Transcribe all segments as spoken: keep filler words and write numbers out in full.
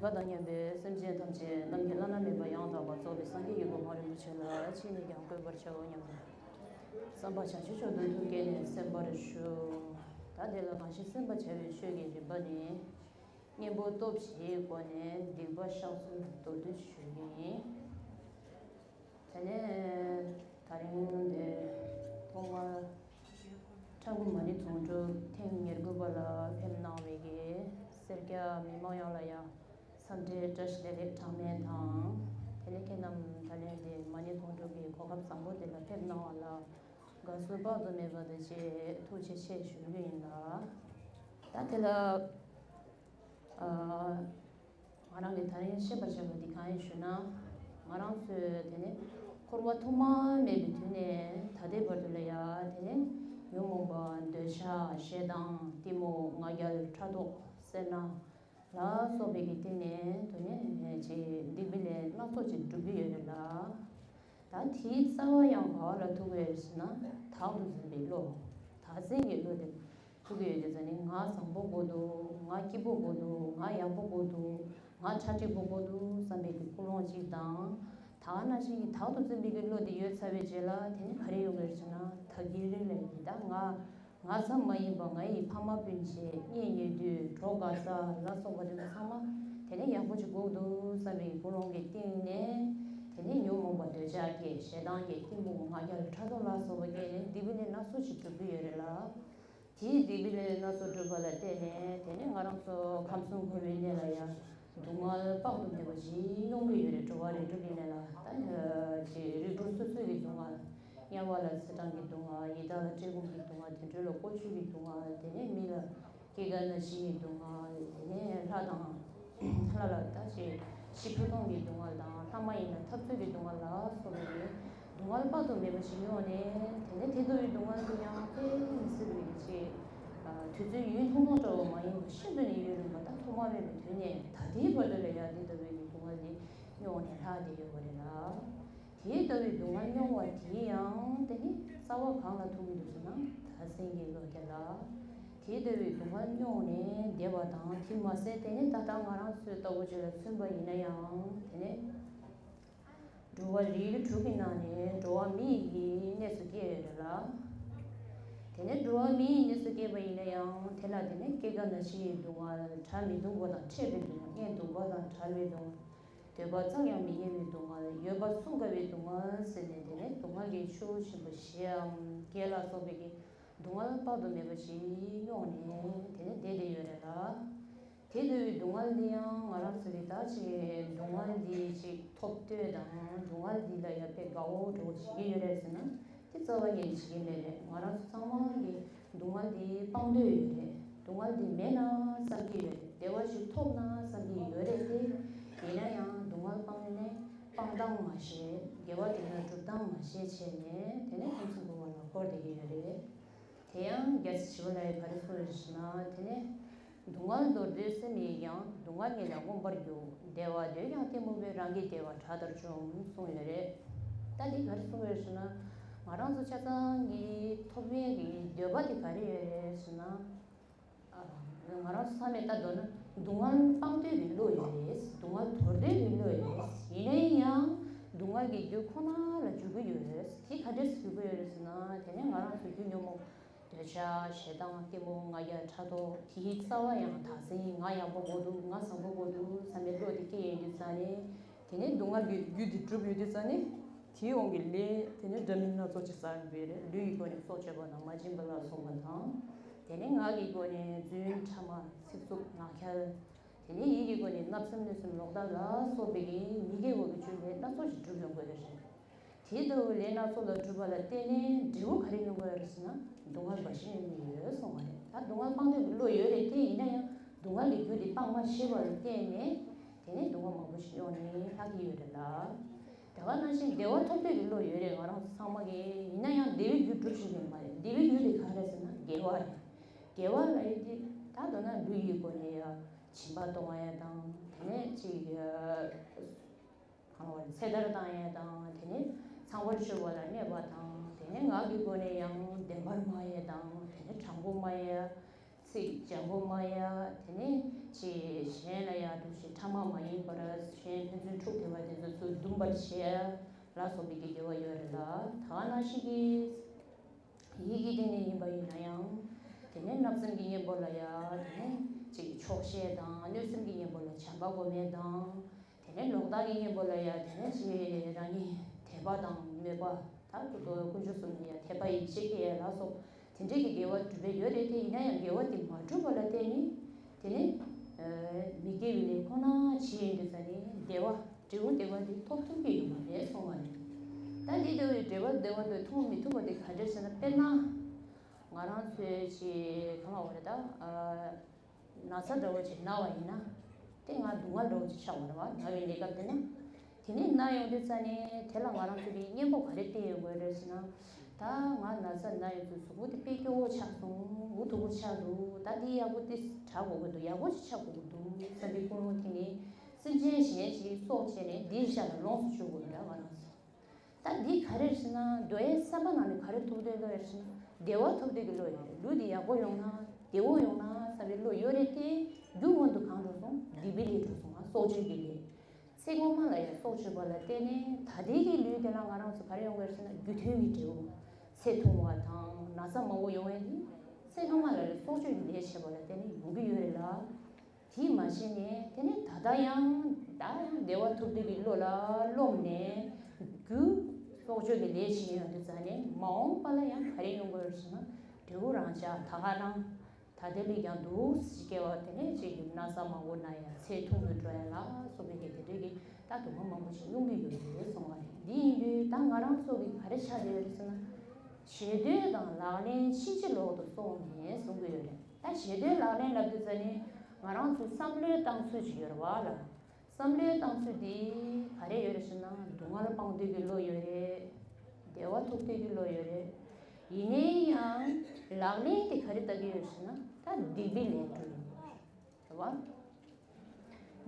བ་དང་མཉམ་པའི་སེམས་ཅན་ཐམས་ཅད་ནམ་མཁའི་བླ་ན་མེད་པ་ཡང་དག་པར་རྫོགས་པའི་སངས་རྒྱས་ཀྱི་གོ་འཕང་རིན་པོ་ཆེ་ལ་ཕྱིན་ནས་ཀྱང་བཀོད་པར་བྱའོ་སྙམ་དུ། བསམ་པ་བྱང་ཆུབ་མཆོག་ཏུ་ཐུགས་བསྐྱེད་ནས་གསན་པར་ཞུ། ད་དེ་ལ་གང་ཞིག་གསན་པར་བྱ་བའི་ཆོས་ཀྱི་རིམ་པ་ནི། གཉེན་པོ་སྟོབས་བཞིའི་སྒོ་ནས་སྡིག་པ་བཤགས་ཚུལ་མདོར་བསྡུས་ཞུ་རྒྱུ་ཡིན། དེ་ནས་ད་རིང་འདིར་ཐོག་མར་ཁྲ་འགུ་མ་ཎི་དུང་སྒྲུབ་ཐེངས་ཉེར་དགུ་པ་ལ་ཕེབས་གནང་བའི་གི་སེར་སྐྱ་མི་མང་ཡོངས་ལ་ཡང་འཚམས་འདྲིའི་བཀྲ་ཤིས་བདེ་ལེགས་གྲངས་མེད་དང་། དེ་ནས་ཁྱེད་རྣམས་ད་ལན་འདིར་མ་ཎི་དུང་སྒྲུབ་ཀྱི་གོ་སྐབས་བཟང་པོ་འདི་ལ་ཕེབས་གནང་བ་ལ་དགའ་བསུ་དཔག་ཏུ་མེད་པ་དང་བཅས་ཐུགས་རྗེ་ཆེ་ཞུ་རྒྱུ་ཡིན་ལ། ད་དེ་ལ། ཨ། ང་རང་གིས་ད་རིང་བཤད་པར་བྱ་བ་འདི་གང་ཡིན་ཞུ་ན། ང་རང་ཚོས་དེ་ནས་འཁོར་བ་ཐོག་མ་མེད་པའི་དུས་ནས་ད་ལྟའི་བར་དུ་ལ་ཡ་དེ་ནས་ཉོན་མོངས་པ་འདོད་ཆགས་ཞེ་སྡང་གཏི་མུག་ང་རྒྱལ་ཕྲག་དོག་སེར་སྣ་ལ་སོགས་པའི་གི་སྟེང་ནས་དུ་ནས་ཅིག་སྡིག་པའི་ལས་སྣ་ཚོགས་ཅིག་སྒྲུབ་ཀྱི་ཡོད་རེད་ལ། ད་དེའི་རྩ་བ་ཡང་ག་བ་ལ་ཐུག་གི་ཡོད་ཟེར་ན། བདག་ཏུ་འཛིན་པའི་བློ། བདག་འཛིན་གྱི་བློ་དེ་ཐུག་གི་ཡོད་དེ་ཟེར་ནས། ང་བཟང་པོ་དགོས་འདུག་ང་སྐྱིད་པོ་དགོས་འདུག་ང་ཡག་པོ་དགོས་འདུག་ང་གྲ་སྒྲིག་པོ་དགོས་འདུག་བསམ་པའི་གི་ཀུན་སློང་གཅིག་དང་། ད་ག་ནང་བཞིན་གྱི་བདག་ཏུ་འཛིན་པའི་གི་བློ་དེ་ཡོད་ཚར་བའི་རྗེས་ལ་དེ་ནི་ག་རེ་ཡོང་གི་རེད་ཟེར་ན། ད་གི་རེད་ལས་ཀྱི་ད་ང་ང་ཙམ་མ་ཡིན་པ་ང་ཡི་ཕ་མ་སྤུན་མཆེད་གཉེན་ཉེ་དུ་གྲོགས་དགའ་ས་ལ་སོགས་པ་དེ་ཚོ་ཚང་མ་དེ་ནས་ཡག་པོ་ཅིག་དགོས་འདུག་བསམ་པའི་ཀུན་སློང་གི་སྟེང་ནས། དེ་ནས་ཉོན་མོངས་པ་འདོད་ཆགས་སྐྱེས། ཞེ་སྡང་སྐྱེས། གཏི་མུག་ང་རྒྱལ་ཕྲག་དོག་ལ་སོགས་པ་སྐྱེས་ནས་སྡིག་པའི་ལས་སྣ་ཚོགས་ཤིག་སྒྲུབ་ཀྱི་ཡོད་རེད་ལ། དེའི་སྡིག་པའི་ལས་སྣ་ཚོགས་སྒྲུབ་པ་ལ་བརྟེན་ནས་དེ་ནས་ང་རང་ཚོ་ཁམས་གསུམ་འཁོར་བའི་གནས་ལ་ཡང་སྡུག་བསྔལ་དཔག་ཏུ་མེད་པ་ཞིག་མྱོང་གི་ཡོད་རེད། འགྲོ་བ་རིགས་དྲུག་གི་གནས་ལ་ད་ཅིག་རིགས་དྲུག་སོ་སོའི་གི་སྡུག་བསྔལ། དམྱལ་བ་ལ་ཚེ་གྲང་གི་སྡུག་བསྔལ། ཡི་དྭགས་ལ་བཀྲེས་སྐོམ་གྱི་སྡུག་བསྔལ། དུད་འགྲོ་ལ་ཀོ་ཆོད་ཀྱི་སྡུག་བསྔལ། དེ་ནས་མི་ལ་སྐྱེ་རྒ་ན་འཆི་ཡི་སྡུག་བསྔལ། དེ་ནས་ལྷ་དང་། ལྷ་ལ་ད་ཅི་ཤི་འཁྲུག་གཏོང་གི་སྡུག་བསྔལ་དང་། ལྷ་མ་ཡིན་ལ་འཐབ་རྩོད་ཀྱི་སྡུག་བསྔལ་ལ་སོགས་པའི་སྡུག་བསྔལ་དཔག་ཏུ་མེད་པ་ཞིག་མྱོང་ནས། དེ་ནས་དེ་ལྟ་བུའི་སྡུག་བསྔལ་དེ་ཡང་དཔེ་མི་སྲིད་པའི་ཅིག་དུས་ཚོད་ཡུན་ཐུང་ཐུང་འདྲ་བོ་མ་ཡིན་པར་ཤིན་ཏུ་ནས་ཡུན་རིང་པོ། ད་ཐོག་མ་མེད་པའི་དུས་ནས་ད་ལྟའི་བར་དུ་ལ་ཡང་དེ་ལྟ་བུའི་སྡུག་བསྔལ་དེ་མྱོང་ནས་ལྷག་བསྡད་ཡོད་པ་རེད་ལ། དེ་ལྟ་བུའི་སྡུག་བསྔལ་མྱོང་བ་དེ་ཡང་དེ་ནི་རྩ་བ་གང་ལ་ཐུག་གི་འདུག་ཟེར་ན། བདག་འཛིན་གྱི་བློ་དེ་ལ། དེ་ལྟ་བུའི་སྡུག་བསྔལ་མྱོང་ནས་བསྡད་པ་དང་། དེ་མ་ཟད་དེ་ནི་ད་ལྟ་ང་རང་ཚོའི་ལྟ་བུ་ཅིག་ལ་མཚོན་པ་ཡིན་ན་ཡང་། དེ་ནི་འགྲོ་བ་རིགས་དྲུག་གི་ནང་ནས་འགྲོ་བ་མི་ཡི་གནས་སུ་སྐྱེས་ཡོད་རེད་ལ། དེ་ནས་འགྲོ་བ་མི་ཡི་གནས་སུ་སྐྱེས་པ་ཡིན་ན་ཡང་། དེ་ལ་དེ་ནི་སྐྱེ་རྒ་ན་འཆི་ཡི་སྡུག་བསྔལ། བྲལ་མི་ཐུབ་པ་དང་འཕྲད་པའི་སྡུག་བསྔལ། གཉེན་སྡུག་པ་དང་བྲལ་བའི་སྡུག་བསྔལ། འདོད་པ་བཙལ་ཡང་མི་རྙེད་པའི་སྡུག་བསྔལ། ཡོད་པ་སྲུང་དཀའ་བའི་སྡུག་བསྔལ་ཟེར་ནས། དེ་ནས་སྡུག་བསྔལ་གྱི་ཆུ་བོ་ཆེན་པོ་བཞིའམ་བརྒྱད་ལ་སོགས་པའི་གི་སྡུག་བསྔལ་དཔག་ཏུ་མེད་པ་ཞིག་མྱོང་ནས་དེ་ནས་བསྡད་བསྡད་ཡོད་རེད་ལ། དེ་ལྟ་བུའི་སྡུག་བསྔལ་འདི་ཡང་ང་རང་ཚོ་གི་ད་ཅིག་སྡུག་བསྔལ་འདི་ཅིག་ཐོབ་འདོད་དང་། སྡུག་བསྔལ་འདི་ལ་ཡང་དཔེ་དགའ་བོ་འདྲ་བོ་བྱེད་ཀྱི་ཡོད་རེད་ཟེར་ན། དེ་རྩ་བ་ཉིད་ནས་བྱེད་ཀྱི་མེད་རེད། ང་རང་ཚོ་ཚང་མ་གི་སྡུག་བསྔལ་འདི་སྤང་འདོད་ཡོད་རེད། སྡུག་བསྔལ་འདི་མེད་ན་བསམ་གྱི་ཡོད་རེད། བདེ་བ་ཞིག་ཐོབ་ན་བསམ་གྱི་ཡོད་རེད་དེ། ཡིན་ན་ཡང་སྡུག་བསྔལ་སྤང་ནས་སྤང་སྟངས་མ་ཤེས། དགེ་བ་དེ་ལ་སྒྲུབ་སྟངས་མ་ཤེས་བྱས་ནས་དེ་ནས་ཁམས་གསུམ་འཁོར་བ་ལ་འཁོར་བསྡད་ཀྱི་ཡོད་རེད། དེ་ཡང་རྒྱལ་སྲས་ཞི་བ་ལྷ་ཡིས་ག་རེ་གསུངས་ཡོད་ཟེར་ན། དེ་ནས་སྡུག་བསྔལ་མདོར་བསྡུས་སེམས་ཡིན་ཀྱང་། སྡུག་བསྔལ་ཉིད་ལས་མངོན་པར་རྒྱུ། བདེ་བ་འདོད་ཀྱང་གཏི་མུག་པས། རང་གི་བདེ་བ་དགྲ་ལྟར་བཅོམ་གསུངས་ཡོད་རེད། ད་འདི་ག་རེ་གསུངས་ཡོད་ཟེར་ན། ང་རང་ཚོ་ཆ་ཚང་གི་ཐོབ་ཡས་ཀྱི་འདོད་པ་དེ་ག་རེ་ཡོད་རེད་ཟེར་ན། ང་རང་ཚོ་ཚང་མས་ལྟ་འདོད་ན་སྡུག་བསྔལ་སྤང་འདོད་ཀྱི་བློ་ཡོད་རེད། སྡུག་བསྔལ་དོར་འདོད་ཀྱི་བློ་ཡོད་རེད། ཡིན་ན་ཡང་སྡུག་བསྔལ་གྱི་རྒྱུ་ཁོ་ན་ལ་འཇུག་གི་ཡོད་རེད། དེ་ག་འདྲས་སེ་འཇུག་གི་ཡོད་རེད་ཟེར་ན། དེ་ནས་ང་རང་ཚོ་རྒྱུ་ཉོན་མོངས་འདོད་ཆགས་ཞེ་སྡང་གཏི་མུག་ང་རྒྱལ་ཕྲག་དོག་དེའི་རྩ་བ་ཡང་བདག་འཛིན། ང་ཡག་པོ་དགོས་འདུག་ང་བཟང་པོ་དགོས་འདུག་བསམ་པའི་བློ་དེ་སྐྱེ་ཡོང་དུས་ཙ་ནས། དེ་ནས་སྡུག་བསྔལ་གྱི་རྒྱུ་དེ་གྲུབ་ཡོང་དུས་ཙ་ནས། དེའི་དབང་གིས་ལས་དེ་ནས་འདྲ་མིན་སྣ་ཚོགས་ཅིག་བསགས་ཡོང་གི་རེད། ལུས་ཀྱི་སྒོ་ནས་སྲོག་གཅོད་པ་དང་། མ་བྱིན་པ་ལ་སོགས་པ་དང་། དེ་ནས་ངག་གི་སྒོ་ནས་རྫུན་ཕྲ་མ་ཚིག་རྩུབ་ངག་འཁྱལ། དེ་ནས་ཡིད་ཀྱི་སྒོ་ནས་བརྣབ་སེམས་གནོད་སེམས་ལོག་ལྟ་ལ་སོགས་པའི་གི་མི་དགེ་བ་གི་རྒྱུ་ལས་སྣ་ཚོགས་ཤིག་སྒྲུབ་ཡོང་གི་ཡོད་རེད། དེ་ལྟ་བུའི་ལས་སྣ་ཚོགས་ལ་སྒྲུབ་པ་ལ་བརྟེན་ནས་འབྲས་བུ་ག་རེ་ཡོང་གི་ཡོད་རེད་ཟེར་ན། སྡུག་བསྔལ་འབའ་ཞིག་ཡོང་གི་ཡོད་གསུངས་པ་རེད། ད་སྡུག་བསྔལ་སྤང་འདོད་ཀྱི་བློ་ཡོད་རེད་དེ། ཡིན་ན་ཡང་སྡུག་བསྔལ་གྱི་རྒྱུ་དེ་སྤང་མ་ཤེས་པར་བརྟེན་ནས། དེ་ནས་སྡུག་བསྔལ་མང་པོ་ཞིག་མྱོང་ནས་ལྷག་གི་ཡོད་རེད་ལ། དེ་ག་ནང་བཞིན་བདེ་བ་ཐོབ་འདོད་ཀྱི་བློ་ཡོད་རེད་ང་རང་ཚོ་ཚང་མ་གིས། ཡིན་ན་ཡང་བདེ་བའི་རྒྱུ་སྒྲུབ་ཤེས་ཀྱི་མ་རེད། བདེ་བའི་རྒྱུ་དེ་ག་རེ་རེད་ཟེར་ན་དགེ་བ་རེད། དགེ་བ་ལ་ཡིན་དེ་ད་མདོར་ན་ལུས་ཀྱི་སྒོ་ནས་ཡ་སྦྱིན་པ་གཏོང་བ་ཡ་དང་། དེ་ནས་ཅིག་གང་ལ་བར་ཚེ་ཐར་བཏང་ཡས་དང་། དེ་ནས་ཚངས་པར་སྤྱོད་པ་ལ་གནས་པ་དང་། དེ་ནས་ངག་གི་སྒོ་ནས་ཡང་བདེན་པར་སྨྲ་ཡས་དང་། དེ་ནས་དྲང་པོ་སྨྲ་ཡས། ཚིག་འཇམ་པོ་སྨྲ་ཡས། དེ་ནས་ ཅེས་གཞན་ལ་ཡང་འདུག་ཅེས་ཕྲ་མ་མ་ཡིན་པར་གཞན་ཕན་ཚུན་འཁྲུག་བསྡད་པ་དེ་ཚོ་ཚུར་འདུམ་པར་བྱེད་ལ་སོགས་པའི་གི་དགེ་བ་ཡོད་རེད་ལ། ད་ག་ནང་བཞིན་གྱི་ཡིད་ཀྱི་སྟེང་ནས་ཡིན་པ་ཡིན་ན་ཡང་། དེ་ནས་བརྣབ་སེམས་ཀྱི་གཉེན་པོ་ལ་ཡང་དེ་ནས་ཅིག་ཆོག་ཤེས་དང་། གནོད་སེམས་ཀྱི་གཉེན་པོ་ལ་བྱམས་པ་སྒོམ་ཡས་དང་། དེ་ནས་ལོག་ལྟ་གི་གཉེན་པོ་ལ་ཡང་དེ་ནས་ཅིག་རང་ཉིད་དད་པ་དང་མོས་པ། ད་དཀོན་མཆོག་གསུམ་ལ་ཡང་དད་པ་ཡིད་ཆེས་སྐྱེ་ཡས་ལ་སོགས་དེ་འདྲའི་གི་དགེ་བ་སྒྲུབ་པའི་ཡོད་རེད་དེ། ཡིན་ན་ཡང་དགེ་བ་དེ་མ་སྒྲུབ་པ་ལ་བརྟེན་ནས་དེ་ནས་མི་དགེ་བའི་ལས་ཁོ་ན་བྱས་ཡོང་དུས་ཙ་ནས་བདེ་བ། འབྲས་བུ་བདེ་བ་དེ་ཐོབ་ཐུབ་ཀྱི་ཡོད་མ་རེད་གསུངས་པ་རེད། ད་འདི་ལྟ་བུའི་འབྲས་བུ་བདེ་བ་དེ་ཐོབ་མི་ཐུབ་པ་དེ་ག་འདྲ་ཟེར་ན། དཔེར་ན། ང་རང་ཚོའི་ཅིག་གང་ལབ་དགོས་རེད་ད། ན་ཚ་འདྲ་བོ་ཅིག་ན་བ་ཡིན་ན། དེ་ང་སྡུག་བསྔལ་འདྲ་བོ་ཅིག་ཆགས་པ་རེད་བ། ན་བའི་གནས་སྐབས་དེ་ན། དེ་ནས་ན་ཡོང་དུས་ཙ་ནས་དེ་ལ་ང་རང་ཚོ་གི་གཉེན་པོ་ག་རེ་བསྟེན་ཡོང་དགོས་རེད་ཟེར་ན། ད་ང་ན་ཚ་ན་ཡོང་དུས་གཟུགས་པོ་དེ་དཔེ་སྐྱོ་བོ་ཆགས་སོང་། འུ་ཐུག་པོ་ཆགས་འདུག་ད་འདི་ཡག་པོ་དེ་དྲག་དགོས་ཀྱི་འདུག་ཡག་པོ་ཅིག་ཆགས་དགོས་ཀྱི་འདུག་བསམ་པའི་ཀུན་སློང་དེ་ནས་སེམས་ཅན་གཞན་ཞིག་སྲོག་བཅད་ནས་འདིའི་ཤ་ལ་ལོངས་སུ་སྤྱོད་དགོས་རེད་ང་རང་ཚོ། ད་འདི་ག་རེ་རེད་ཟེར་ན། འདོད་ཡོན་བསམ་པ་ནང་ནས་ག་རེ་ཐོབ་འདོད་ལོ་ཡོད་ཟེར་ན། བདེ་བ་ཐོབ་འདོད་ཀྱི་བློ་ཡོད་རེད། ལུས་འདི་ཡག་པོ་ཡོང་ན། བདེ་བོ་ཡོང་ན་བསམ་པའི་བློ་ཡོད་རེད་དེ། རྒྱུ་སྔོན་དུ་གང་འགྲོ་སོང་། སྡིག་པའི་ལས་འགྲོ་སོང་ང་། སྲོག་གཅོད་ཀྱི་ལས། ཚེ་སྔོན་མ་ལ་ཡང་སྲོག་གཅོད་པ་ལ་བརྟེན་ནས་ད་ལྟའི་གི་ལུས་དེ་ལ་ང་རང་ཚོ་ག་རེ་ཡོང་གི་རེད་ཟེར་ན། རྒྱུ་མཐུན་གྱི་འབྲས་བུ། ཚེ་ཐུང་བ་དང་ན་ཚ་མང་པོ་ཡོང་ཡས་འདི་ཚེ་སྔོན་མ་ལ་ཡང་སྲོག་གཅོད་ཀྱི་ལས་བྱས་པ་ལ་བརྟེན་ནས་ཡོང་གི་ཡོད་རེད་ལ། དེས་མ་བྱས་ནས་དེ་ནས་ད་ལྟ་ཡང་ད་ཡང་བདེ་བ་ཐོབ་འདོད་ཀྱི་བློ་ལ་རློམ་ནས་རྒྱུ་སྲོག་གཅོད་ཀྱི་ལས་བྱེད་ཡོང་དུས་ཙ་ནས་མ་འོངས་པ་ལ་ཡང་ག་རེ་ཡོང་དགོས་རེད་ཟེར་ན། འབྲས་བུ་རང་ཅག་ད་ག་རང་ད་ལྟའི་ལས་ཀྱང་འདུག་སེ་སྐྱེ་བ་དེ་ནས་ཅིག་ན་ཚ་མང་པོ་ན་ཡང་ཚེ་ཐུང་དུ་འགྲོ་ཡ་ལ་སོགས་པའི་གི་དེ་འདྲའི་གི་ད་སྡུག་བསྔལ་མང་པོ་ཞིག་མྱོང་གི་ཡོད་རེད་གསུངས་པ་རེད། འདི་ཡིན་དུས་ད་ང་རང་ཚོ་གི་ག་རེ་ཆགས་བསྡད་ཡོད་རེད་ཟེར་ན། བྱེད་འདོད་དང་ལག་ལེན་ཕྱིན་ཅི་ལོག་ཏུ་སོང་ནས་གསུང་གི་ཡོད་རེད། ད་བྱེད་འདོད་ལག་ལེན་ལབ་དུས་ཙ་ནས་ང་རང་ཚོ་བསམ་བློའི་བཏང་ཚུལ་ཅིག་ཡོད་རེད་བ་ལ། བསམ་བློའི་བཏང་ཚུལ་འདི་ག་རེ་ཡོད་རེད་ཟེར་ན། སྡུག་བསྔལ་སྤང་འདོད་ཀྱི་བློ་ཡོད་རེད། བདེ་བ་ཐོབ་འདོད་ཀྱི་བློ་ཡོད་རེད། ཡིན་ནའི་ཡང་ལག་ལེན་དེ་ག་རེ་ལྟ་གི་ཡོད་ཟེར་ན། ད་སྡིག་པའི་ལས་འགྲོ་ཡོད་རེད་བ།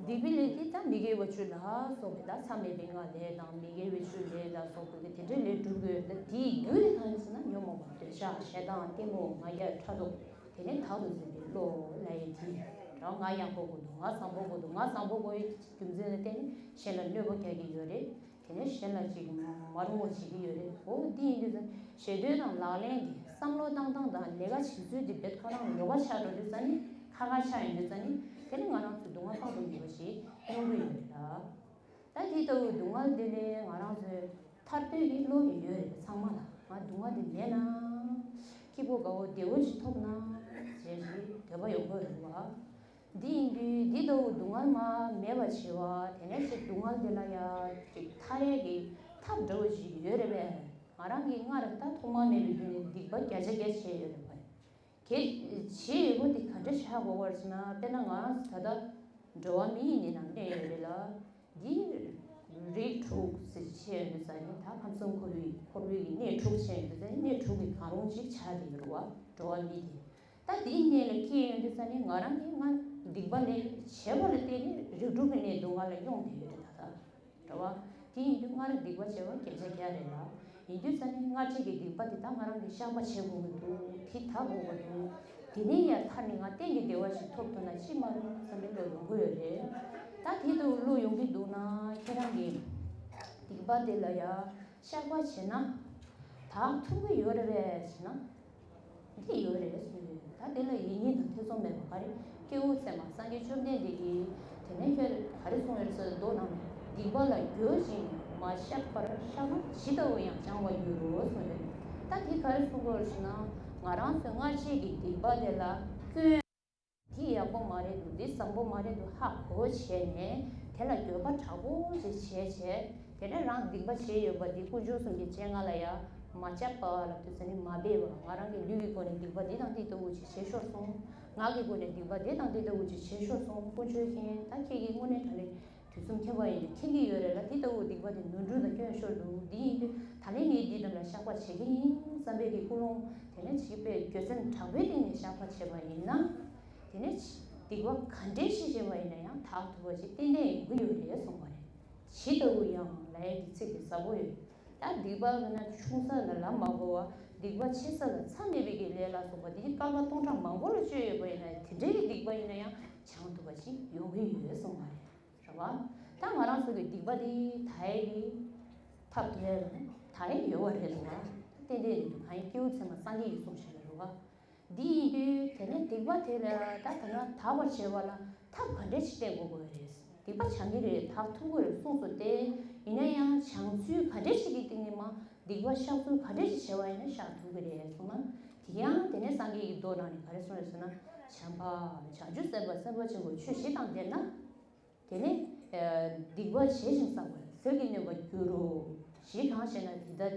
སྡིག་པའི་ལས་དེ་ད་མི་དགེ་བ་བཅུ་ལ་སོགས་པའི་ད་མཚམས་མེད་པའི་ལྔ་ལས་དང་། མི་དགེ་བའི་བཅུ་ལས་ལ་སོགས་པའི་དེ་འདྲའི་ལས་སྒྲུབ་དགོས། ད་དེའི་རྒྱུ་དེ་གང་ཡིན་ཟེར་ན། ཉོན་མོངས་པ། འདོད་ཆགས། ཞེ་སྡང་། གཏི་མུག། ང་རྒྱལ། ཕྲག་དོག་དེ་ནས་དག་ཏུ་འཛིན་པའི་བློ་ལ་ཡི་དེ་རང་ང་ཡག་པོ་དགོས་འདུག་ང་བཟང་པོ་དགོས་འདུག་ང་བཟང་པོ་དགོས་ཡའི་རྒྱུ་མཚན་ལ་བརྟེན་ནས་གཞན་ལ་གནོད་པ་རྒྱག་གི་ཡོད་རེད། དེ་ནས་གཞན་ལ་ཅིག་མ་རུང་བ་བྱེད་ཀྱི་ཡོད་རེད། འོ་འདི་ཡིན་དུས་ཙང་བྱེད་འདོད་དང་ལག་ལེན་གྱི་བསམ་བློ་བཏང་སྟངས་དང་ལས་ཀ་བྱེད་ཚུལ་འདི་རྦད་ཁོ་རང་ལོགས་ཀ་ཆགས་འགྲོ་དུས་ཙང་ནི། ཁ་ཁ་ཆགས་ཡོང་དུས་ཙང་ནི། དེ་ནི་ང་རང་ཚོ་སྡུག་བསྔལ་དཔག་ཏུ་མེད་པ་ཞིག་མྱོང་གི་ཡོད་རེད་ལ། ད་དེ་ལྟ་བུའི་སྡུག་བསྔལ་འདི་ལས་ང་རང་ཚོའི་ཐར་འདོད་ཀྱི་བློ་ཡི་ཡོད་རེད། ཚང་མ་ལ་ང་སྡུག་བསྔལ་འདི་མེད་ན། སྐྱིད་པོ་དགའ་བོ་བདེ་བོ་ཞིག་ཐོབ་ན་ཞེས་ཞིག་འདོད་པ་ཡོང་གི་རེད་བ། འདི་ཡིན་དུས་འདི་ལྟ་བུ་སྡུག་བསྔལ་མ་མེད་པ་བྱེད་པ། དེ་ནས་ཅིག་སྡུག་བསྔལ་འདི་ལ་ཡ་ཅིག་ཐར་ཡས་ཀྱི་ཐབས་འདྲ་བོ་ཞིག་ཡོད་རེད་པས། ང་རང་གིས་སྔར་ད་ཐོག་མ་མེད་པའི་དུས་ནས་སྡིག་པ་བརྒྱ་ཆ་བརྒྱ་བྱས་ཡོད་རེད་པས། གལ་བྱས་ཡོད་པ་འདི་ག་འདྲ་བྱ་དགོས་པ་རེད་ཟེར་ན། དཔེར་ན་ང་རང་ད་ལྟ་འགྲོ་བ་མི་ཡི་གནས་ནང་གནས་ཡོད་རེད་ལ། འདི་རིགས་དྲུག་ཟེར་བྱས་ཡོད་དུས་ཙང་ནི། ད་ཁམས་གསུམ་འཁོར་བའི་འཁོར་བའི་གནས་དྲུག་བྱས་ཡོད་དུས་ཙང་ནི། གནས་དྲུག་གི་གང་རུང་ཅིག་ཆགས་བསྡད་ཡོད་རེད་བ། འགྲོ་བ་མི་དེ། ད་འདིའི་གནས་ལ་སྐྱེས་ཡོང་དུས་ཙང་ནི་ང་རང་གིས་ང་སྡིག་པ་ལས་བྱས་པ་ལ་བརྟེན་ནས་རིགས་དྲུག་གི་གནས་སྡུག་བསྔལ་ལ་མྱོང་བསྡད་ཡོད་རེད་ད་ལྟ། རེད་བ། དེ་ཡིན་དུས་སྔར་སྡིག་པ་བྱས་པ་བརྒྱ་ཆ་བརྒྱ་རེད་ལ། ཡིན་དུས་ཙང་ནི་སྔར་བྱས་ཀྱི་སྡིག་པ་དེ་ད་ང་རང་གིས་བཤགས་པ་བྱེད་དགོས་ཀྱི་འདུག་དེ་དག་དགོས་ཀྱི་འདུག་དེ་ནས་ཡར་ཐར་ནས་ང་གཏན་གྱི་བདེ་བ་ཞིག་ཐོབ་ཐུབ་ན་ཅི་མ་རུང་བསམ་པའི་བློ་ཡོང་གི་ཡོད་རེད། ད་དེ་ལྟ་བུ་བློ་ཡོང་གི་འདུག་ན་ཁྱེད་རང་གིས་སྡིག་པ་དེ་ལ་ཡ་བཤགས་པ་བྱས་ན་དག་ཐུབ་ཀྱི་ཡོད་རེད་པས་ཟེར་ན། འདི་ཡོད་རེད་ཟེར་ནས། ད་དེ་ལ་ཡིད་གཉིས་དང་ཐེ་ཚོམ་མེད་པ་ག་རེ། སྐྱེས་བུ་ཚད་མ་སངས་རྒྱས་བཅོམ་ལྡན་འདས་ཀྱིས་དེ་ནས་ཁྱོད་ག་རེ་གསུངས་ཡོད་ཟེར། མདོ་ནང་ནས་སྡིག་པ་ལ་འགྱོད་ཅིང་མ་བཤགས་པར་བཤགས་ན་ཇི་ལྟ་བུ་ཡང་བྱང་བར་འགྱུར་རོ་གསུངས་ཡོད། ད་དེ་ག་རེ་གསུང་གི་ཡོད་ཟེར་ན། ང་རང་ཚོའི་སྔར་བྱས་ཀྱི་སྡིག་པ་དེ་ལ་སྐྱོན། འདི་ཡག་པོ་མ་རེད་འདུག་འདི་བཟང་པོ་མ་རེད་འདུག་ཧ་གོ་བྱས་ནས་དེ་ལ་འགྱོད་པ་དྲག་པོ་ཅིག་བྱས་བྱས། དེ་ནས་རང་སྡིག་པ་བྱས་ཡོད་པ་འདི་དཀོན་མཆོག་གསུམ་གྱི་སྤྱན་སྔ་ལ་ཡ་མ་བཅབས་པ་ལབ་དུས་ཙ་ནི་མ་འབད་བར་ང་རང་གི་ལུས་ཀྱི་སྒོ་ནས་སྡིག་པ་འདི་དང་འདི་ལྟ་བུ་ཅིག་བྱས་ཤོར་སོང་། ངག་གི་སྒོ་ནས་སྡིག་པ་འདི་དང་འདི་ལྟ་བུ་ཅིག་བྱས་ཤོར་སོང་། དཀོན་མཆོག་མཁྱེན། ད་ཁྱེད་ཀྱིས་དངོས་གནས་དྲང་གནས་དུས་གསུམ་མཁྱེན་པ་ཡིན་དུས་མཁྱེན་གྱི་ཡོད་རེད་ལ། འདི་ལྟ་བུ་སྡིག་པ་དེ་ནོར་འཁྲུལ་དང་སྐྱོན་ཤོར་འདུག་འདི་ཡིན་དུས་ད་ལན་ངས་འདི་རྣམས་ལ་བཤགས་པ་བྱེད་ཀྱི་ཡིན་བསམ་པའི་གི་ཀུན་སློང་དེ་ནས་ཅིག་དཔེ་འགྱོད་སེམས་དྲག་པོའི་སྟེང་ནས་བཤགས་པ་བྱས་པ་ཡིན་ན། དེ་ནས་སྡིག་པ་ག་འདྲའི་ཞིག་བྱས་པ་ཡིན་ན་ཡང་དག་ཐུབ་པ་ཞིག་ཏན་ཏན་ཡོང་གི་ཡོད་རེད་གསུངས་པ་རེད། ཇི་ལྟ་བུ་ཡང་ལབ་ཡས་ཀྱི་ཚིག་དེ་ཟབ་པོ་ཡོད། ད་སྡིག་པ་ལབ་ན་ཆུང་ས་ལ་ལབ་མ་དགོས་པ། སྡིག་པ་ཆེ་ས་ལ་མཚམས་མེད་པའི་གི་ལས་ལ་སོགས་པ་འདི་སྐར་མ་སྟོང་ཕྲག་མང་པོ་ལ་སྤྱོད་ཡོད་པ་ཡིན་ན་ཡང་། དེ་འདྲའི་གི་སྡིག་པ་ཡིན་ན་ཡང་བྱང་ ཡོང་ཐུབ་པ་ཞིག་ཡོང་གི་ཡོད་གསུངས་པ་རེད། རེད་བ། ད་ང་རང་ཚོ་གི་སྡིག་པ་འདི་དག་ཡས་ཀྱི་ཐབས་དེ་ལ་ནི་དག་ཡས་ཡོད་པ་རེད་འདུག་བ། ཏན་ཏན་རེད་འདུག་གང་ཡིན་སྐྱེས་བུ་ཚད་མ་སངས་རྒྱས་ཀྱིས་གསུངས་བཞག་པ་རེད་བ། འདི་ཡིན་དུས་དེ་ནས་སྡིག་པ་དེ་ལ་ད་ད་ན་དག་པར་བྱེད་པ་ལ་ཐབས་ག་འདྲས་ཞིག་བསྟེན་དགོས་དགོས་རེད། སྡིག་པ་བྱ་གི་རེད་དག་ཐུབ་ཀྱི་རེད་གསུངས་སོ་སྟེ། ཡིན་ན་ཡང་བྱང་ཚུལ་ག་འདྲས་ཞིག་གི་སྟེང་ནས་མ་སྡིག་པ་བཤགས་ཚུལ་ག་འདྲས་ཞིག་བྱས་པ་ཡིན་ན་བཤགས་ཐུབ་ཀྱི་རེད་གསུངས་ན། དེ་ཡང་དེ་ནས་སངས་རྒྱས་ཀྱི་མདོ་ནང་ནས་ག་རེ་གསུངས་རེད་ཟེར་ན། བྱམས་པ་བྱང་ཆུབ་སེམས་དཔའ་སེམས་དཔའ་ཆེན་པོ་ཆོས་བཞི་དང་ལྡན་ན། དེ་ནས་སྡིག་པ་བྱས་ཤིང་བསགས་པ་ཟིལ་གྱིས་གནོན་པར་འགྱུར་རོ། ཞེས་གང་བཤད་ན་དེ་ལྟ་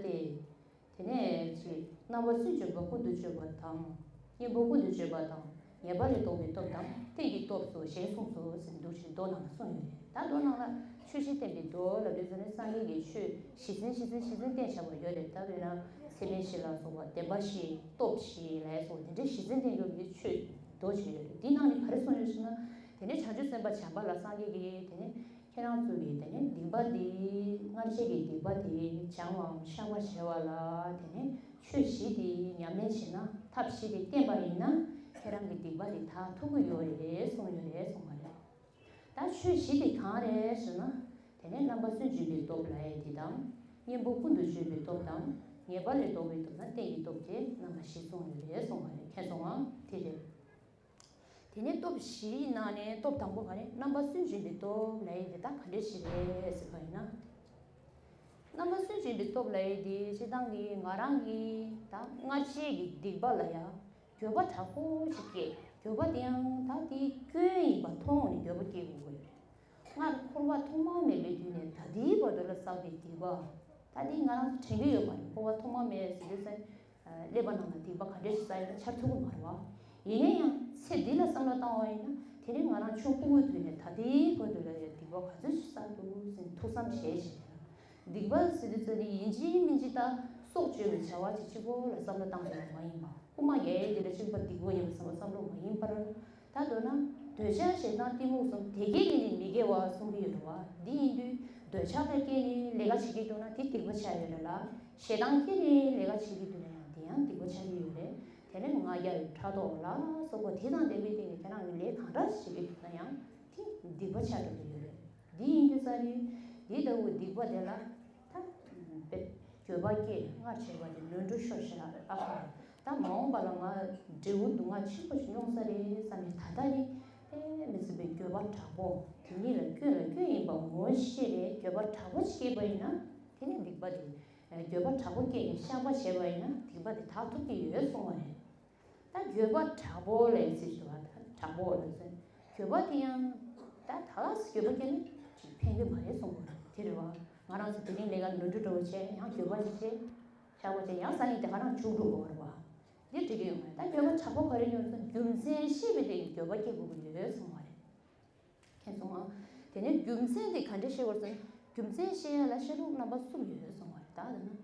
སྟེ། དེ་ནས་ཅི་རྣམ་པ་སུན་འབྱིན་པ་ཀུན་ཏུ་སྤྱོད་པ་དང་། གཉེན་པོ་ཀུན་ཏུ་སྤྱོད་པ་དང་། ཉེས་པ་ལས་ལྡོག་པའི་སྟོབས་དང་རྟེན་གྱི་སྟོབས་སོ་ཞེས་གསུངས་སོ་ཟེར་འདུག་ཅིང་མདོ་ནང་ལ་གསུངས་ཡོད་རེད། ད་མདོ་ནང་ལ་ཆོས་བཞི་བསྟན་པའི་མདོ་ལ་དུས་ཚོད་ནས་སངས་རྒྱས་ཀྱི་ཆོས་བཞི་ཚན་བཞི་ཚན་བཞི་ཚན་བསྟན་བཞག་པ་ཡོད་རེད། ད་དཔེར་ན་ཚད་མེད་བཞི་ལ་སོགས་པ་བདེན་པ་བཞི་སྟོབས་བཞི་ལ་སོགས་པ་དེ་འདྲའི་བཞི་ཚན་བསྟན་ཡོད་པའི་ཆོས་མདོ་ཅིག་ཡོད་རེད། དེའི་ནང་ནས་ག་རེ་གསུངས་ཡོད་ཟེར་ན། དེ་ནས་བྱང་ཆུབ་སེམས་དཔའ་བྱམས་པ་ལ་སངས་རྒྱས་ཀྱིས་དེ་ནས། ཁྱེད་རང་ཚོ་གིས་དེ་ནས་སྡིག་པ་འདི་སྔར་བྱས་ཀྱི་སྡིག་པ་དེ་སྦྱང་བའམ་བཤགས་པ་བྱེད་པ་ལ་དེ་ནས་ཆོས་བཞི་དེ་ཉམས་ལེན་བྱས་ན་ཐབས་བཞི་དེ་བསྟེན་པ་ཡིན་ན་ཁྱེད་རང་གི་སྡིག་པ་དེ་དག་ཐུབ་ཀྱི་ཡོད་རེད་གསུངས་ཡོད་རེད་གསུངས་པ་རེད། ད་ཆོས་བཞི་དེ་གང་རེད་ཟེར་ན། དེ་ནས་རྣམ་པ་སུན་འབྱིན་པའི་སྟོབས་ལབ་ཡས་དེ་དང་། གཉེན་པོ་ཀུན་ཏུ་སྤྱོད་པའི་སྟོབས་དང་། ཉེས་པ་ལས་ལྡོག་པའི་སྟོབས་དང་རྟེན་གྱི་སྟོབས་དེ་རྣམ་པ་བཞི་གསུངས་ཡོད་རེད་གསུངས་པ་རེད། མཁྱེན་སོང་ང་། དེ་རེད། དེ་ནས་སྟོབས་བཞིའི་ནང་ནས་སྟོབས་དང་པོ་ག་རེ་རྣམ་པ་སུན་འབྱིན་པའི་སྟོབས་ལབ་ཡས་དེ་ད་ག་འདྲ་ཞིག་རེད་ཟེར་བ་ཡིན་ན། རྣམ་པ་སུན་འབྱིན་པའི་སྟོབས་ལབ་ཡས་དེ་སྤྱིར་བཏང་གི་ང་རང་གི་ད་སྔར་བྱས་ཀྱི་སྡིག་པ་ལ་ཡང་འགྱོད་པ་དྲག་པོ་ཞིག་སྐྱེས། འགྱོད་པ་དེ་ཡང་ད་དེའི་སྐྱོན་ཡིན་པ་མཐོང་ནས་འགྱོད་པ་སྐྱེ་དགོས་ཀྱི་ཡོད་རེད། སྔར་འཁོར་བ་ཐོག་མ་མེད་པའི་དུས་ནས་ད་ལྟའི་བར་དུ་ལ་བསགས་པའི་སྡིག་པ། ད་དེ་ང་རང་ཚོ་དྲན་གྱི་ཡོད་མ་རེད། འཁོར་བ་ཐོག་མ་མེད་ཟེར་དུས་ཙང་། ཀླད་པ་ནང་ལ་སྡིག་པ་ག་འདྲ་ཞིག་བསགས་ཡོད་ན་འཆར་ཐུབ་ཀྱི་མ་རེད་བ། ཡིན་ན་ཡང་ཚེ་འདི་ལ་བསམ་བློ་བཏང་བ་ཡིན་ན་དེ་རིང་ང་རང་ཆུང་ཀུ་ཀུའི་དུས་ནས་ད་ལྟའི་བར་དུ་ལ་ཡང་སྡིག་པ་ག་ཚོད་ཞིག་བསགས་འདུག་ཟེར་ཐུགས་བསམ་བཞེས་བྱས་ནས། སྡིག་པ་ཟེར་དུས་ཙང་ནི་ཡིན་གཅིག་མིན་གཅིག་ད་སྲོག་གཅོད་པའི་བྱ་བ་ཅིག་གཅིག་པོ་ལ་བསམ་བློ་བཏང་བ་མ་ཡིན་པ། རྐུ་མ་རྒྱག་ཡས་དེ་ལ་གཅིག་པ་སྡིག་པ་ཡིན་པ་བསམ་བློ་མ་ཡིན་པར། ད་མདོར་ན། འདོད་ཆགས་ཞེ་སྡང་གཏི་མུག་གསུམ་དེ་སྐྱེས་ནས་ནི་མི་དགེ་བ་གསུང་གི་ཡོད་རེད་བ། འདི་ཡིན་དུས་འདོད་ཆགས་ལ་སྐྱེས་ནས་ལས་ཀ་བྱེད་ཀྱི་འདུག་ན་དེ་སྡིག་པ་ཆགས་ཡོད་རེད་ལ། ཞེ་སྡང་སྐྱེས་ནས་ལས་ཀ་བྱེད་ཀྱི་འདུག་ན་ཡང་དེ་ཡང་སྡིག་པ་ཆགས་ཀྱི་ཡོད་རེད། དེ་ནས་ང་རྒྱལ་ཕྲག་དོག་ལ་སོགས་པ་དེ་དང་ལྡན་པའི་སྟེང་ནས་ཁྱེད་རང་གིས་ལས་གང་འདྲ་བྱེད་ཀྱི་འདུག་ན་ཡང་དེ་སྡིག་པ་ཆགས་འགྲོ་གི་ཡོད་རེད། འདི་ཡིན་དུས་ཙང་ནི་འདི་ལྟ་བུ་སྡིག་པ་དེ་ལ་ད་འབད་འགྱོད་པ་སྐྱེས་སྔར་བྱས་པ་དེ་ནོར་འཁྲུལ་ཤོར་ཞེ་ན་ཨ་ཁ། ད་མ་འོངས་པ་ལ་ང་འབྲས་བུ་སྡུག་བསྔལ་ཆེན་པོ་ཞིག་མྱོང་ས་རེད་བསམ་ནས་ད་ལྟ་ནི་དཔེ་མི་སྲིད་པའི་འགྱོད་པ་དྲག་པོ་དེ་ཉིད་ལ་སྐྱོན་ལ་སྐྱོན་ཡིན་པ་ངོ་ཤེས་པའི་འགྱོད་པ་དྲག་པོ་ཞིག་སྐྱེས་པ་ཡིན་ན་དེ་ནི་སྡིག་པ་དེ་འགྱོད་པ་དྲག་པོ་སྐྱེས་ནས་བཤགས་པ་བྱས་པ་ཡིན་ན་སྡིག་པ་དེ་དག་ཐུབ་ཀྱི་ཡོད་གསུངས་པ་རེད། ད་འགྱོད་པ་དྲག་པོ་ལས་ཚིག་ཞུ་བ་ད་དྲག་པོ་ལ་ཚོད། འགྱོད་པ་དེ་ཡང་ད་ད་ག་སེ་འགྱོད་པ་སྐྱེས་ན་ཅིག་ཕན་གྱི་མ་རེད་གསུངས་པ་རེད། དེ་རེད་བ། ང་རང་ཚོ་དེ་རིང་ལས་ཀ་ནོར་འཁྲུལ་འགྲོ་བ་བྱས་ཡང་འགྱོད་པ་ཅིག་བྱས། བཤགས་པ་བྱས་ཡང་སང་ཉིན་དེ་ག་རང་བྱུང་འགྲོ་དགོས་རེད་བ། འདི་འགྲིག་གི་ཡོད་མ་རེད། ད་འགྱོད་པ་དྲག་པོ་ག་རེ་ཡོང་སོང་རྒྱུ་མཚན་ཤེས་པའི་སྟེང་ནས་འགྱོད་པ་སྐྱེ་དགོས་ཀྱི་ཡོད་གསུངས་པ་རེད། མཁྱེན་སོང་ཨ། དེ་ནས་རྒྱུ་མཚན་དེ་ག་འདྲས་ཤེས་དགོས་ཟེར་ན། རྒྱུ་མཚན་ཤེས་ཡ་ལ་བཤད་ལུགས་རྣམ་པ་གསུམ་ཡོད་གསུངས་པ་རེད། ད་དེ་ན།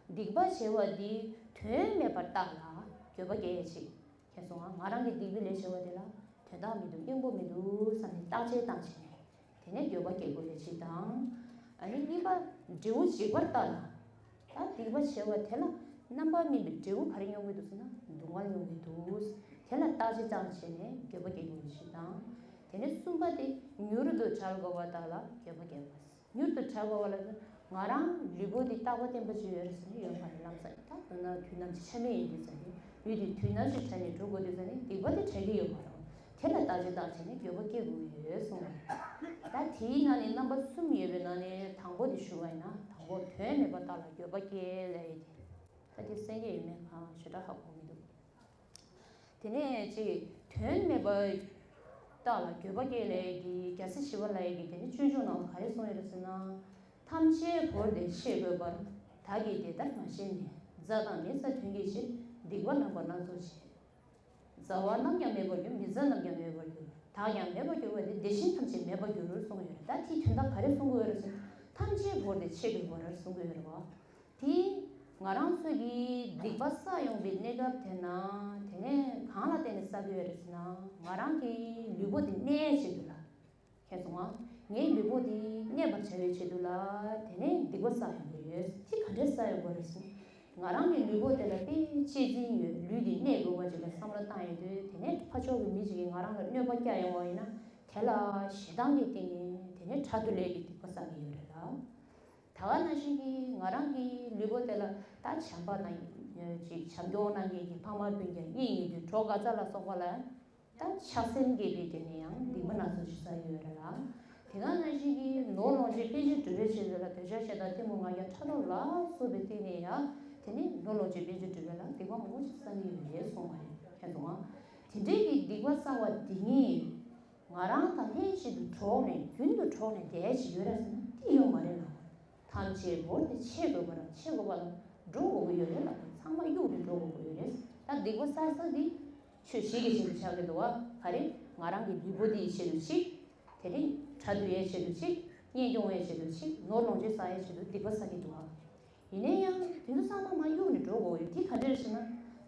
སྡིག་པ་བྱས་པ་འདི་དོན་མེད་པར་བརྟགས་ལ་འགྱོད་པ་སྐྱེ་ཡ་ཅིག་མཁྱེན་སོང་ཨ། ང་རང་གིས་སྡིག་པའི་ལས་བྱས་པ་དེ་ལ་དོན་དག་མི་འདུག་སྙིང་པོ་མི་འདུག་བསམ་ནས་བརྟག་དཔྱད་བཏང་བྱས་ནས་དེ་ནས་འགྱོད་པ་སྐྱེ་དགོས་ཡ་ཅིག་དང་། ཨ་ནི་གཉིས་པ་འབྲས་བུ་འཇིགས་པར་བརྟགས་ལ། ད་སྡིག་པ་བྱས་པ་དེ་ལ་རྣམ་པར་སྨིན་པའི་འབྲས་བུ་ག་རེ་མྱོང་གི་འདུག་ཟེར་ན་སྡུག་བསྔལ་མྱོང་གི་འདུག་དེ་ལ་བརྟག་དཔྱད་བཏང་བྱས་ནས་འགྱོད་པ་སྐྱེ་དགོས་ཞེས་དང་། དེ་ནས་གསུམ་པ་དེ་མྱུར་དུ་བྲལ་དགོས་པར་བརྟགས་ལ་འགྱོད་པ་སྐྱེ་དགོས། མྱུར་དུ་བྲལ་དགོས་པ་ལ་ང་རང་ལུས་པོ་འདི་རྟག་པ་བརྟན་པོ་ཅིག་ཡོད་རེད་ཟེར་ནས་ཡོད་མ་རེད། ལམ་སང་ད་དོན་ན་དུས་ནམ་ཞིག་ཆ་མེད་ཡིན་དུས་ཙང་ནས་ལུས་འདི་དུས་ནམ་ཞིག་བྲལ་ནས་འགྲོ་དགོས་དུས་ཙང་ནས་སྡིག་པ་དེ་བྲལ་གྱི་ཡོད་མ་རེད། དེ་ལ་བརྟག་དཔྱད་བཏང་བྱས་ནས་འགྱོད་པ་སྐྱེ་དགོས་ཀྱི་ཡོད་གསུངས་པ་རེད། ད་དེའི་ནང་ནས་རྣམ་པ་གསུམ་ཡོད་པའི་ནང་ནས་དང་པོ་དེ་ཞུ་བ་ཡིན་ན་དང་པོ་དོན་མེད་པར་བརྟགས་ལ་འགྱོད་པ་སྐྱེ་ལབ་ཡས་དེ། ད་དེ་གསན་མཁན་ཡོད་མེད་གང་ཞེ་དྲག་ཧ་གོ་མི་འདུག་དེ་ནས་ཅིག་དོན་མེད་པར་བརྟགས་ལ་འགྱོད་པ་སྐྱེ་ལབ་ཡས་ཀྱི་རྒྱལ་སྲས་ཞི་བ་ལྷ་ཡིས་ཀྱི་དེ་ནས་སྤྱོད་འཇུག་ནང་ལ་ག་རེ་གསུངས་ཡོད་རེད་ཟེར་ན། ཐམས་ཅད་བོར་ཏེ་ཆས་དགོས་པར། བདག་གིས་དེ་ལྟར་མ་ཤེས་ནས། མཛའ་དང་མི་མཛའ་དོན་གྱི་ཕྱིར། སྡིག་པ་རྣམ་པ་སྣ་ཚོགས་བྱས། མཛའ་བ་རྣམས་ཀྱང་མེད་པར་འགྱུར། མི་མཛའ་རྣམས་ཀྱང་མེད་པར་འགྱུར། བདག་ཀྱང་མེད་པར་འགྱུར་བ་དེ་དེ་བཞིན་ཐམས་ཅད་མེད་པར་འགྱུར་གསུངས་ཡོད་རེད། ད་དེའི་དོན་དག་ག་རེ་གསུང་གི་ཡོད་རེད་ཟེར་ན། ཐམས་ཅད་བོར་ཏེ་ཆས་དགོས་པར་གསུང་གི་ཡོད་རེད་བ། དེ་ང་རང་ཚོ་གི་སྡིག་པ་བསགས་ཡོང་པའི་གནས་སྐབས་དེ་ན་དེ་ནས་གང་ལ་བརྟེན་ནས་བསགས་ཀྱི་ཡོད་རེད་ཟེར་ན། ང་རང་གི་ལུས་པོ་དེ་གནས་ཆེད་དུ་ལ། མཁྱེན་སོང་ང་། ངའི་ལུས་པོ་དེ་གནས་པར་བྱ་བའི་ཆེད་དུ་ལ་དེ་ནས་སྡིག་པ་བསགས་ཡོང་གི་ཡོད། དེ་ག་འདྲས་བསགས་ཡོང་གི་རེད་ཟེར་ན། ང་རང་གི་ལུས་པོ་དེ་ལ་དཔེ་གཅེས་འཛིན་ཡོད། ལུས་དེ་གནས་དགོས་པ་ཅིག་ལ་བསམ་བློ་བཏང་ཡོང་དུས་དེ་ནས་ཕར་ཕྱོགས་ཀྱི་མི་ཅིག་གིས་ང་རང་ལ་གནོད་པ་བསྐྱལ་ཡོང་བ་ཡིན་ན། དེ་ལ་ཞེ་སྡང་གི་སྟེང་ནས་དེ་ནས་ཕྲག་དོག་ལས་ཀྱི་སྡིག་པ་བསགས་ཀྱི་ཡོད་རེད་ལ། ད་ག་ནང་བཞིན་གྱི་ང་རང་གི་ལུས་པོ་དེ་ལ་ད་བྱམས་པ་དང་ཅིག་བྱམས་སྐྱོང་གནང་མཁན་གྱི་ཕ་མ་སྤུན་ཀྱག་གཉེན་ཉེ་དུ་གྲོགས་ག་ཚ་ལ་སོགས་པ་ལ། ད་ཆགས་སེམས་སྐྱེས་པའི་སྟེང་ནས་ཡང་སྡིག་པ་སྣ་ཚོགས་ཤིག་བསགས་ཡོད་རེད་ལ། དེ་ག་ནང་བཞིན་གྱི་ནོར་ལོངས་སྤྱོད་འཕེལ་ཕྱིར་སྒྲུབ་པའི་ཆེད་དུ་ལ་འདོད་ཆགས་ཞེ་སྡང་གཏི་མུག་ང་རྒྱལ་ཕྲག་དོག་ལ་སོགས་པའི་སྟེང་ནས་ཡང་དེ་ནི་ནོར་ལོངས་སྤྱོད་འཕེལ་ཕྱིར་སྒྲུབ་པ་ལ་སྡིག་པ་མང་པོ་ཞིག་བསགས་ཀྱི་ཡོད་རེད་གསུངས་པ་རེད། མཁྱེན་སོང་ང་། དེ་འདྲའི་གི་སྡིག་པ་བསགས་པ་འདི་ཉིད་ང་རང་དང་ལྷན་ཅིག་ཏུ་འགྲོགས་ནས་རྒྱུན་དུ་འགྲོགས་ནས་བསྡད་ཀྱི་ཡོད་རེད་ཟེར་ན་དེ་ཡོད་མ་རེད་ལ། ཐམས་ཅད་བོར་ཏེ་ཆས་དགོས་པ་ར་ཆས་དགོས་པ་ལ་འགྲོ་དགོས་ཀྱི་ཡོད་རེད་ལ། ཚང་མ་གཡུག་ནས་འགྲོ་དགོས་ཀྱི་ཡོད་རེད། ད་སྡིག་པ་བསགས་ས་འདི་ཆོས་བཞི་གི་ཆེད་དུ་ཆགས་ཀྱི་འདུག་བ། ག་རེ། ང་རང་གི་ལུས་པོ་འདིའི་ཆེད་དུ་གཅིག་དེ་ནི་ཕྲག་དོག་ཡའི་ཆེད་དུ་གཅིག་གཉེན་སྐྱོང་བའི་ཆེད་དུ་གཅིག་ནོར་ལོངས་སྤྱོད་བསགས་ཡའི་ཆེད་དུ་སྡིག་པ་བསགས་ཀྱི་འདུག་བ། ཡིན་ན་ཡང་དེ་ཚོ་ཚང་མ་མར་གཡུག་ནས་འགྲོ་དགོས་ཡོད། དེ་ག་འདྲ་རེད་ཟེར་ན།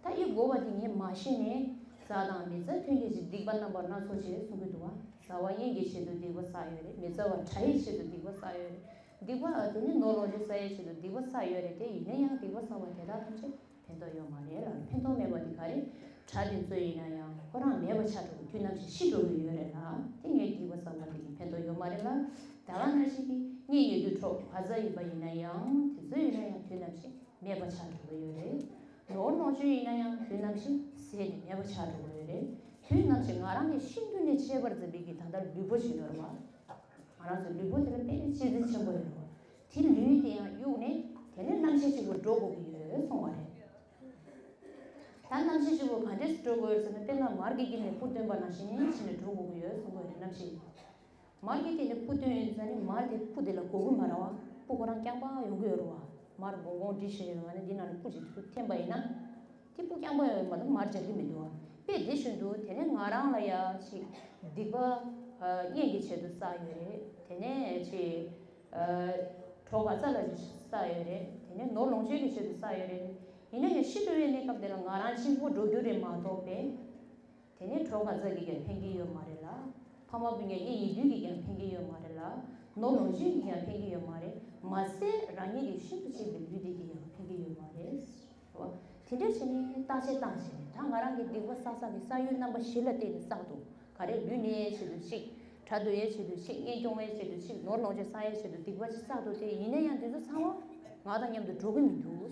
ད་གཡུག་དགོས་པ་དེ་ངས་མ་ཤེས་ནས་བཟའ་དང་མི་བཟའ་ཐོན་སྐྱེད་ཀྱི་སྡིག་པ་རྣམ་པ་སྣ་ཚོགས་བྱས་གསུང་གི་འདུག་བ། བཟའ་བ་གཉེན་གྱི་ཆེད་དུ་སྡིག་པ་བསགས་ཡོད་རེད། མི་བཟའ་བ་དགྲ་ཡི་ཆེད་དུ་སྡིག་པ་བསགས་ཡོད་རེད། སྡིག་པ་དེ་ནི་ནོར་ལོངས་སྤྱོད་བསགས་ཡའི་ཆེད་དུ་སྡིག་པ་བསགས་ཡོད་རེད་དེ། ཡིན་ན་ཡང་སྡིག་པ་བསགས་པ་དེ་དག་ཐམས་ཅད་ཕན་ཐོགས་ཡོད་མ་རེད་ལ། ཕན་ཐོགས་མེད་པ་དེ་ག་རེ། དགྲ་དེ་ཚོ་ཡིན་ན་ཡང་ཁོ་རང་མེད་པ་ཆགས་འགྲོ་གི། དུས་ནམ་ཞིག་ཤི་འགྲོ་གི་ཡོད་རེད་ལ། དེ་ངས་སྡིག་པ་བསགས་པ་དེ་གི་ཕན་ཐོགས་ཡོད་མ་རེད་ལ། ད་ག་ནང་བཞིན་གྱི་གཉེན་ཉེ་དུ་གྲོགས་ག་ཚ་ཡིན་པ་ཡིན་ན་ཡང་དེ་ཚོ་ཡིན་ན་ཡང་དུས་ནམ་ཞིག་མེད་པ་ཆགས་འགྲོ་གི་ཡོད་རེད། ནོར་ལོངས་སྤྱོད་ཡིན་ན་ཡང་དུས་ནམ་ཞིག་ཟད་དེ་མེད་པ་ཆགས་འགྲོ་གི་ཡོད་རེད། དུས་ནམ་ཞིག་ང་རང་གི་ཤིན་ཏུ་ནས་གཅེས་པར་འཛིན་པའི་གི་ད་ལྟ་ལུས་པོ་ཞིག་ཡོད་རེད་བ། ང་རང་ཚོའི་ལུས་པོ་དེ་ལ་དཔེ་ནི་གཅེས་འཛིན་ཆེན་པོ་ཡོད་རེད་བ། དེ་ལུས་དེ་ཡང་གཡུགས་ནས་དེ་ནས་རྣམ་ཤེས་གཅིག་པུ་འགྲོ་དགོས་ཀྱི་ཡོད་གསུངས་པ་རེད། ད་རྣམ་ཤེས་གཅིག་པུ་ག་འདྲས་སུ་འགྲོ་དགོས་ཡོད་ཟེར་ན། དཔེར་ན་མར་གྱི་དཀྱིལ་ནས་སྤུ་བཏོན་པ་ནང་བཞིན་བྱས་ནས་འགྲོ་དགོས་ཀྱི་ཡོད་གསུངས་པ་རེད། རྣམ་ཤེས་མར་གྱི་དཀྱིལ་ནས་སྤུ་བཏོན་ཡོད་ཙང་ནི་མར་དེ་སྤུ་དེ་ལ་གོ་གི་མ་རེད་བ། སྤུ་ཁོ་རང་རྐྱང་པ་ཡོང་གི་ཡོད་རེད་བ། མར་སྒོང་སྒོང་སྒྲིལ་བྱས་ཡོད་པ་ནི་འདི་ནང་ནས་སྤུ་གཅིག་ཏུ་འཐེན་པ་ཡིན་ན། དེ་སྤུ་རྐྱང་པ་ཡོད་མ་གཏོགས་མར་འབྱར་གྱི་མི་འདུག་བ། དཔེ་དེ་བཞིན་དུ་དེ་ནས་ང་རང་ལ་ཡ་ཅིག་སྡིག་པ་གཉེན་གྱི་ཆེད་དུ་བསགས་ཡོད་རེད། དེ་ནས་ཅིག་གྲོགས་ག་ཚ་ལ་བསགས་ཡོད་རེད། དེ་ནས་ནོར་ལོངས་སྤྱོད་ཀྱི་ཆེད་དུ་བསགས་ཡོད་རེད། ཡིན་ན་ཡང་ཤི་འགྲོ་བའི་གནས་སྐབས་དེ་ལ་ང་རང་གཅིག་པོ་འགྲོ་རྒྱུ་རེད་མ་གཏོགས་པས། དེ་ནས་གྲོགས་ག་ཚ་གིས་ཀྱང་ཕན་གྱི་ཡོད་མ་རེད་ལ། ཕ་མ་སྤུན་ཀྱག་གཉེན་ཉེ་དུ་གིས་ཀྱང་ཕན་གྱི་ཡོད་མ་རེད་ལ། ནོར་ལོངས་སྤྱོད་ཀྱིས་ཀྱང་ཕན་གྱི་ཡོད་མ་རེད། མ་ཟད་རང་ཉིད་ཀྱི་ཤིན་ཏུ་གཅེས་པའི་ལུས་དེ་གིས་ཀྱང་ཕན་གྱི་ཡོད་མ་རེད། རེད་བ། དེ་འདྲ་བྱས་ནས་བརྟག་དཔྱད་བཏང་བྱས་ནས། ད་ང་རང་གི་སྡིག་པ་བསགས་ས་དེ་བསགས་ཡུལ་རྣམ་པ་བཞི་ལ་བརྟེན་ནས་བསགས་འདུག་ག་རེ། ལུས་ནད་ཆེད་དུ་གཅིག་ཕྲག་དོག་ཡའི་ཆེད་དུ་གཅིག་གཉེན་སྐྱོང་བའི་ཆེད་དུ་གཅིག་ནོར་ལོངས་སྤྱོད་བསགས་ཡའི་ཆེད་དུ་སྡིག་པ་ཅིག་བསགས་འདུག་དེ་ཡིན་ན་ཡང་དེ་ཚོ་ཚང་མ་ང་དང་མཉམ་དུ་འགྲོ་གི་མི་འདུག་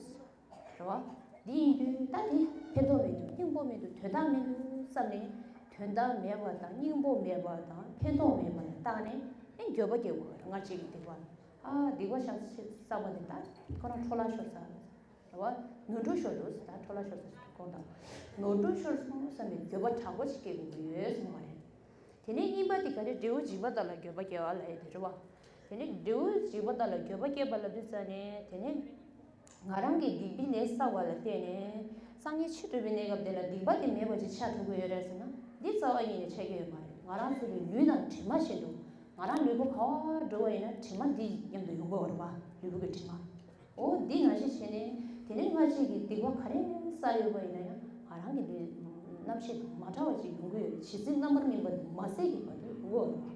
རེད་བ། འདི་ཡིན་དུས་ད་དེ་ཕན་ཐོགས་མི་འདུག་སྙིང་པོ་མི་འདུག་དོན་དག་མི་འདུག་བསམ་ནས། དོན་དག་མེད་པ་དང་སྙིང་པོ་མེད་པ་དང་ཕན་ཐོགས་མེད་པ་ལ་བརྟགས་ནས་ཨེ་འགྱོད་པ་སྐྱེ་དགོས་པ་རེད། སྔར་བྱས་ཀྱི་སྡིག་པ། ཨ། སྡིག་པ་བཤགས་ཆེད་བསགས་པ་དེ་ད་ཁོ་རང་འཕྲོ་བརླག་ཤོར་ཚར། རེད་བ། ནོར་འཁྲུལ་ཤོར་འདུག་ད་འཕྲོ་བརླག་ཤོར་ཚར་གོང་དང་། ནོར་འཁྲུལ་ཤོར་སོང་བསམ་པའི་འགྱོད་པ་དྲག་པོ་ཞིག་སྐྱེ་དགོས་ཀྱི་ཡོད་གསུངས་པ་རེད། དེ་ནས་གཉིས་པ་དེ་ག་རེ། འབྲས་བུ་འཇིགས་པ་དག་ལ་འགྱོད་པ་སྐྱེ་བ་ལབ་ཡ་དེ་རེད་བ། དེ་ནས་འབྲས་བུ་འཇིགས་པ་དག་ལ་འགྱོད་པ་སྐྱེས་པ་ལབ་དུས་ཙ་ནས། དེ་ནས་ང་རང་གིས་སྡིག་པའི་ལས་བསགས་པ་ལ་བརྟེན་ནས་སངས་རྒྱས་ཆོས་སྒྲུབ་པའི་གནས་སྐབས་དེ་ལ་སྡིག་པ་དེ་མེད་པ་ཅིག་ཆགས་ཐུབ་ཀྱི་ཡོད་རེད་ཟེར་ན། འདི་རྩ་བ་ཉིད་ནས་ཆགས་ཀྱི་ཡོད་མ་རེད། ང་རང་ཚོ་གི་ལུས་དང་དྲི་མ་བཞིན་དུ། ང་རང་ལུས་པོ་ག་པར་འགྲོ་བ་ཡིན་ན་དྲི་མ་འདི་མཉམ་དུ་ཡོང་གི་ཡོད་རེད་བ། ལུས་པོ་གི་དྲི་མ། འོ་འདི་ནང་བཞིན་བྱས་ནས། དེ་ནས་སྔ་ཕྱི་གི་སྡིག་པ་ག་རེ་བསགས་ཡོད་པ་ཡིན་ན་ཡང་ང་རང་གི་ལུས་རྣམ་ཤེས་དང་མ་བྲལ་བ་ཅིག་ཡོང་གི་ཡོད་རེད། ཇི་སྲིད་རྣམ་པར་སྨིན་པ་དེ་མ་ཟད་ཀྱི་བར་དུ་ཡོང་གི་ཡོད་རེད།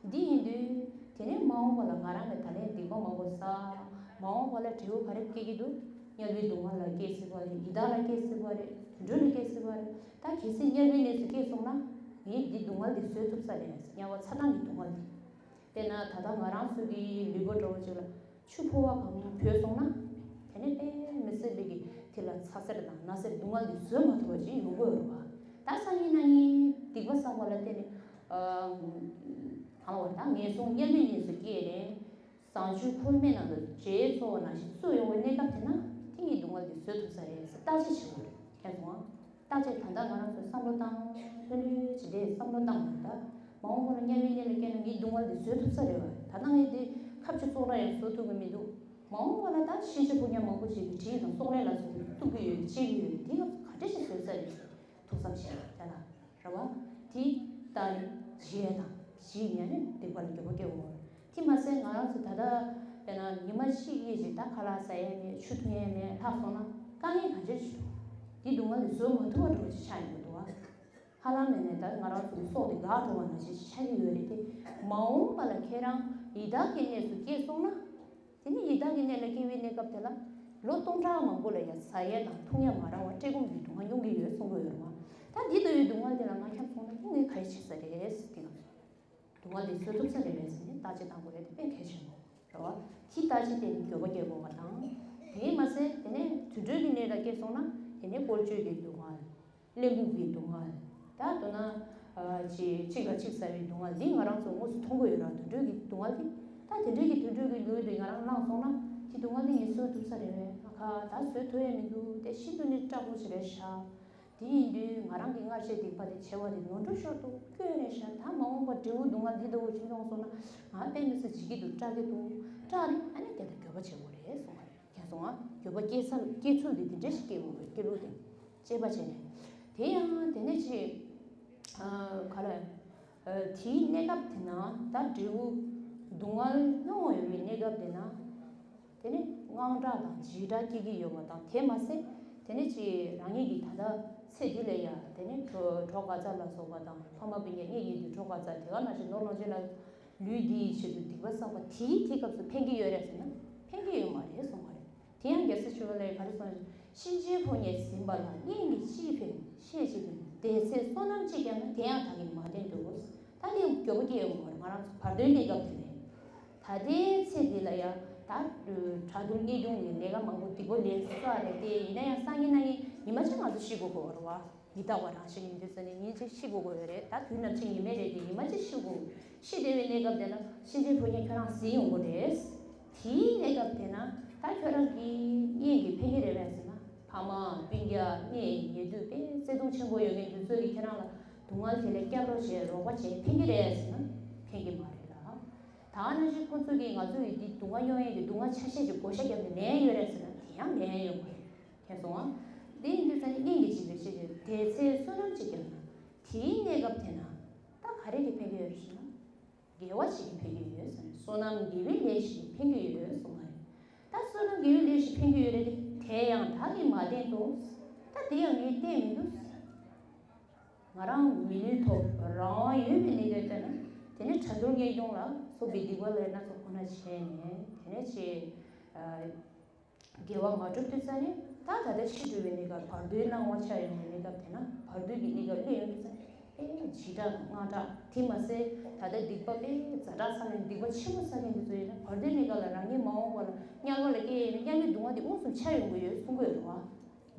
འདི་ཡིན་དུས་དེ་ནས་མ་འོངས་པ་ལ་ང་རང་གིས་ད་ལན་སྡིག་པ་མང་པོ་བསགས། མ་འོངས་པ་ལ་འབྲས་བུ་ག་རེ་སྐྱེ་གི་འདུག་དམྱལ་བའི་སྡུག་བསྔལ་ལ་སྐྱེ་སྲིད་པ་རེད། ཡི་དྭགས་ལ་སྐྱེ་སྲིད་པ་རེད། དུད་འགྲོ་ལ་སྐྱེ་སྲིད་པ་རེད། ད་གལ་སྲིད་དམྱལ་བའི་གནས་སུ་སྐྱེས་སོང་ན་ངས་འདི་སྡུག་བསྔལ་འདི་བཟོད་ཐུབ་ས་རེད། དམྱལ་བ་ཚ་གྲང་གི་སྡུག་བསྔལ་འདི། དཔེར་ན་ད་ལྟ་ང་རང་ཚོ་གི་ལུས་པོ་འདྲ་བོ་ཅིག་ལ་ཆུ་ཕོར་བ་གང་བུད་སོང་ན། དེ་ནས་དཔེ་མི་སྲིད་པའི་གི་དེ་ལ་ཚ་ཟེར་དང་ན་ཟེར་སྡུག་བསྔལ་འདི་བཟོད་མ་ཐུབ་པ་ཅིག་ཡོང་གི་ཡོད་རེད་བ། ད་སང་ཉིན་གནངས་ཉིན་སྡིག་པ་བསགས་པ་ལ་བརྟེན་ནས། ཨ། གང་བར་ད་ངན་སོང་དམྱལ་བའི་གནས་སུ་སྐྱེས་ནས། ཟངས་ཆུ་ཁོལ་མའི་ནང་དུ་བྱའི་འཚོ་བ་ནང་བཞིན་བཙུགས་ཡོང་བའི་གནས་སྐབས་དེ་ན་དེ་གཉིས་སྡུག་བསྔལ་འདི་བཟོད་ཐུབ་ས་རེད་ཟེར་བརྟག་དཔྱད་བྱེད་དགོས་རེད། མཁྱེན་སོང་ཨ། བརྟག་དཔྱད་ད་ལྟ་ང་རང་ཚོས་བསམ་བློ་བཏང་། ལྷོད་ལྷོད་བྱས་ཏེ་བསམ་བློ་བཏང་བ་ད། མ་འོངས་པ་ལ་དམྱལ་བའི་གནས་ལ་སྐྱེས་ན་ངའི་སྡུག་བསྔལ་འདི་བཟོད་ཐུབ་ས་རེད་བ། ད་ལྟ་ངས་འདི་ཁ་ཆུ་བཙོག་ར་ཡང་བཟོ་ཐུབ་ཀྱི་མི་འདུག་མ་འོངས་པ་ལ་ད་ཤི་ཤི་ཕོ་ཉ་མང་པོ་ཞིག་གི་གྲི་དང་སོག་ལེ་ལ་སོགས་པ་གཏུབ་ཀྱི་ཡོད། བཅད་ཀྱི་ཡོད། འདི་ང་ཚོ་ག་འདྲ་ཞིག་བཟོད་ས་རེད། ཐུགས་བསམ་བཞེས་ར་ལ། རེད་བ། དེ་ལྟ་ནས་བཞེས་དང་བཞེས་ཉན་ནས་སྡིག་པ་ལ་འགྱོད་པ་སྐྱེ་འོང་། དེ་མ་ཟད་ང་རང་ཚོ་ད་ལྟ་དཔེར་ན་ཉི་མ་གཅིག་གཉིས་ཅིག་ད་ཁ་ལག་ཟ་ཡས་མེད། ཆུ་འཐུང་ཡས་མེད། ལྷག་སོང་ན་དཀའ་ངལ་ག་འདྲ་ཞིག་འདུག་འདི་སྡུག་བསྔལ་འདི་བཟོད་མ་ཐུབ་པ་འདྲ་བོ་ཞིག་ཆགས་ཡོང་གི་འདུག་བ། ཧ་ལམ་མེད་ནས་ད་ང་རང་ཚོ་གི་སྲོག་དེ་འགག་འགྲོ་བ་ནང་བཞིན་ཞིག་ཆགས་ཀྱི་ཡོད་རེད་དེ། མ་འོངས་པ་ལ་ཁྱེད་རང་ཡི་དྭགས་ཀྱི་གནས་སུ་སྐྱེས་སོང་ན། དེ་ནི་ཡི་དྭགས་ཀྱི་གནས་ལ་སྐྱེ་བའི་གནས་སྐབས་དེ་ལ་ལོ་སྟོང་ཕྲག་མང་པོ་ལ་ཡང་ཟ་ཡས་དང་འཐུང་ཡས་མ་རག་པར་བཀྲེས་སྐོམ་གྱི་སྡུག་བསྔལ་མྱོང་གི་ཡོད་གསུང་གི་ཡོད་རེད་བ། ད་འདི་ལྟ་བུའི་སྡུག་བསྔལ་དེ་ལ་ང་འཁྱམས་སོང་ན་སྐུ་ངལ་ག་རེ་བྱེད་ས་རེད་ཟེར་དེ་ག། སྡུག་བསྔལ་དེ་བཟོད་ཐུབ་ས་རེད་པས་ཟེར་ནས་བརྟག་དཔྱད་བཏང་དགོས་རེད། དེ་དཔེ་གལ་ཆེན་པོ་རེད་བ། དེ་བརྟག་དཔྱད་བལྟས་ནས་འགྱོད་པ་སྐྱེ་དགོས་པ་དང་། དེས་མ་ཟད་དེ་ནས་དུད་འགྲོའི་གི་གནས་ལ་སྐྱེས་སོང་ན་དེ་ནས་བཀོལ་སྤྱོད་ཀྱི་སྡུག་བསྔལ། གླེན་ལྐུགས་ཀྱི་སྡུག་བསྔལ། ད་མདོར་ན་ཨ་ཅིག་གཅིག་ལ་གཅིག་ཟ་བའི་སྡུག་བསྔལ་འདི་ང་རང་ཚོ་དངོས་སུ་མཐོང་གི་ཡོད་ར། དུད་འགྲོའི་གི་སྡུག་བསྔལ་འདི། ད་དེ་འདྲའི་གི་དུད་འགྲོའི་གི་ལུས་འདི་ང་རང་བླངས་སོང་ན་དེ་སྡུག་བསྔལ་འདི་ངས་བཟོད་ཐུབ་ས་རེད་པས། ཨ་ཁ། ད་བཟོད་ཐུབ་ཡ་མི་འདུག་དེ་ཤིན་ཏུ་ནས་སྐྲག་པོ་ཞིག་རེད་ཤག་དེ་ཡིན་དུས་ང་རང་གི་སྔར་བྱས་སྡིག་པ་དེ་བྱས་པ་དེ་ནོར་འཁྲུལ་ཤོར་འདུག་སྐྱོན་རེད་ཤག་ད་མ་འོངས་པར་འབྲས་བུ་སྡུག་བསྔལ་འདི་ལྟ་བུ་ཅིག་མྱོང་སོང་ན་ང་དཔེ་མི་སྲིད་བྱེད་ཀྱི་འདུག་སྐྲག་གི་འདུག་སྐྲག་ནས་ཨ་ནི་དེ་ལྟར་འགྱོད་པ་བྱེད་དགོས་རེད་གསུངས་པ་རེད། མཁྱེན་སོང་ང་། འགྱོད་པ་སྐྱེ་ས་སྐྱེ་ཚུལ་འདི་དེ་འདྲ་ཞིག་སྐྱེ་དགོས་པའི་སྐྱེ་ལུགས་དེ་དཔྱད་པ་བྱས་ནས། དེ་ཡང་དེ་ནས་ཅིག་ཨ་ག་རེ། ཨ་དེའི་གནས་སྐབས་དེ་ན་ད་འབྲས་བུ་སྡུག་བསྔལ་མྱོང་བ་ཡོད་པའི་གནས་སྐབས་དེ་ན། དེ་ནས་དངངས་སྐྲག་དང་འཇིགས་སྐྲག་སྐྱེ་གི་ཡོད་པ་དང་། དེ་མ་ཟད་དེ་ནས་ཅིག་རང་ཉིད་ཀྱི་ད་ལྟ་ཚེ་འདི་ལ་ཡ་དེ་ནས་གྲོ་གྲོགས་ག་ཚ་ལ་སོགས་པ་དང་། ཕ་མ་སྤུན་ཀྱག་གཉེན་ཉེ་དུ་གྲོགས་ག་ཚ་དེ་ག་ནང་བཞིན་ནོར་ལོངས་སྤྱོད་ལ། ལུས་འདི་ཡི་ཆེད་དུ་སྡིག་པ་བསགས་པ་དེའི་དེ་སྐབས་སུ་ཕན་གྱི་ཡོད་རེད་ཟེར་ན་ཕན་གྱི་ཡོད་མ་རེད་གསུངས་པ་རེད། དེ་ཡང་རྒྱལ་སྲས་ཆོས་ཀྱི་བློ་ལས་ག་རེ་གསུངས་ན། གཤིན་རྗེའི་ཕོ་ཉས་ཟིན་པ་ལ་གཉེན་གྱིས་ཅི་ཕན་ཤེས་བྱེད་ཀྱི། དེ་ཚེ་བསོད་ནམས་ཅི་བསགས་ན་དེ་ཡང་བདག་གིས་མ་བསྟེན་དུས། ད་དེ་ཡང་འགྱོད་པ་སྐྱེ་ཡོང་གི་རེད། ང་རང་ཚོ་བར་དོའི་གནས་སྐབས་དེ་ནས། ད་ལྟའི་ཚེ་འདི་ལ་ཡང་ད་དྲག་རྡུལ་གཉིས་བྱུང་ནས་ལས་ཀ་མང་པོ་སྡིག་པ་ལས་བསགས་རེད་དེ། ཡིན་ན་ཡང་སང་ཉིན་གནངས་ཉིན་ཉི་མ་གཅིག་ང་ཚོ་ཤི་དགོས་ཀྱི་ཡོད་རེད་བ། མི་རྟག་པ་རང་བཞིན་ཡིན་དུས་ཙ་ནས་ཉིན་གཅིག་ཤི་དགོས་ཀྱི་ཡོད་རེད། ད་དུས་ནམ་ཕྱེད་ཉི་མའི་རེད་དེ་ཉི་མ་གཅིག་ཤི་དགོས། ཤི་བསྡད་པའི་གནས་སྐབས་དེ་ན་གཤིན་རྗེའི་ཕོ་ཉས་ཁྱོད་རང་ཟིན་ཡོང་གི་རེད། དེའི་གནས་སྐབས་དེ་ན་ད་ཁྱོད་རང་གི་གཉེན་གྱིས་ཕན་གྱི་རེད་པས་ཟེར་ན། ཕ་མ་སྤུན་ཀྱག་གཉེན་ཉེ་དུ་དཔེ་བརྩེ་དུང་ཆེན་པོ་ཡོད་མཁན་དེ་ཚོ་གིས་ཁྱེད་རང་ལ་སྡུག་བསྔལ་དེ་ལས་སྐྱབས་རོགས་བྱས་རོགས་པ་བྱས་ཕན་གྱི་རེད་ཟེར་ན་ཕན་གྱི་མ་རེད་ལ། ད་ནང་བཞིན་ཁོ་ཚོ་གིས་ང་ཚོ་ཡི་འདི་སྡུག་བསྔལ་མྱོང་ཡས་ཀྱི་སྡུག་བསྔལ་ཆ་ཤས་ཀྱི་བགོ་བཤའ་བརྒྱབ་ནས་ལེན་ཡོད་རེད་ཟེར་ན་དེ་ཡང་ལེན་ཡོད་མ་རེད། མཁྱེན་སོང་ཨ། དེ་ཡིན་དུས་ཙ་ནས་གཉེན་གྱིས་བྱིན་པའི་ཆེད་དུ་དེ་ཚེ་བསོད་ནམས་ཅིག་བསགས་ན། དེའི་གནས་སྐབས་དེ་ན་ད་ག་རེ་གི་ཕན་གྱི་ཡོད་རེད་ཟེར་ན། དགེ་བ་ཞིག་གིས་ཕན་གྱི་ཡོད་ཟེར་ན། བསོད་ནམས་དགེ་བའི་ལས་ཤིག་གིས་ཕན་གྱི་ཡོད་གསུངས་པ་རེད། ད་བསོད་ནམས་དགེ་བའི་ལས་ཤིག་ཕན་གྱི་ཡོད་རེད་དེ། དེ་ཡང་བདག་གིས་མ་བསྟེན་ཏོ། ད་དེ་ཡང་ངས་བསྟེན་མི་འདུག་ང་རང་མི་ནུས་ཐོག་རང་དབང་ཡོད་པའི་གནས་སྐབས་དེ་ན། དེ་ནས་དྲག་རྡུལ་གཉིས་བྱུང་ལ་སོགས་པའི་སྡིག་པ་ལས་སྣ་ཚོགས་ཁོ་ན་བྱས་ནས། དེ་ནས་ཅིག་ཨ། དགེ་བ་མ་བསྒྲུབས་དུས་ཙ་ནས་ད་ད་ལྟ་ཤི་འགྲོ་བའི་གནས་སྐབས། བར་དོའི་སྣང་བ་འཆར་ཡོང་བའི་གནས་སྐབས་དེ་ན། བར་དོའི་གི་གནས་སྐབས་སླེབས་ཡོང་དུས་ཙ་ནས་ཨེ་འཇིགས་སྐྲག་དང་དངངས་སྐྲག་དེ་མ་ཟད་ད་ལྟ་སྡིག་པ་དཔེ་ཛ་དྲག་བསགས་ནས་སྡིག་པ་ཆེན་པོ་བསགས་མཁན་དེ་ཚོ་ཡིན་ན། བར་དོའི་གནས་སྐབས་ལ་རང་ཉིད་མ་འོངས་པ་ལ་དམྱལ་བ་ལ་སྐྱེ་ཡས་ན་དམྱལ་བའི་སྡུག་བསྔལ་དེ་མངོན་སུམ་འཆར་ཡོང་གི་ཡོད་གསུང་གི་ཡོད་རེད་བ།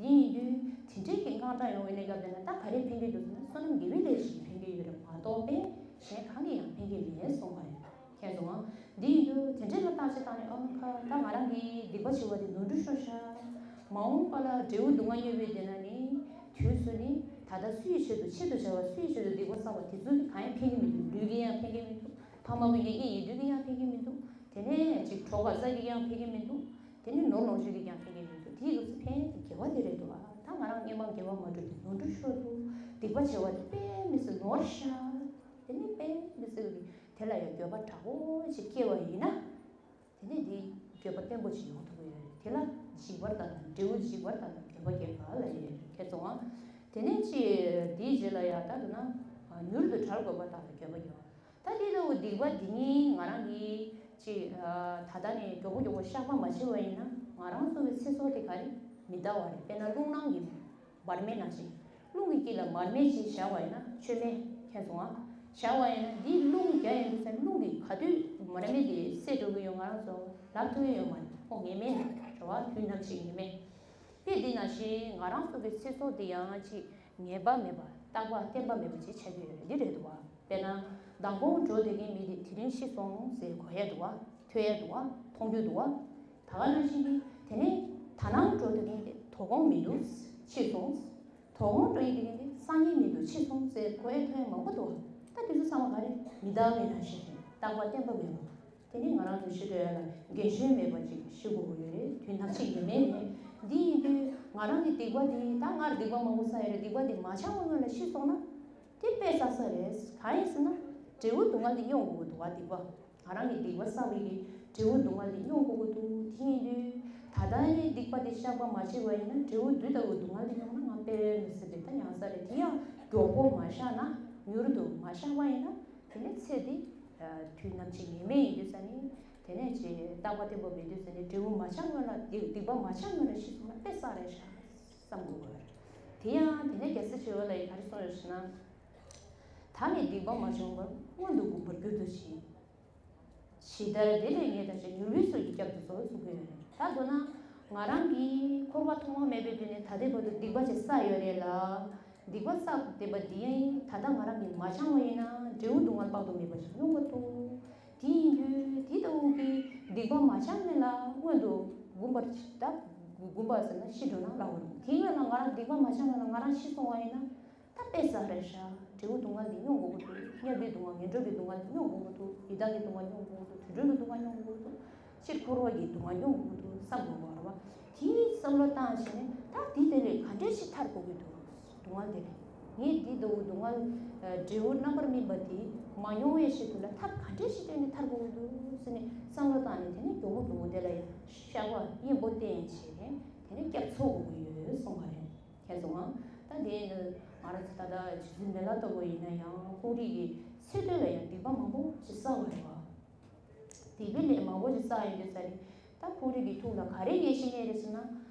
འདི་ཡིན་དུས་དེ་འདྲའི་གི་དངངས་སྐྲག་ཡོང་བའི་གནས་སྐབས་དེ་ན་ད་ག་རེ་ཕན་གྱི་འདུག་ཟེར་ན། བསོད་ནམས་དགེ་བའི་ལས་ཤིག་ཕན་གྱི་ཡོད་རེད་མ་གཏོགས་པས་གཞན་གང་གིས་ཡང་ཕན་གྱི་མེད་གསུངས་པ་རེད། མཁྱེན་སོང་ཨ། འདི་ཡིན་དུས་དེ་འདྲའི་ལ་བརྟག་དཔྱད་བཏང་ནས། ཨ་ཁ། ད་ང་རང་གིས་སྡིག་པ་བྱས་པ་དེ་ནོར་འཁྲུལ་ཤོར་ཤག་མ་འོངས་པ་ལ་འབྲས་བུ་སྡུག་བསྔལ་མྱོང་བའི་དེ་ན་ནི། དུས་སུ་ནི་ད་ལྟ་སུའི་ཆེད་དུ། ཆེད་དུ་བྱ་བ་སུའི་ཆེད་དུ་སྡིག་པ་བསགས་པ་དེ་ཚོ་གིས་གང་ཡང་ཕན་གྱི་མི་འདུག་ལུས་ཀྱིས་ཡང་ཕན་གྱི་མི་འདུག་ཕ་མ་སྤུན་ཀྱག་གཉེན་ཉེ་དུ་གིས་ཡང་ཕན་གྱི་མི་འདུག་དེ་ནས་ཅིག་གྲོགས་ག་ཚ་གིས་ཡང་ཕན་གྱི་མི་འདུག་དེ་ནི་ནོར་ལོངས་སྤྱོད་ཀྱིས་ཀྱང་ཕན་གྱི་མི་འདུག་དེའི་སྐབས་སུ་ཕན་དགེ་བ་དེ་རེད་འདུག་ཨ། ད་ང་རང་སྔོན་མ་དགེ་བ་མ་བསྒྲུབས་ཏེ་ནོར་འཁྲུལ་ཤོར་འདུག་སྡིག་པ་བྱས་པ་དེ་དཔེ་མི་སྲིད་ནོར་ཤག་དེ་ནི་དཔེ་མི་སྲིད་ཀྱི་དེ་ལ་ཡང་འགྱོད་པ་དྲག་པོ་ཞིག་སྐྱེ་བ་ཡིན་ན། དེ་ནི་འདི་འགྱོད་པ་བརྟན་པོ་ཞིག་ཡོང་ཐུབ་ཀྱི་ཡོད་རེད། དེ་ལ་འཇིགས་པར་ལྟ་དང་། འབྲས་བུ་འཇིགས་པར་ལྟ་དང་འགྱོད་པ་སྐྱེ་བ་ལ་ཡོད་རེད། མཁྱེན་སོང་ཨ། དེ་ནས་ཅི། དེའི་རྗེས་ལ་ཡང་ད་དུ་ན། མྱུར་དུ་བྲལ་དགོས་པར་ལྟ་དང་འགྱོད་པ་སྐྱེ་བ། ད་དེ་ལྟ་བུ་སྡིག་པ་འདི་གཉིས་ང་རང་གིས་ཅིག་ད་ལྟ་ནས་མགྱོགས་པོ་མགྱོགས་པོ་བཤགས་པ་མ་བྱས་པ་ཡིན་ན། ང་རང་ཚོ་གི་ཚེ་སྲོག་དེ་ག་རེ་མི་འདའ་བ་རེད། དཔེར་ན་རླུང་ནང་གི་བར་མེ་ནང་བཞིན། རླུང་གི་དཀྱིལ་ལ་མར་མེ་ཅིག་བཞག་པ་ཡིན་ན། མཆོད་མེ། མཁྱེན་སོང་ཨ། བཞག་པ་ཡིན་ན་འདིས་རླུང་རྒྱག་ཡོང་དུས་ཙ་ན་རླུང་གིས་ག་དུས་མར་མེ་དེ་བསྲེགས་འགྲོ་གི་ཡོད་ང་རང་ཚོ་ལབ་ཐུབ་ཀྱི་ཡོད་མ་རེད། ཨོ་ངེས་མེད་རེད་བ། དུས་ནམ་ཞིག་ངེས་མེད། དཔེ་འདི་ནང་བཞིན་ང་རང་ཚོ་གི་ཚེ་སྲོག་འདི་ཡང་ཅིག་ངེས་པ་མེད་པ། རྟག་པ་བརྟན་པ་མེད་པ་ཅིག་ཆགས་ཀྱི་ཡོད་རེད། འདི་རེད་འདུག་བ། དཔེར་ན་མདང་དགོང་འགྲོ་བསྡད་མཁན་མི་དེ་དེ་རིང་ཤི་སོང་ཟེར་གོ་ཡ་འདུག་བ། ཐོས་ཡ་འདུག་བ། མཐོང་རྒྱུ་འདུག་བ། ད་ག་ནང་བཞིན་གྱི་དེ་ནས་ད་ནངས་འགྲོ་བསྡད་མཁན་དེ་དོ་དགོང་མི་འདུག་ཤི་སོང་། དོ་དགོང་འགྲོ་ཡི་བསྡད་མཁན་དེ་སང་ཉིན་མི་འདུག་ཤི་སོང་ཟེར་གོ་ཡ་ཐོས་ཡ་མང་པོ་འདུག་བ། ད་དེ་ཚོ་ཚང་མ་ག་རེ་མི་རྟག་པའི་རང་བཞིན་རེད། རྟག་པ་བརྟན་པ་མེད་པ། དེ་ནི་ང་རང་ཚོ་ཤི་འགྲོ་ཡ་ལ་རྒན་གཞོན་མེད་པ་ཅིག་ཤི་དགོས་ཀྱི་ཡོད་རེད། དུས་ནམ་ཞིག་ཡིན་མིན་རེད། འདི་ཡིན་དུས་ང་རང་གི་སྡིག་པ་འདི། ད་སྔར་སྡིག་པ་མང་པོ་བསགས་ཡོད་རེད། སྡིག་པ་འདི་མ་ཆགས་སྔོན་ལ་ཤི་སོང་ན་དེ་དཔེ་བསགས་ས་རེད། གང་ཡིན་ཟེར་ན་འབྲས་བུ་སྡུག་བསྔལ་འདི་མྱོང་དགོས་ཀྱི་འདུག་བ། སྡིག་པ་ང་རང་གི་སྡིག་པ་བསགས་པའི་གི་འབྲས་བུ་སྡུག་བསྔལ་འདི་མྱོང་དགོས་ཀྱི་འདུག་དེ་ཡིན་དུས་ད་ལྟ་ཡི་སྡིག་པ་འདི་བཤགས་པ་མ་བྱས་པ་ཡིན་ན། འབྲས་བུ་དུས་ལྟ་བུ་སྡུག་བསྔལ་འདི་མྱོང་ན་ང་དཔེ་མི་སྲིད་པའི་ད་མྱངས་ས་རེད། དེ་ཡང་མགྱོགས་པོ་མ་བཤགས་ན། མྱུར་དུ་མ་བཤགས་པ་ཡིན་ན། དེ་ནས་ཚེ་འདི་དུས་ནམ་ཞིག་ངེས་མེད་ཡིན་དུས་ཙ་ནི། དེ་ནས་ཅིག་རྟག་པ་བརྟན་པོ་མེད་དུས་ཙ་ནི་འབྲས་བུ་མ་ཆགས་སྔོན་ལ། སྡིག་སྡིག་པ་མ་ཆགས་སྔོན་ལ་ཤི་སོང་ན་དཔེ་བསགས་རེད་ཤག་བསམ་དགོས་པ་རེད། དེ་ཡང་དེ་ནས་རྒྱལ་སྲས་ཆེ་བ་ལ་ཡི་ག་རེ་གསུངས་ཡོད་ཟེར་ན། ད་ནི་སྡིག་པ་མ་བྱུང་བར་སྔོན་དུ་འགུམ་པར་གྱུར་ཏོ་ཞེས། ཇི་ལྟར་དེ་ལས་ངེས་དང་ཞེས། མྱུར་བའི་ཚུལ་གྱིས་བསྐྱབ་ཏུ་གསོལ་གསུང་གི་ཡོད་རེད། ད་མདོར་ན་ང་རང་གིས་འཁོར་བ་ཐོག་མ་མེད་པའི་དུས་ནས་ད་ལྟའི་བར་དུ་སྡིག་པ་ཅིག་བསགས་ཡོད་རེད་ལ། སྡིག་པ་བསགས་བསྡད་པ་འདི་ཡང་ད་ལྟ་ང་རང་གིས་མ་བྱང་བ་ཡིན་ན་འབྲས་བུ་སྡུག་བསྔལ་དཔག་ཏུ་མེད་པ་ཞིག་མྱོང་གི་འདུག་དེ་ཡིན་དུས་དེ་ལྟ་བུ་གི་སྡིག་པ་མ་བྱང་མཁན་ལ་སྔོན་དུ་འགུམ་པར། ད་འགུམ་པ་ཟེར་ན་ཤི་འགྲོ་ན་ལབ་པ་རེད། དེ་སྔོན་ལ་ང་རང་སྡིག་པ་མ་བྱང་མཁན་ལ་ང་རང་ཤི་སོང་བ་ཡིན་ན། ད་དཔེ་བསགས་རེད་ཤག་འབྲས་བུ་སྡུག་བསྔལ་འདི་མྱོང་དགོས་ཀྱི་འདུག་དམྱལ་བའི་སྡུག་བསྔལ། ངན་འགྲོ་གི་སྡུག་བསྔལ་འདི་མྱོང་དགོས་ཀྱི་འདུག་ཡི་དྭགས་ཀྱི་སྡུག་བསྔལ་མྱོང་དགོས་ཀྱི་འདུག་དུད་འགྲོ་གི་སྡུག་བསྔལ་མྱོང་དགོས་ཀྱི་འདུག་སྤྱིར་འཁོར་བ་གི་སྡུག་བསྔལ་མྱོང་དགོས་ཀྱི་འདུག་བསམ་དགོས་པ་རེད་བ། དེའི་བསམ་བློ་བཏང་བྱས་ནས་ད་འདི་དེ་ལས་ག་འདྲས་ཤིག་ཐར་དགོས་ཀྱི་འདུག་སྡུག་བསྔལ་དེ་ལས་ངས་འདི་ལྟ་བུ་སྡུག་བསྔལ། འབྲས་བུ་རྣམ་པར་སྨིན་པ་འདི་མ་མྱོང་བའི་ཆེད་དུ་ལ་ཐབས་ག་འདྲས་ཤིག་བཏོན་ནས་ཐར་དགོས་ཀྱི་འདུག་ཟེར་ནས་བསམ་བློ་བཏང་ནས། དེ་ནས་མགྱོགས་པོ་མགྱོགས་པོ་དེ་ལ་ཡང་བཤགས་པ་གཉེན་པོ་བསྟེན་བྱས་ནས་དེ་ནས་སྐྱབས་འཚོལ་དགོས་ཀྱི་ཡོད་གསུངས་པ་རེད། མཁྱེན་སོང་ང་། ད་དེ་ནི་ང་རང་ཚོ་ད་ལྟ་རྗེ་བཙུན་མི་ལ་ལྟ་བུ་ཡིན་ན་ཡང་ཁོང་རང་གི་ཚེ་སྟོད་ལ་ཡང་སྡིག་པ་མང་པོ་ཞིག་བསགས་པ་རེད་བ། སྡིག་པའི་ལས་མང་པོ་ཞིག་བསགས་ཡོང་དུས་ཙ་ནི་ད་ཁོང་རང་གི་ཐུགས་ལ་ག་རེ་ངེས་ཤེས་རྙེད་རེད་ཟེར་ན།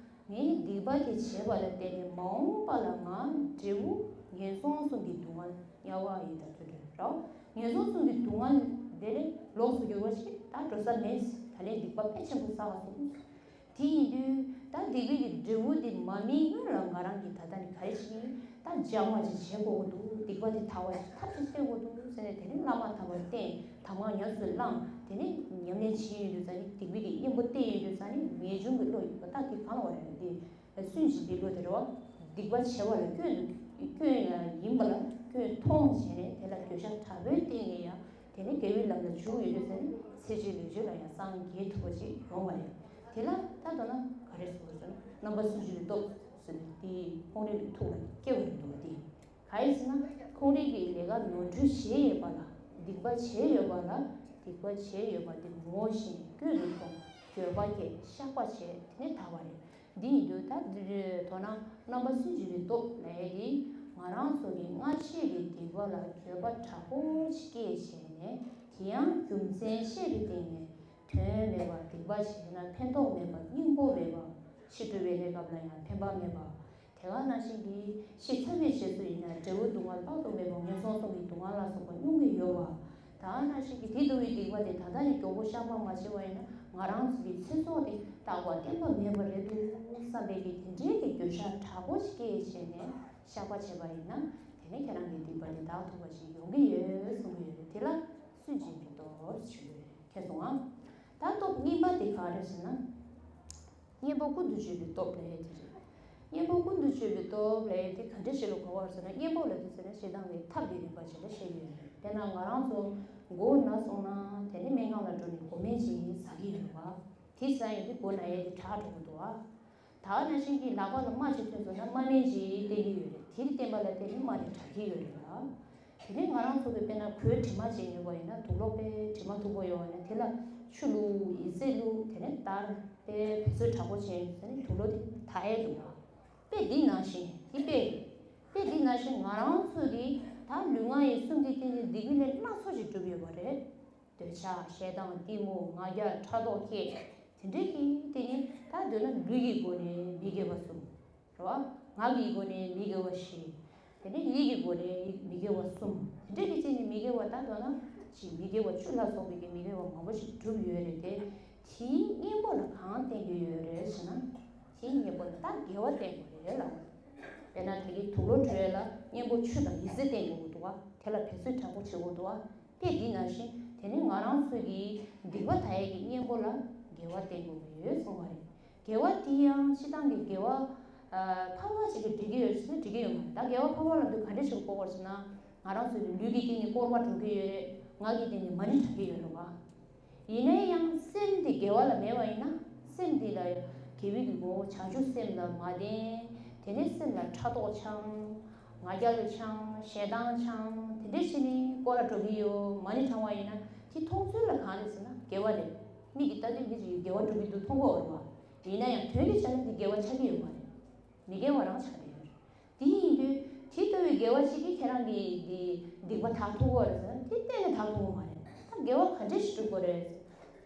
ངས་སྡིག་པ་དེ་བྱས་པ་ལ་བརྟེན་ནས་མ་འོངས་པ་ལ་ང་འབྲས་བུ་ངན་སོང་གསུམ་གྱི་སྡུག་བསྔལ། དམྱལ་བ་ཡི་དྭགས་དུད་འགྲོ་རོ། ངན་སོང་གསུམ་གྱི་སྡུག་བསྔལ་དེ་ལས་ལོགས་སུ་གྱུར་པ་ཞིག་ད་འགྲོ་ས་མེད། ད་ལན་སྡིག་པ་དཔེ་ཆེན་པོ་བསགས་སོང་། དེ་ཡིན་དུས་ད་སྡིག་པའི་གི་འབྲས་བུ་དེ་མ་སྨིན་སྔོན་ལ་ང་རང་གིས་ད་ལྟ་ནས་ག་རེ་བྱེད་ཀྱི་ཡིན། ད་སྦྱང་བ་ཅིག་བྱེད་དགོས་ཀྱི་འདུག་སྡིག་པ་དེ་དག་པ་ཅིག་ཐབས་ཅིག་བསྟེན་དགོས་འདུག་ཟེར་ནས་དེ་ནས་བླ་མ་དམ་པར་བསྟེན། དམ་ངར་ཉམས་སུ་བླངས། དེ་ནས་ཉམས་ལེན་བྱེད་ཡོང་དུས་ཙ་ནི་སྡིག་པའི་གི་གཉེན་པོ་བསྟེན་ཡོང་དུས་ཙ་ནི་ངེས་འབྱུང་གི་བློ་ཡོད་པ་ད་དེ་གང་ལ་བ་རེད། དེ་སུན་འབྱིན་པའི་བློ་དེ་རེད་བ། སྡིག་པ་བྱས་པ་ལ་སྐྱོན་དུ་སྐྱོན་ཡིན་པ་ལ་སྐྱོན་མཐོང་བྱས་ནས་དེ་ལ་འགྱོད་བཤགས་དྲག་པོའི་སྟེང་ནས་ཡང་དེ་ནས་དགེ་བའི་ལམ་ལ་འཇུག་ཡོད་དུས་ཙ་ནི་ཚེ་གཅིག་ལུས་གཅིག་ལ་ཡང་སངས་རྒྱས་ཐུབ་པ་ཅིག་ཡོང་བ་རེད། དེ་ལ་ད་མདོར་ན་ག་རེ་ཟེར་དགོས་ཟེར་ན་རྣམ་པ་སུན་འབྱིན་པའི་སྟོབས་ཟེར་ནས་དེ་ཁོང་རང་གི་ཐུགས་ལ་སྐྱེ་བ་རེད་འདུག་བ། དེ་ག་རེ་ཟེར་ན་ཁོང་རང་གི་ལས་ཀ་ནོར་འཁྲུལ་བྱས་ཡོད་པ་ལ་སྡིག་པ་བྱས་ཡོད་པ་ལ་སྡིག་པ་བྱས་ཡོད་པ་དེ་ངོ་ཤེས་ཀུན་ཏུ་མཐོང་། འགྱོད་པ་སྐྱེ། བཤགས་པ་བྱས་དེ་ནས་དག་པ་རེད། འདི་ཡིན་དུས་ད་འདིར་མདོར་ན་རྣམ་པ་སུན་འབྱིན་པའི་སྟོབས་ལབ་ཡས་འདི་ང་རང་ཚོ་གི་སྔ་ཕྱི་གི་སྡིག་པ་ལ་འགྱོད་པ་དྲག་པོ་ཞིག་སྐྱེས་བྱས་ནས་དེ་ཡང་རྒྱུ་མཚན་ཤེས་པའི་སྟེང་ནས་དོན་མེད་པ་སྡིག་པ་བྱས་ན་ཕན་ཐོགས་མེད་པ་སྙིང་པོ་མེད་པ་ཕྱི་དྲོ་བའི་གནས་སྐབས་ལ་ཡང་ཕན་པ་མེད་པ། དེ་ག་ནང་བཞིན་གྱི་ཤི་ཚར་བའི་རྗེས་སུ་ཡིན་ན་འབྲས་བུ་སྡུག་བསྔལ་དཔག་ཏུ་མེད་པ་ངན་སོང་གསུམ་གྱི་སྡུག་བསྔལ་ལ་སོགས་པ་མྱོང་གི་ཡོད་པ། ད་ནང་བཞིན་གྱི་དེ་ལྟ་བུའི་སྡིག་པ་དེ་ད་ལྟ་ནས་མགྱོགས་པོ་བཤགས་པ་མ་བྱས་པ་ཡིན་ན་ང་རང་ཚོ་གི་ཚེ་སྲོག་དེ་རྟག་པར་བརྟན་པ་མེད་པ་རེད་འདུག་བསམ་པའི་གི་དེ་འདྲའི་གི་འགྱོད་བཤགས་དྲག་པོ་ཞིག་སྐྱེས་བྱས་ནས་བཤགས་པ་བྱས་པ་ཡིན་ན་དེ་ནས་ཁྱེད་རང་གི་སྡིག་པ་དེ་དག་ཐུབ་པ་ཞིག་ཡོང་གི་ཡོད་གསུང་གི་ཡོད་རེད། དེ་ལ་སུན་འབྱིན་པའི་སྟོབས་ཞུ་གི་ཡོད་རེད། མཁྱེན་སོང་ཨང་། ད་སྟོབས་གཉིས་པ་དེ་ག་རེ་ཟེར་ན། གཉེན་པོ་ཀུན་ཏུ་སྤྱོད་པའི་སྟོབས་ལབ་ཡས་དེ་རེད། གཉེན་པོ་ཀུན་ཏུ་སྤྱོད་པའི་སྟོབས་ལབ་ཡས་དེ་ག་འདྲ་ཞིག་ལ་གོ་བ་རེད་ཟེར་ན་གཉེན་པོ་ལབ་དུས་ཟེར་ན་ཞེ་སྡང་བའི་ཐབས་ཀྱི་རིམ་པ་ཅིག་ལ་བཤད་ཀྱི་ཡོད་རེད། དཔེར་ན་ང་རང་ཚོ་མགོ་ན་སོང་ན་དེ་ནས་སྨན་ཁང་ལ་འགྲོ་ནས་མགོ་སྨན་ཅིག་ཟ་གི་ཡོད་རེད་བ། དེ་ཟ་ཡོང་དུས་མགོ་ན་ཡས་དེ་དྲག་འགྲོ་གི་འདུག་བ། ད་ག་ནང་བཞིན་གྱི་ལག་པ་ལ་རྨ་ཅིག་ཐོན་སོང་ན་རྨ་སྨན་ཅིག་བསྟེན་གྱི་ཡོད་རེད། དེ་རིགས་བསྟེན་པ་ལ་བརྟེན་ནས་རྨ་དེ་དྲག་གི་ཡོད་རེད་ལ། དེ་ནས་ང་རང་ཚོ་གི་དཔེར་ན་གོས་དྲི་མ་ཅན་ཡོད་པ་ཡིན་ན་དུག་ལོག་དཔེ་དྲི་མ་མཐུག་པོ་ཡོད་པ་ཡིན་ན་དེ་ལ་ཆུ་བླུགས་ཡི་ཙི་བླུགས་དེ་ནས་དར་དཔེ་བེད་སྤྱོད་དྲག་པོ་བྱས་ཡོང་དུས་ནས་དུག་ལོག་དེ་དག་ཡས་འདུག་བ། དཔེ་འདི་ནང་བཞིན་དེ་དཔེ་དཔེ་འདི་ནང་བཞིན་ང་རང་ཚོ་གི་ད་ལུས་ངག་ཡིད་གསུམ་གྱི་སྟེང་ནས་སྡིག་པའི་ལས་སྣ་ཚོགས་ཤིག་བསྒྲུབས་ཡོད་པ་རེད། འདོད་ཆགས་ཞེ་སྡང་གཏི་མུག་ང་རྒྱལ་ཕྲག་དོག་བཅས་དེ་འདྲའི་གི་སྟེང་ནས་ད་འདོད་ན་ལུས་ཀྱི་སྒོ་ནས་མི་དགེ་བ་གསུམ། རེད་བ། ངག་གི་སྒོ་ནས་མི་དགེ་བ་བཞི། དེ་ནས་ཡིད་ཀྱི་སྒོ་ནས་མི་དགེ་བ་གསུམ། དེ་འདྲའི་གི་སྟེང་ནས་མི་དགེ་བ་ད་མདོར་ན་ཅིག་མི་དགེ་བ་བཅུ་ལ་སོགས་པའི་གི་མི་དགེ་བ་མང་པོ་ཞིག་བསྒྲུབས་ཡོད་རེད་དེ། དེའི་གཉེན་པོ་ལ་གང་བསྟེན་དགོས་ཡོད་རེད་ཟེར་ན། དེའི་གཉེན་པོ་ལ་ད་དགེ་བ་བསྟེན་དགོས་རེད་ལབ། དཔེར་ན་ད་གིན་དུག་ལོག་བྲོས་ཡས་ལ་གཉེན་པོ་ཆུ་དང་ཡི་ཙི་བསྟེན་དགོས་ཀྱི་འདུག་བ། དེ་ལ་བེད་སྤྱོད་དྲག་པོ་བྱེད་དགོས་འདུག་བ། དཔེ་འདི་ནང་བཞིན་དེ་ནི་ང་རང་ཚོ་གི་སྡིག་པ་དག་ཡས་ཀྱི་གཉེན་པོ་ལ་དགེ་བ་བསྟེན་དགོས་ཀྱི་ཡོད་གསུངས་པ་རེད། དགེ་བ་འདི་ཡང་སྤྱིར་བཏང་གི་དགེ་བ་ཨ་ཕལ་བ་ཅིག་གིས་འགྲིག་གི་ཡོད་ཟེར་ན་འགྲིག་གི་ཡོད་མ་རེད། ད་དགེ་བ་ཕལ་བ་ལབ་དུས་ག་འདྲ་ཞིག་གོ་དགོས་ཟེར་ན་ང་རང་ཚོ་གི་ལུས་ཀྱི་སྟེང་ནས་སྐོར་བ་འགྲོ་གི་ཡོད་རེད། ངག་གི་སྟེང་ནས་མ་ཎི་བགྲང་གི་ཡོད་རེད་བ། ཡིན་ན་ཡང་སེམས་འདི་དགེ་བ་ལ་མེད་པ་ཡིན་ན་སེམས་འདི་ལ་དགེ་བའི་གི་ངོ་བོ་བྱང་ཆུབ་སེམས་ལ་མ་ལྡན། དེ་ནས་སེམས་ལ་ཕྲག་དོག་འཆང་། ང་རྒྱལ་འཆང་། ཞེ་སྡང་འཆང་། དེ་འདྲ་བྱས་ནས་སྐོར་ར་འགྲོ་གི་ཡོད། མ་ཎི་བགྲང་བ་ཡིན་ན་དེ་མཐོང་ཚུལ་ལ་གང་རེད་ཟེར་ན་དགེ་བ་རེད། མིག་གིས་ལྟ་དུས་མི་ཞིག་གིས་དགེ་བ་སྒྲུབ་ཀྱི་འདུག་མཐོང་གི་ཡོད་རེད་བ། ཡིན་ན་ཡང་དོན་གྱི་ཆ་ནས་དེ་དགེ་བ་ཆགས་ཀྱི་ཡོད་མ་རེད། མི་དགེ་བ་རང་ཆགས་བསྡད་ཡོད་རེད། དེ་ཡིན་དུས་དེ་ལྟ་བུའི་དགེ་བ་ཅིག་གིས་ཁྱེད་རང་གི་འདི་སྡིག་པ་དག་ཐུབ་ཀྱི་ཡོད་རེད་ཟེར་ན་དེ་གཏན་ནས་དག་ཐུབ་ཀྱི་མ་རེད། ད་དགེ་བ་ག་འདྲས་ཞིག་སྒྲུབ་དགོས་རེད།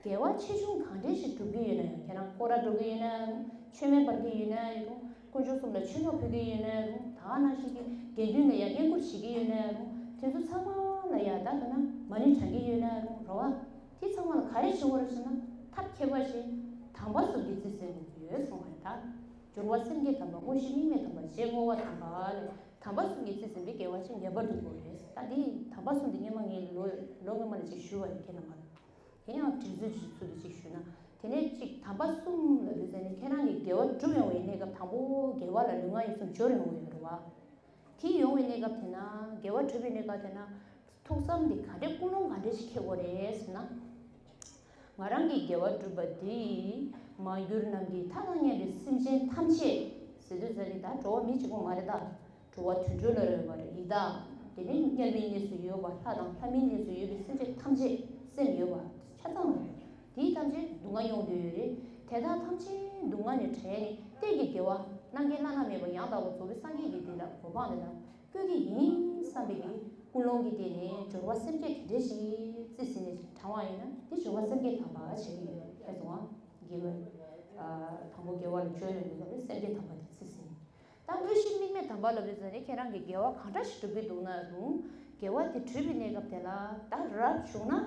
དགེ་བ་ཆེ་ཆུང་གང་འདྲས་ཞིག་སྒྲུབ་ཀྱི་ཡོད་ན་ཡང་ཁྱེད་རང་སྐོར་ར་འགྲོ་གི་ཡོད་ན་རུང་། མཆོད་མེ་འབར་གྱི་ཡོད་ན་རུང་། དཀོན་མཆོག་གསུམ་ལ་མཆོད་ནོར་ཕུལ་གྱི་ཡོད་ན་རུང་། ད་ག་ནང་བཞིན་གྱི་དགེ་འདུན་ལ་ཡང་བསྙེན་བཀུར་བྱེད་ཀྱི་ཡོད་ན་རུང་ དེ་ཚོ་ཚང་མ་ལ་ཡ་ད་ད་ན་མ་ཎི་བགྲང་གི་ཡོད་ན་རུང་རོ་བ། དེ་ཚང་མ་ལ་ག་རེ་བྱེད་དགོས་རེད་ཟེར་ན། ཐབས་མཁས་པ་ཞིག་དམ་པ་གསུམ་གྱི་རྩིས་ཟིན་དགོས་ཀྱི་ཡོད་གསུངས་པ་རེད་ད། སྦྱོར་བ་སེམས་བསྐྱེད་དམ་པ། དངོས་གཞི་དམིགས་མེད་དམ་པ། རྗེས་བསྔོ་བ་དམ་པ་ལས། དམ་པ་གསུམ་གྱི་རྩིས་ཟིན་པའི་དགེ་བ་ཅན་ངེས་པར་དུ་དགོས་རེད། ད་འདི་དམ་པ་གསུམ་འདི་སྔོན་མ་ངས་ལོ་ལོ་སྔོན་མ་ལ་ཅིག་ཞུས་པ་རེད་ཁྱེད་རྣམ་པ་ལ། དེ་ཡང་དྲན་གསོའི་ཚུལ་དུ་ཅིག་ཞུས་ན། དེ་ནས་ཅིག་དམ་པ་གསུམ་ལབ་དུས་ཙམ་ནས་ཁྱེད་རང་གི་དགེ་བ་སྒྲུབ་ཡོང་བའི་གནས་སྐབས་དང་པོ་དགེ་བ་ལ་ལུས་ངག་ཡིད་གསུམ་སྦྱོར་ཡོང་གི་ཡོད་རེད་བ། དེ་ཡོང་བའི་གནས་སྐབས་དེ་ན་དགེ་བ་སྒྲུབ་པའི་གནས་སྐབས་དེ་ན་ཐུགས་བསམ་འདི་ག་འདྲའི་ཀུན་སློང་ག་འདྲ་ཞིག་འཁྱེར་དགོས་རེད་ཟེར་ན། ང་རང་གིས་དགེ་བ་བསྒྲུབས་པ་འདིས་མ་གྱུར་ནམ་མཁའི་མཐའ་དང་མཉམ་པའི་སེམས་ཅན་ཐམས་ཅད་ཟེར་དུས་ཙམ་ནས་ད་འགྲོ་བ་མི་གཅིག་པོ་མ་རེད་ད། འགྲོ་བ་དུད་འགྲོ་ལ་རོལ་བ་རེད། ཡི་དྭགས། དེ་ནས་དམྱལ་བའི་གནས་སུ་ཡོད་པ་ལྷ་དང་ལྷ་མིན་གནས་སུ་ཡོད་པའི་སེམས་ཅན་ཐམས་ཅད་སེམས་ཡོད་པ་ཆ་ཚང་རེད། དེའི་ཐམས་ཅད་སྡུག་བསྔལ་མྱོང་བསྡད་ཡོད་རེད། དེ་དག་ཐམས་ཅད་སྡུག་བསྔལ་ནས་བྲལ་ནས་གཏན་གྱི་དགེ་བ་རྣམ་མཁྱེན་བླ་ན་མེད་པ་ཡང་དག་པར་རྫོགས་པའི་སངས་རྒྱས་ཀྱི་བདེ་ལ་གོ་འཕང་དེ་ལ་བཀོད་ཀྱི་ཡིན་བསམ་པའི་གི་ཀུན་སློང་གི་སྟེང་ནས་སྦྱོར་བ་སེམས་བསྐྱེད་དེ་འདྲ་ཞིག་རྩིས་ཟིན་ནས་བགྲང་བ་ཡིན་ན་དེ་སྦྱོར་བ་སེམས་བསྐྱེད་དམ་པ་བྱེད་ཀྱི་ཡོད། ཁྱེད་ཚོ་དགེ་བ་དང་པོ་དགེ་བ་ལ་སྤྱོད་ཡོང་དུས་སྐབས་སེམས་བསྐྱེད་དམ་པ་དེ་རྩིས་ཟིན། ད་དངོས་གཞི་དམིགས་མེད་དམ་པ་ལབ་དུས་ཙམ་ནས་ཁྱེད་རང་གིས་དགེ་བ་གང་འདྲ་ཞིག་སྒྲུབ་ཀྱི་འདུག་ན་རུང་། དགེ་བ་དེ་སྒྲུབ་པའི་གནས་སྐབས་དེ་ལ་ད་རབ་བྱུང་ན།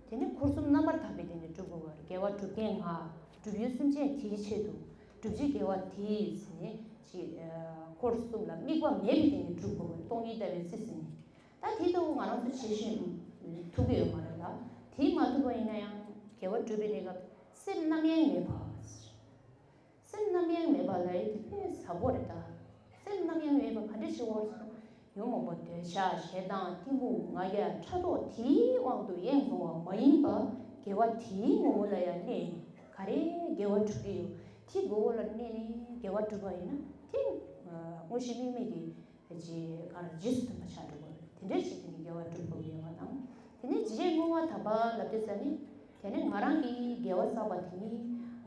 དེ་ནི་འཁོར་གསུམ་རྣམ་པར་དག་པའི་སྟེང་ནས་སྒྲུབ་དགོས་པར་དགེ་བ་སྒྲུབ་མཁན་ང་། སྒྲུབ་ཡུལ་སེམས་ཅན་དེའི་ཆེད་དུ། སྒྲུབ་བྱེད་དགེ་བ་དེས་ཟེར་ནས་ཅིག་འཁོར་གསུམ་ལ་དམིགས་པ་མེད་པའི་སྟེང་ནས་སྒྲུབ་དགོས་པར་སྟོང་ཉིད་ལྟ་བའི་རྩིས་ཟིན་ནས། ད་དེ་ལྟ་བུ་ང་རང་ཚོ་བྱེད་བཞིན་ཐུབ་ཀྱི་ཡོད་མ་རེད་ལ། དེ་མ་ཐུབ་པ་ཡིན་ན་ཡང་དགེ་བ་སྒྲུབ་པའི་གནས་སྐབས་སེམས་རྣམ་གཡེང་མེད་པ། སེམས་རྣམ་གཡེང་མེད་པ་ལ་དེ་དཔེ་ཟབ་པོ་རེད་ད། སེམས་རྣམ་གཡེང་མེད་པ་ག་འདྲ་ཞིག་འོང་ཟེར་ན། ཉོན་མོངས་པ་འདོད་ཆགས་ཞེ་སྡང་གཏི་མུག་ང་རྒྱལ་ཕྲག་དོག་དེའི་དབང་དུ་གཡེང་སོང་བ་མ་ཡིན་པ། དགེ་བ་དེའི་ངོ་བོ་ལ་ཡང་གནས་ནས་ག་རེ་དགེ་བ་སྒྲུབ་ཀྱི་ཡོད་དེའི་ངོ་བོ་ལ་གནས་ནས་དགེ་བ་སྒྲུབ་པ་ཡིན་ན་དེ་དངོས་གཞི་དམིགས་མེད་ཀྱི། རྗེས་གང་རྗེས་སུ་མཐུན་པ་ཆགས་འགྲོ་དགོས། དེ་འདྲའི་ཞིག་གི་དགེ་བ་སྒྲུབ་དགོས་ཡོད་པ་དང་། དེ་ནས་རྗེས་བསྔོ་བ་དམ་པ་ལབ་དུས་ཙམ་ནི། དེ་ནས་ང་རང་གིས་དགེ་བ་བསགས་པ་དེ་ནི་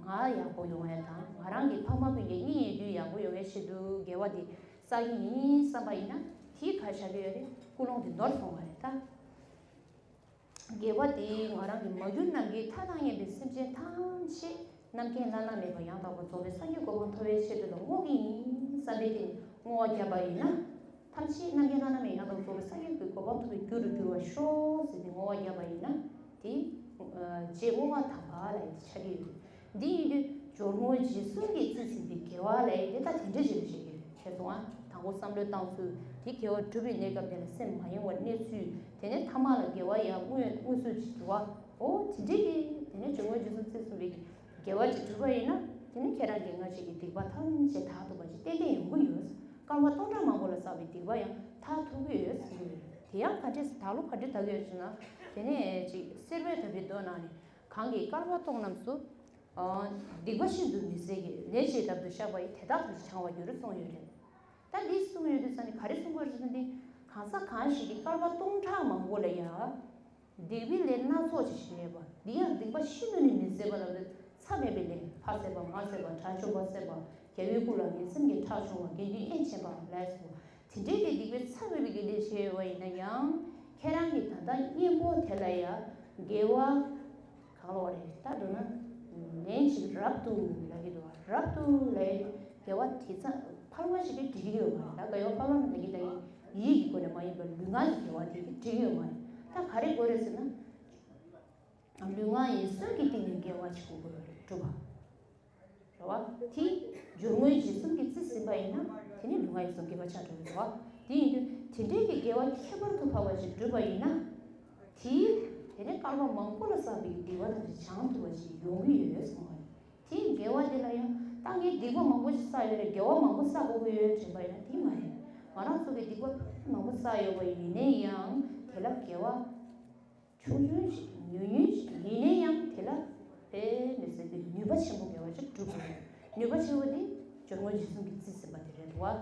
ང་ཡག་པོ་ཡོང་ཡ་དང་ང་རང་གི་ཕ་མ་སྤུན་ཀྱག་གཉེན་ཉེ་དུ་ཡག་པོ་ཡོང་བའི་ཆེད་དུ་དགེ་བ་དེ་བསགས་ཀྱི་ཡིན་བསམ་པ་ཡིན་ན་དེའི་ཁ་བཞག་གི་ཡོད་རེད། ཀུན་སློང་དེ་ནོར་སོང་བ་རེད་ད། དགེ་བ་དེ་ང་རང་གི་མ་གྱུར་ནམ་མཁའི་མཐའ་དང་མཉམ་པའི་སེམས་ཅན་ཐམས་ཅད་རྣམ་མཁྱེན་བླ་ན་མེད་པ་ཡང་དག་པར་རྫོགས་པའི་སངས་རྒྱས་གོ་འཕང་ཐོབ་པའི་ཆེད་དུ་ལ་བསྔོ་གི་ཡིན་བསམ་པའི་སྟེང་བསྔོ་བ་བརྒྱབ་པ་ཡིན་ན། ཐམས་ཅད་རྣམ་མཁྱེན་བླ་ན་མེད་ཡང་དག་པར་རྫོགས་པའི་སངས་རྒྱས་ཀྱི་གོ་འཕང་ཐོབ་པའི་རྒྱུ་རུ་འགྱུར་བར་ཤོག་ཟེར་ཏེ་བསྔོ་བ་བརྒྱབ་པ་ཡིན་ན། དེ་རྗེས་བསྔོ་བ་དམ་པ་ལ་ཡིན་ཏེ་ཆགས་ཀྱི་ཡོད། འདི་ཡིན་དུས་སྦྱོར་དངོས་རྗེས་གསུམ་གྱི་རྩིས་ཟིན་པའི་དགེ་བ་ལ་ཡིན་ཏེ་ད་དེ་འདྲ་ཞིག་རེད་ཞེས་ཀྱི་ཁྱེད་ཚོ་ཨ་དང་པོ་བསམ་བློ་བཏང་ཚུལ་དེ་དགེ་བ་སྒྲུབ་པའི་གནས་སྐབས་དེ་ལ་སེམས་མ་གཡེང་བར་གནས་ཚུལ་དེ་ནས་ཐ་མ་ལ་དགེ་བ་ཡང་དངོས་དངོས་སུ་ཞིག་འགྲོ་བ་འོ་དེ་འདྲ་གི་དེ་ནས་སྦྱོར་དངོས་རྗེས་གསུམ་རྩིས་ཟིན་པའི་དགེ་བ་ཅིག་སྒྲུབ་པ་ཡིན་ན་དེ་ནས་ཁྱེད་རང་གི་སྔར་བྱས་ཀྱི་སྡིག་པ་ཐམས་ཅད་དག་ཐུབ་པ་ཅིག་ཏན་ཏན་ཡོང་གི་ཡོད། སྐལ་བ་སྟོང་ཕྲག་མང་པོ་ལ་བསགས་པའི་སྡིག་པ་ཡང་དག་ཐུབ་ཀྱི་ཡོད་ཟེར་གྱི་ཡོད། དེ་ཡང་ག་འདྲས་དག་ལོ་ག་འདྲས་དག་གི་ཡོད་ཟེར་ན་དེ་ནས་ཅིག་སེར་བའི་དམ་པའི་མདོ་ནང་ནས། གང་གིས་བསྐལ་པ་སྟོང་རྣམས་སུ། སྡིག་པ་ཤིན་ཏུ་མི་བཟད་ཀྱི། ལན་ཅིག་རབ་ཏུ་བཤགས་པ་ཡིས། དེ་དག་ཐམས་ཅད་བྱང་བར་འགྱུར་གསུངས་ཡོད་རེད། ད་འདི་གསུངས་ཡོད་དུས་ཙང་ནི་ག་རེ་གསུང་གི་ཡོད་རེད་ཟེར་ན་འདི། གང་ཟག་གང་ཞིག་གིས་བསྐལ་པ་སྟོང་ཕྲག་མང་པོ་ལ་ཡང་། སྡིག་པའི་ལས་སྣ་ཚོགས་ཅིག་བྱས་པ། འདི་ཡང་སྡིག་པ་ཤིན་ཏུ་ནི་མི་བཟད་པ་ལ་མཚམས་མེད་པའི་ལས། ཕ་བསད་པ། མ་བསད་པ། དགྲ་བཅོམ་པ་བསད་པ། རྒྱལ་བའི་སྐུ་ལ་ངན་སེམས་ཀྱིས་ཁྲག་ཕྱུང་བ། དགེ་འདུན་དབྱེན་བྱས་པ་ལས་སོ། དེ་འདྲའི་གི་སྡིག་པའི་ཚབ་མེད་པའི་གི་ལས་བྱས་ཡོད་པ་ཡིན་ན་ཡང་ཁྱེད་རང་གི་ད་ལྟ་གཉེན་པོ་དེ་ལ་ཡང་དགེ་བ་གང་ལོག་རེད་ད་འགྲོ་ན། ལན་ཅིག་རབ་ཏུ་ལབ་ཀྱི་འདུག་བ། རབ་ཏུ་ལབ་ཡ་དེ་དགེ་བ་དེ་ཚ་ཕལ་བ་ཞིག་གིས་འགྲིག་གི་ཡོད་མ་རེད། ད་དགེ་བ་ཕལ་བ་ནི་ད་གི་ད་གི་ཡིད་ཀྱི་སྒོ་ནས་མ་ཡིན་པར་ལུས་ངག་གི་དགེ་བ་དེ་གིས་འགྲིག་གི་ཡོད་མ་རེད། ད་ག་རེ་དགོས་རེད་ཟེར་ན། ལུས་ངག་ཡིད་གསུམ་གྱི་སྟེང་ནས་དགེ་བ་ཅིག་དགོས་ཀྱི་ཡོད་རེད་སྒྲུབ་པ། རེད་བ། དེ་སྦྱོར་དངོས་རྗེས་གསུམ་གྱིས་རྩིས་ཟིན་པ་ཡིན་ན་དེ་ནི་ལུས་ངག་ཡིད་གསུམ་དགེ་བ་ཆགས་འགྲོ་གི་རེད་བ། དེ་ཡིན་དུས་དེ་འདྲའི་གི་དགེ་བ་ཁྱད་པར་དུ་འཕགས་པ་ཅིག་བསྒྲུབས་པ་ཡིན་ན། དེ་དེ་ནི་བསྐལ་པ་མང་པོ་ལ་བསགས་པའི་སྡིག་པ་ཐམས་ཅད་བྱང་ཐུབ་པ་ཅིག་ཡོང་གི་ཡོད་གསུངས་པ་རེད། དེ་དགེ་བ་དེ་ལ་ཡང་ད་ངས་སྡིག་པ་མང་པོ་ཅིག་བསགས་ཡོད་རེད། དགེ་བ་མང་པོ་བསགས་དགོས་ཀྱི་ཡོད་དྲན་པ་ཡིན་ན་དེ་མ་རེད། ང་རང་ཚོ་གིས་སྡིག་པ་མང་པོ་བསགས་ཡོད་པ་ཡིན་ནའི་ཡང་དེ་ལ་དགེ་བ། ཆུང་ཆུང་ཞིག་ཉུང་ཉུང་ཞིག་ཡིན་ན་ཡང་དེ་ལ་དཔེ་མི་སྲིད་པའི་ནུས་པ་ཆེན་པོ་དགེ་བ་ཅིག་སྒྲུབ་དགོས། ནུས་པ་ཆེན་པོ་དེ་སྦྱོར་དངོས་རྗེས་གསུམ་གྱིས་རྩིས་ཟིན་པ་དེ་རེད་འདུག་བ།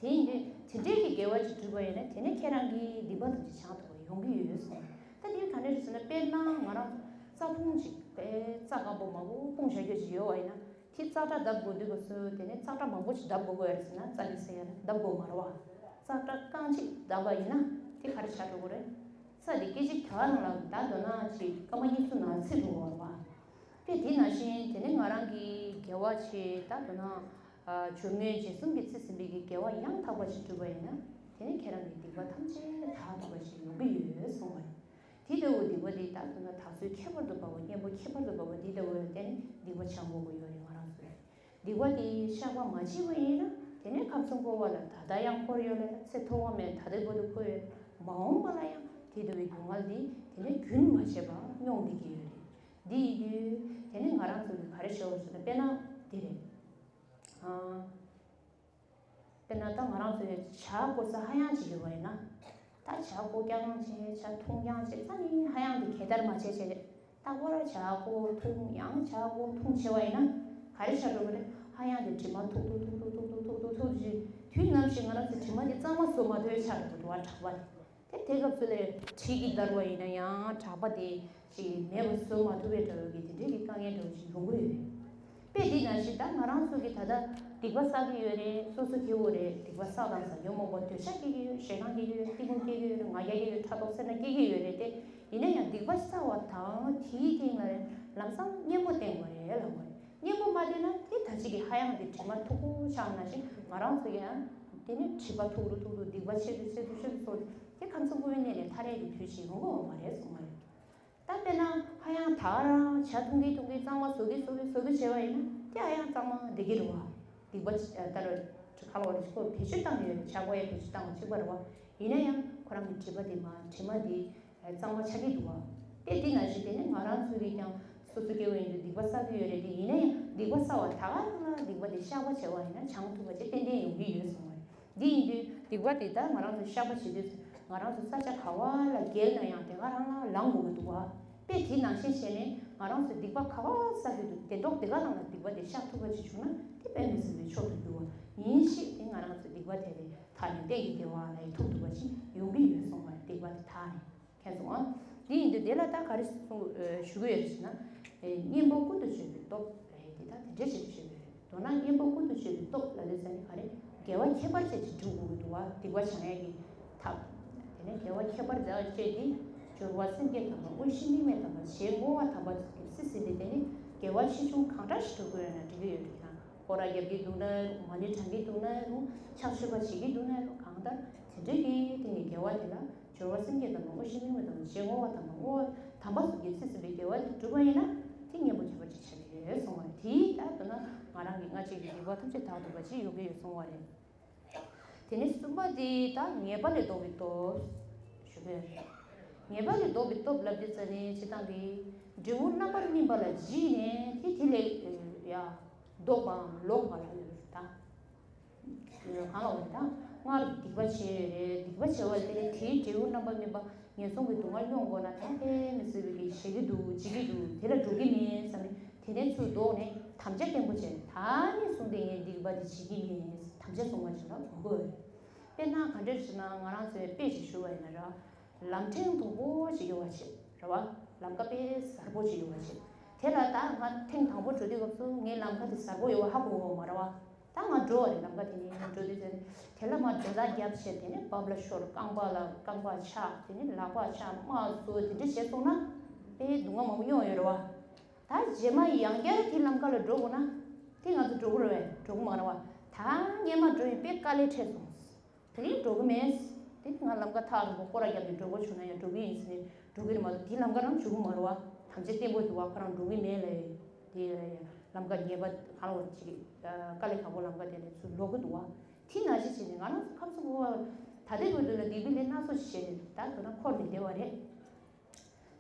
དེ་ཡིན་དུས་དེ་འདྲའི་གི་དགེ་བ་ཅིག་སྒྲུབ་པ་ཡིན་ན་དེ་ནས་ཁྱེད་རང་གི་སྡིག་པ་ཐམས་ཅད་བྱང་ཐུབ་པ་ཡོང་གི་ཡོད་གསུངས། ད་དེ་ག་འདྲ་རེད་ཟེར་ན་དཔེར་ན་ང་རང་རྩྭ་ཕུང་ཅིག་དཔེ་རྩྭ་སྐམ་པོ་མང་པོ་སྤུངས་བཞག་རྒྱུ་ཅིག་ཡོད་པ་ཡིན་ན། དེ་ཙག་སྒྲ་བརྡབ་དགོས་དུས་སྐབས་སུ་དེ་ནས་ཙག་སྒྲ་མང་པོ་ཞིག་བརྡབ་དགོས་ཀྱི་ཡོད་རེད་ཟེར་ན་རྩྭ་དེ་ཟེར་ཡ་ལ་བརྡབ་དགོས་མ་རེད་བ། ཙག་སྒྲ་རྐང་གཅིག་བརྡབ་པ་ཡིན་ན་དེ་ག་རེ་ཆགས་འགྲོ་གི་རེད། རྩྭ་དེ་སྐད་ཅིག་གྲགས་ནང་ལ་ད་འདོད་ན་ཅིག་སྐར་མ་གཉིས་གསུམ་ནང་ཚིག་འགྲོ་གི་རེད་བ། དཔེ་དེ་ནང་བཞིན་དེ་ནས་ང་རང་གི་དགེ་བ་ཆེ་ད་འདོད་ན་སྦྱོར་དངོས་རྗེས་གསུམ་གྱིས་རྩིས་ཟིན་པའི་གི་དགེ་བ་ཡང་དག་པ་ཞིག་བསྒྲུབས་པ་ཡིན་ན། དེ་ནས་ཁྱེད་རང་གི་སྡིག་པ་ཐམས་ཅད་དག་ཐུབ་པ་ཞིག་ཡོང་གི་ཡོད་གསུངས་པ་རེད། དེ་ལྟ་བུ་སྡིག་པ་འདི་དག་ཐུབ་ན་དག་ཚོད་ཁྱད་པར་དུ་འབབ་པ། གཉེན་པོ་ཁྱད་པར་དུ་འབབ་པ་འདི་ལྟ་བུ་ཡོད་དེ་ནི་སྡིག་པ་བྱ་དགོས་ཀྱི་ཡོད་རེད། ང་རང་ཚོས་སྡིག་པ་འདི་བཤགས་པ་མ་བྱས་པ་ཡིན་ན། དེ་ནས་ཁམས་གསུམ་འཁོར་བ་ལ་ད་ལྟ་ཡང་འཁོར་ཡོད་ལ། ཚེ་ཐོག་མ་མེད་ད་ལྟའི་བར་དུ་འཁོར་ཡོད། མ་འོངས་པ་ལ་ཡང་དེ་ལྟ་བུའི་སྡུག་བསྔལ་འདི་དེ་ནས་རྒྱུན་མ་ཆད་པར་མྱོང་བསྡད་ཀྱི་ཡོད་རེད། འདི་ཡིན་དུས་དེ་ནས་ང་རང་ཚོ་གིས་ག་རེ་བྱེད་དགོས་ཟེར་ན། དཔེར་ན་འདི་རེད། ཨ། དཔེར་ན་ད་ང་རང་ཚོའི་ཇ་བསྐོལ་ས་ཧ་ཡང་ཅིག་ཡོད་པ་ཡིན་ན། ད་ཇ་བསྐོལ་རྐྱང་བྱས། ཇ་འཐུང་རྐྱང་བྱས། ད་ནི་ཧ་ཡང་དེ་གད་བདར་མ་བྱས་བྱས། རྟག་པར་ཇ་བསྐོལ་འཐུང་། ཡང་ཇ་བསྐོལ་འཐུང་བྱས་པ་ཡིན་ན། ག་རེ་ཆགས་འགྲོ་གི་རེད། ཧ་ཡང་དེ་དྲི་མ་ཐུག་ཐུག་ཐུག་ཐུག་ཐུག་ཐུག་ཐུག་ཅིག་དུས་ནམ་ཞིག་ང་རང་ཚོའི་དྲི་མ་དེ་གཙང་མ་བཟོ་མ་ཐུབ་པའི་ཆགས་འགྲོ་གི་འདུག་བ། གྲགས་པ་དེ། དེ་དེ་སྐབས་སུ་ལ་དྲི་གིས་བདར་བ་ཡིན་ན་ཡང་གྲགས་པ་དེ་ཅིག་མེད་པ་བཟོ་མ་ཐུབ་པའི་འདྲ་བོ་གི་དེ་འདྲའི་གི་དཀའ་ངལ་འདྲ་བོ་ཅིག་ཡོང་གི་ཡོད་རེད། དཔེ་འདི་ནང་བཞིན་ད་ང་རང་ཚོ་གིས་ད་ལྟ་སྡིག་པ་བསགས་ཀྱི་ཡོད་རེད། སོ་སོ་སྐྱེ་བོ་རེད། སྡིག་པ་བསགས་དང་བསགས་ཡོད་མང་པོ་འདོད་ཆགས་སྐྱེ་གི་ཡོད། ཞེ་སྡང་སྐྱེ་གི་ཡོད། གཏི་མུག་སྐྱེ་གི་ཡོད་རེད། ང་རྒྱལ་སྐྱེ་གི་ཡོད། ཕྲག་དོག་སེར་སྣ་སྐྱེ་གི་ཡོད་རེད་དེ། ཡིན་ན་ཡང་སྡིག་པ་བསགས་པ་དང་དེའི་སྟེང་ལ་ལམ་སང་གཉེན་པོ་བསྟེན་དགོས་རེད་ལབ་པ་རེད། གཉེན་པོ་མ་བསྟེན་ན་དེ་ད་ཅིག་གི་ཧ་ཡང་དེ་དྲི་མ་མཐུག་པོ་ཆགས་ནང་བཞིན་ང་རང་ཚོ་ཡང་དེ་ནི་དྲི་མ་མཐུག་རུ་མཐུག་རུ་སྡིག་པ་ཆེ་རུ་ཆེ་རུ་ཆེ་རུ་སོང་སྟེ་ཁམས་གསུམ་འཁོར་བའི་གནས་ནས་ཐར་ཡས་ཀྱི་དུས་ཤིག་ཡོང་གི་ཡོད་མ་རེད་གསུངས་པ་རེད། ད་དཔེར་ན་ཧ་ཡང་ད་རང་ཇ་འཐུང་གི་འཐུང་གི་གཙང་མ་བཟོ་གི་བཟོ་གི་བཟོ་གི་བྱས་པ་ཡིན་ན་དེ་ཧ་ཡང་གཙང་མ་བསྡད་ཀྱི་རེད་བ། སྡིག་པ་ད་རུང་ཁ་ལོ་རེ་ཁོ་བེད་སྤྱོད་བཏང་ཡོད། ཇ་བསྐོལ་ཡས་བེད་སྤྱོད་བཏང་བ་གཅིག་པ་རེད་བ། ཡིན་ན་ཡང་ཁོ་རང་གི་དྲི་མ་དེ་མ་དྲི་མ་དེ་གཙང་མ་ཆགས་ཀྱི་འདུག་བ། དེ་དེ་ནང་བཞིན་དེ་ནི་ང་རང་ཚོ་གིས་ཀྱང་སོ་སོ་སྐྱེ་བོ་ཡིན་དུས་སྡིག་པ་བསགས་ཀྱི་ཡོད་རེད་དེ། ཡིན་ན་ཡང་སྡིག་པ་བསགས་པ་ད་ག་རང་ལ་སྡིག་པ་དེ་བཤགས་པ་བྱས་པ་ཡིན་ན་བྱང་ཐུབ་པ་ཅིག་ཏན་ཏན་ཡོང་གི་ཡོད་གསུངས་པ་རེད། འདི་ཡིན་དུས་སྡིག་པ་དེ་ད་ང་རང་ཚོ་བཤགས་པ་བྱེད་དུས་ང་རང་ཚོ་ས་ཆ་ག་བ་ལ་འགེལ་ན་ཡང་དེ་ག་རང་ལ་ལངས་དགོས་ཀྱི་འདུག་བ། དཔེ་དེ་ནང་བཞིན་བྱས་ནས་ང་རང་ཚོ་སྡིག་པ་ག་བ་བསགས་ཀྱི་འདུག་དེ་ཐོག་དེ་ག་རང་ལ་སྡིག་པ་དེ་བཤགས་ཐུབ་པ་ཅིག་བྱུང་ན་དེ་དཔེ་མི་སྲིད་པའི་མཆོག་ཏུ་གྱུར་བ་ཡིན་ཞེས། དེ་ང་རང་ཚོ་སྡིག་པ་དེ་ལས་ཐར་ནས་གཏན་གྱི་བདེ་བ་ལ་ཐུག་ཐུབ་པ་ཅིག་ཡོང་གི་ཡོད་གསུངས་པ་རེད། སྡིག་པ་དེ་དག་ནས། མཁྱེན་སོང་ཨ། དེ་ཡིན་དུས་དེ་ལ་ད་ག་རེ་གསུང་ཨ་ཞུ་གི་ཡོད་ཟེར་ན། ཨེ་གཉེན་པོ་ཀུན་ཏུ་སྤྱོད་པའི་སྟོབས་ལབ་ཡས་དེ་ད་དེ་འདྲ་ཞིག་ཞུ་གི་ཡོད། མདོར་ན་གཉེན་པོ་ཀུན་ཏུ་སྤྱོད་པའི་སྟོབས་ལབ་དུས་ཙ་ནི་ག་རེ། དགེ་བ་ཁྱད་པར་ཅན་ཅིག་སྒྲུབ་དགོས་ཀྱི་འདུག་བ། སྡིག་པ་སྦྱང་ཡས་ཀྱི་ཐབས། དེ་ནས་དགེ་བ་ཁྱད་པར་ཅན་དེ། སྦྱོར་བ་སེམས་བསྐྱེད་དམ་པ། དངོས་གཞི་དམིགས་མེད་དམ་པ། རྗེས་བསྔོ་བ་དམ་པ་ཚོ་གི་སྲིད་ཟིན་པའི་དེ་ནི་དགེ་བ་ཆེ་ཆུང་གང་འདྲ་ཞིག་སྒྲུབ་དགོས་ཡོད་ན་འགྲིག་གི་ཡོད་རེད། ཡང་སྐོར་ར་རྒྱབ་ཀྱི་འདུག་ན་རུང་། མ་ཎི་བགྲང་གི་འདུག་ན་རུང་། ཕྱག་མཆོད་པ་བྱེད་ཀྱི་འདུག་ན་རུང་། གང་ལྟར་དེ་འདྲའི་གི་སྟེང་གི་དགེ་བ་དེ་ལ། སྦྱོར་བ་སེམས་བསྐྱེད་དམ་པ། དངོས་གཞི་དམིགས་མེད་དམ་པ། རྗེས་བསྔོ་བ་དམ་པ། བསྔོ་བ་དམ་པ་སོགས་ཀྱིས་རྩིས་ཟིན་པའི་དགེ་བ་དེ་བསྒྲུབས་པ་ཡིན་ན་དེ་གཉེན་པོ་ཁྱད་པར་ཅན་ཆགས་ཀྱི་ཡོད་གསུངས་པ་རེད། དེ་ལྟར་དུ་ན་ང་རང་གི་སྔ་རྗེས་ཀྱི་སྡིག་པ་ཐམས་ཅད་དག་ཐུབ་པ་ཅིག་ཡོང་གི་ཡོད་གསུངས་པ་རེད། དེ་ནས་གསུམ་པ་དེ་ད་ཉེས་པ་ལས་ལྡོག་པའི་སྟོབས་ཞུ་གི་ཡོད་རེད། ཉེས་པ་ལས་ལྡོག་པའི་སྟོབས་ལབ་དུས་ཙ་ནི་སྤྱིར་བཏང་གི་འབྲས་བུ་རྣམ་པར་སྨིན་པ་ལ་འཇིགས་ནས་དེ་དེ་ལས་ཡ་ལྡོག་པའམ་ལོག་པ་ལ་ཡོད་རེད་ད། གང་ལ་འོ་ད། སྔར་སྡིག་པ་བྱས་ཡོད་རེད། སྡིག་པ་བྱས་པ་དེ་ལས་དེའི་འབྲས་བུ་རྣམ་པར་སྨིན་པ་ངན་སོང་གི་སྡུག་བསྔལ་མྱོང་དགོས་ན་ད་དཔེ་མི་སྲིད་པའི་གི་ཞེད་ཀྱི་འདུག་འཇིགས་ཀྱི་འདུག་དེ་ལ་འགྲོ་གི་མིན་བསམ་ནས་དེ་ནས་ཚུར་ལྡོག་ནས་དམ་བཅའ་བརྟན་པོ་བྱས། ད་ནས་བཟུང་སྟེ་ངས་སྡིག་པ་འདི་བྱེད་ཀྱི་མིན་དམ་བཅའ་བཟུང་བ་ཅིག་ལ་གོ་དགོས་རེད། དཔེར་ན་ག་འདྲ་ཞིག་ན་ང་རང་ཚོའི་དཔེ་ཅིག་ཞུ་བ་ཡིན་ན་ར། ལམ་ཕྲན་དང་པོ་ཅིག་ཡོད་པ་བྱེད་ར་བ། ལམ་ཁ་དཔེ་གཟར་པོ་ཅིག་ཡོད་པ་བྱེད། དེ་ལ་ད་ང་ཐེངས་དང་པོ་འགྲོ་དུས་སྐབས་སུ་ངའི་ལམ་ཁ་དེ་གཟར་པོ་ཡོད་པ་ཧ་གོ་གི་མ་རེད་བ། ད་ང་འགྲོ་བ་རེད། ལམ་ཁ་དེ་ནས་ང་འགྲོ་དུས་ཙམ་དེ་ལ་མར་སྒྲོ་བཏགས་རྒྱབ་བྱས། དེ་ནས་རྦབ་ལ་ཤོར། རྐང་པ་ལ་རྐང་པ་ཆག་དེ་ནས་ལག་པ་ཆག་དམར་བཟོས། དེ་འདྲ་བྱས་སོང་ན་དཔེ་སྡུག་བསྔལ་མང་པོ་མྱོང་ཡོད་རེད་བ། ད་རྗེས་མ་ཡང་བསྐྱར་དེ་ལམ་ཁ་ལ་འགྲོ་དགོས་ན་དེ་ང་ཚོ་འགྲོ་གི་རེད་པས། འགྲོ་གི་མ་རེད་བ། ད་སྔོན་མ་འགྲོ་ཡིན་དཔེ་དཀའ་ལས་འཕྲད་སོང་། དེ་རིང་འགྲོ་གི་མེད། དེ་ང་ལམ་ཁ་ཐག་རིང་པོ་སྐོར་ར་བརྒྱབ་ནས་འགྲོ་དགོས་བྱུང་ན་ཡང་འགྲོ་གི་ཡིན་ཟེར་ནས་འགྲོ་གི་རེད་མ་གཏོགས་དེ་ལམ་ཁ་རང་འགྲོ་གི་མ་རེད་བ། དམ་བཅའ་བརྟན་པོ་འདུག་བ། ཁོ་རང་འགྲོ་གི་མེད་ལབ། དེ་ལམ་ཁ་ཉེས་པ་གང་ལ་བ་ཅིག་དཀའ་ལས་ཁག་པོ་ལམ་ཁ་དེ་ནས་ཚུར་ལོག་གི་འདུག་བ། དེ་ནང་བཞིན་བྱས་ནས་ང་རང་ཚོ་ཁམས་གསུམ་འཁོར་བ་ད་ལྟའི་བར་དུ་ལ་སྡིག་པའི་ལས་སྣ་ཚོགས་ཤིག་བྱས་ནས་ད་དོ་ན་འཁོར་ནས་བསྡད་པ་རེད།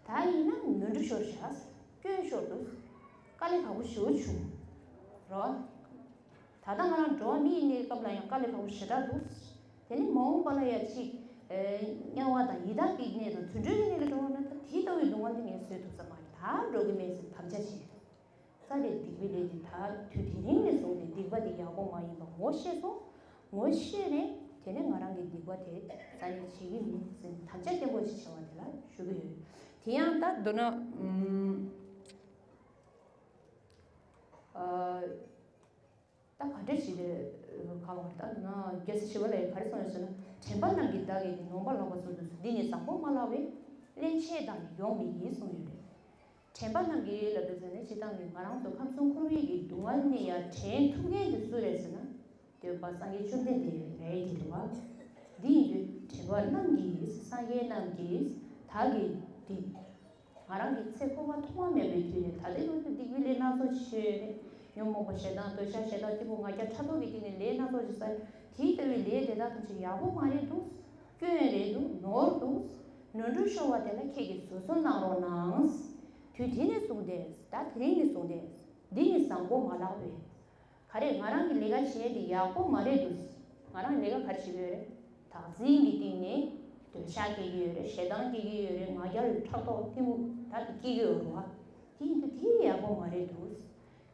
ད་ཡིན་ན་ནོར་འཁྲུལ་ཤོར་བཞག་སྐྱོན་ཤོར་འདུག་དཀའ་ལས་ཁག་པོ་ཞེ་པོ་བྱུང་རོ། ད་ལྟ་ང་རང་འགྲོ་བ་མི་ཡི་གནས་སྐབས་ལ་ཡང་དཀའ་ལས་ཁག་པོ་ཞེ་དྲག་འདུག་དེ་ནི་མ་འོངས་པ་ལ་ཡང་ཅིག་ཨེ་དམྱལ་བ་དང་ཡི་དྭགས་ཀྱི་གནས་དང་དུད་འགྲོའི་གནས་ལ་འགྲོ་བ་ན་ད་དེ་ལྟ་བུའི་སྡུག་བསྔལ་དེ་ངས་བཟོད་ཐུབ་ས་མ་རེད། ད་འགྲོ་གི་མེད་ཟེར་དམ་བཅའ་བྱས། རྩ་ལས་སྡིག་པའི་ལས་དེ་ད་དུས་དེ་རིང་ནས་བཟུང་སྟེ་སྡིག་པ་དེ་ཡག་པོ་མ་ཡིན་པ་ངོ་ཤེས་སོང་། ངོ་ཤེས་ནས་དེ་ནས་ང་རང་གི་སྡིག་པ་དེ་རྩ་ནས་བྱེད་ཀྱི་མིན་ཟེར་དམ་བཅའ་བརྟན་པོ་ཞིག་བྱས་པ་དེ་ལ་ཞུ་གི་ཡོད། དེ་ཡང་ད་མདོར་ན་ཨུམ་ཨ། ད་ག་འདྲ་ཞིག་རེད། གང་བར་ད་ན་རྒྱལ་སྲས་ཞི་བ་ལྷས་ག་རེ་གསུངས་ཡོད་ཟེར་ན། དྲན་པ་རྣམས་ཀྱིས་བདག་གི་ནི། ནོངས་པ་ལོག་པ་ཚུལ་དུ་བཟུང་། འདི་ནི་བཟང་པོ་མ་ལགས་པས། སླན་ཆད་བདག་ནི་ཡོང་མི་ཉན་གསུངས་ཡོད་རེད། དྲན་པ་རྣམས་ཀྱིས་ལབ་དུས་ཙམ་ནས་སྤྱིར་བཏང་གི་ང་རང་ཚོ་ཁམས་གསུམ་འཁོར་བའི་གི་སྡུག་བསྔལ་ནས་ཡར་དྲན་ཐུབ་མཁན་དེ་སུ་རེད་ཟེར་ན། འདོད་པ་སངས་རྒྱས་བཅོམ་ལྡན་འདས་རེད་ཀྱི་རེད་བ། འདི་ཡིན་དུས་དྲན་པ་རྣམས་ཀྱིས། སངས་རྒྱས་རྣམས་ཀྱིས་བདག་གི་སྡིག་ང་རང་གི་ཚེ་འཁོར་བ་ཐོག་མ་མེད་པའི་དུས་ནས་ད་ལྟའི་བར་དུ་སྡིག་པའི་ལས་སྣ་ཚོགས་ཤིག་བྱས་ཡོད་རེད། ཉོན་མོངས་པ་ཞེ་སྡང་འདོད་ཆགས་ཞེ་སྡང་གཏི་མུག་ང་རྒྱལ་ཕྲག་དོག་གི་སྟེང་ནས་ལས་སྣ་ཚོགས་ཤིག་བསགས། དེ་ལྟ་བུའི་ལས་དེ་དག་ཐམས་ཅད་ཡག་པོ་མ་རེད་འདུག་སྐྱོན་རེད་འདུག་ནོར་འདུག་ནོར་འཁྲུལ་ཤོར་བ་དེ་ལ་ཁྱེད་ཀྱིས་བཟོད་གསོལ་གནང་རོགས་གནང་། དུས་དེ་ནས་བཟུང་སྟེ། ད་དེ་རིང་ནས་བཟུང་སྟེ་འདི་ནི་བཟང་པོ་མ་ལགས་པས། ག་རེ་ང་རང་གི་ལས་ཀ་བྱས་དེ་ཡག་པོ་མ་རེད་འདུག་ང་རང་ལས་ཀ་ག་རེ་བྱེད་ཀྱི་ཡོད་རེད། བདག་འཛིན་གྱི་སྟེང་ནས་འདོད་ཆགས་སྐྱེ་གི་ཡོད་རེད། ཞེ་སྡང་སྐྱེ་གི་ཡོད་རེད། ང་རྒྱལ་ཕྲག་དོག་གཏི་མུག་ད་དེ་སྐྱེ་གི་ཡོད་རེད་བ། དེ་ཡིན་དུས་དེ་ཡག་པོ་མ་རེད་འདུག་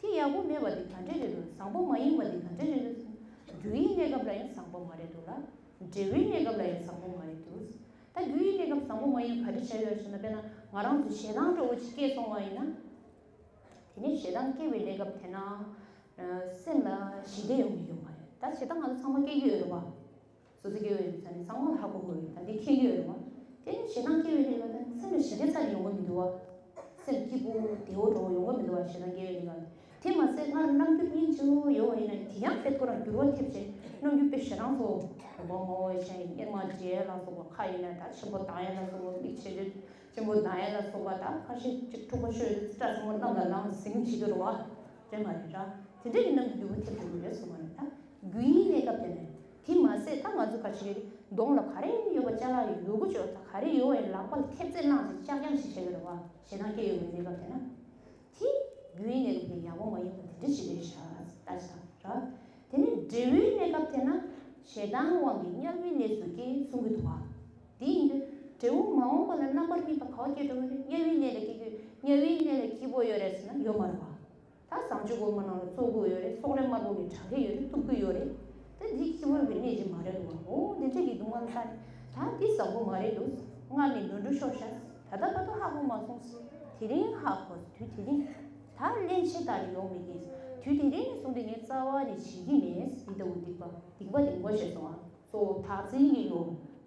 དེ་ཡག་པོ་མེད་པ་དེ་ག་འདྲ་རེད་འདུག་བཟང་པོ་མ་ཡིན་པ་དེ་ག་འདྲ་རེད་འདུག་རྒྱུ་ཡི་གནས་སྐབས་ལ་ཡང་བཟང་པོ་མ་རེད་འདུག་ལ། འབྲས་བུའི་གནས་སྐབས་ལ་ཡང་བཟང་པོ་མ་རེད་འདུག་ད་རྒྱུ་ཡི་གནས་སྐབས་བཟང་པོ་མ་ཡིན་ག་རེ་བྱས་ཡོད་ཟེར་ན། དཔེར་ན་ང་རང་ཚོ་ཞེ་སྡང་འདྲ་བོ་ཅིག་སྐྱེས་སོང་བ་ཡིན་ན། དེ་ནས་ཞེ་སྡང་སྐྱེ་བའི་གནས་སྐབས་དེ་ན། ཨ། སེམས་ལ་ཞི་བདེ་ཡོང་གི་ཡོད་མ་རེད། ད་ཞེ་སྡང་ང་ཚོ་ཚང་མ་སྐྱེ་གི་ཡོད་རེད་བ། སོ་སོ་སྐྱེ་བོ་ཡིན་ཙང་ནི་ཚང་མ་ལ་ཧ་གོ་གི་ཡོད་རེད། ད་འདི་མཁྱེན་གྱི་ཡོད་རེད་བ། དེ་ནས་ཞེ་སྡང་སྐྱེ་བའི་གནས་སྐབས་དེ་སེམས་ལ་ཞི་བདེ་རྩ་ནས་ཡོང་གི་མི་འདུག་བ། སེམས་སྐྱིད་པོ་བདེ་བོ་འདྲ་བོ་ཡོང་གི་མི་འདུག་བ། ཞེ་སྡང་སྐྱེ་བའི་གནས་སྐབས་དེ། དེ་མ་ཟད་སྔར་རྣམ་འགྱུར་སྙིང་རྗེ་བོ་ཡོད་པ་ཡིན་ན་དེ་ཡང་དཔེ་ཁོ་རང་འགྱུར་བ་ཐེབས་བྱས་རྣམ་འགྱུར་དཔེ་ཞེ་སྡང་ཚོ་དུ་མ་ངོ་བོ་ཅན་གཉེར་མ་བྱེད་ལ་སོགས་པ། ཁ་ཡིན་ན་ད་ཆེན་པོ་གདངས་ཡ་ལ་སོགས་པ། མིག་ཆེ་ཆེ་ཆེན་པོ་གདངས་ཡ་ལ་སོགས་པ། ད་ཁ་ཤས་ཅིག་འཁྲུག་པ་ཤོར་ཡོད་སྐྲ་ཚང་མ་གནམ་ལ་ལངས་ཟིང་བྱེད་ཀྱི་རེད་བ། དེ་མ་རེད་ར། དེ་འདྲ་ཡིན་ན་འགྱུར་བ་ཐེབས་ཀྱི་མི་རེད་གསུངས་པ་རེད། ད་རྒྱུ་ཡི་གནས་སྐབས་དེ་ནས་དེ་མ་ཟད་ད་ང་ཚོ་ཁ་ཤས་གདོང་ལ་ག་རེ་ཡོད་པ་ཅ་ལག་ཡོད་དགུ་ཅོག་ད་ག་རེ་ཡོད་པ་ཡིན་ལག་པ་ལ་ཐེབས་རྩེ་བླངས་ཏེ་ཅག་ཀྱང་ཞིག་བྱེད་ཀྱི་རེད་བ། ཞེ་སྡང་སྐྱེ་ཡོད་པའི་གནས་སྐབས་དེ་ན། དེ་རྒྱུ་ཡི་གནས་སྐབས་དེ་ཡག་པོ་མ་ཡིན་པ་དེ་འདྲ་ཞིག་རེད་ཤག་ད་ཅི་ད་ར། དེ་ནས་འབྲས་བུའི་གནས་སྐབས་དེ་ན་ཞེ་སྡང་དབང་གིས་དམྱལ་བའི་གནས་སུ་སྐྱེ་གསུང་གི་འདུག་བ། དེ་ཡིན་དུས་འབྲས་བུ་མ་འོངས་པ་ལ་རྣམ་པར་སྨིན་པ་ག་བ་སྐྱེ་འགྲོ་གི་རེད། དམྱལ་བའི་གནས་ལ་སྐྱེ་རྒྱུ། དམྱལ་བའི་གནས་ལ་སྐྱིད་པོ་ཡོད་རེད་ཟེར་ན་ཡོད་མ་རེད་བ། ད་བཟང་སྤྱོད་གོང་མ་ནང་ལ་ཚོགས་དགོས་ཡོད་རེད། སོག་ལེ་དམར་པོ་གི་གྲ་སྒྲིག་ཡོད་རེད། བཏུབ་ཀྱི་ཡོད་རེད། ད་འདི་སྐྱིད་པོ་གི་གནས་ཅིག་མ་རེད་བ། འོ་འདི་འདྲ་གི་སྡུག་བསྔལ་ལ་ལྟ་ནས་ད་འདི་བཟང་པོ་མ་རེད་འདུག་སྔར་ནས་ནོར་འཁྲུལ་ཤོར་ཤག་ད་ལྟ་བར་དུ་ཧ་གོ་མ་སོང་། དེ་རིང་ཧ་གོ། དུས་དེ་རིང་། ད་སླན་ཆད་ད་རེ་ཡོང་མི་དགོས། དུས་དེ་རིང་ནས་བཟུང་སྟེ་ངས་རྩ་བ་ནས་བྱེད་ཀྱི་མེད། འདི་ལྟ་བུ་སྡིག་པ། སྡིག་པ་དེ་ངོ་ཤེས་སོང་ཨ། གཙོ་བོ་བདག་འཛིན་གྱི་བློ།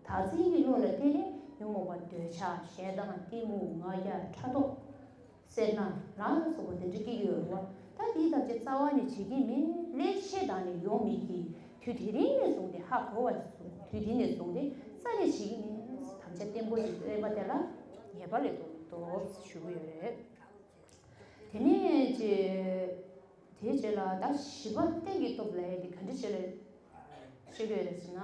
བདག་འཛིན་གྱི་བློ་ལ་བརྟེན་ནས་ཉོན་མོངས་པ་འདོད་ཆགས་ཞེ་སྡང་གཏི་མུག་ང་རྒྱལ་ཕྲག་དོག་སེར་སྣ་ལ་སོགས་པ་དེ་འདྲ་སྐྱེ་གི་ཡོད་རེད་བ། ད་དེའི་ཐམས་ཅད་རྩ་བ་ནས་བྱེད་ཀྱི་མེད། སླན་ཆད་ད་ནས་ཡོང་མེད་ཀྱི་དུས་དེ་རིང་ནས་བཟུང་སྟེ་ཧ་གོ་བ་བཟུང་། དུས་དེ་ནས་བཟུང་སྟེ་རྩ་ནས་བྱེད་ཀྱི་མེད། དམ་བཅའ་བརྟན་པོ་ཞིག་བསྟེན་པ་དེ་ལ་ངེས་པ་ལས་ལྡོག་ལྡོག་ཞུ་གི་ཡོད་རེད། དེ་ནས་ཅེ། དེའི་རྗེས་ལ་ད་བཞི་པ་རྟེན་གྱི་སྟོབས་ལ་ཡ་དེ་ག་འདྲ་བྱེད་ལ་བཤད་ཀྱི་ཡོད་རེད་ཟེར་ན།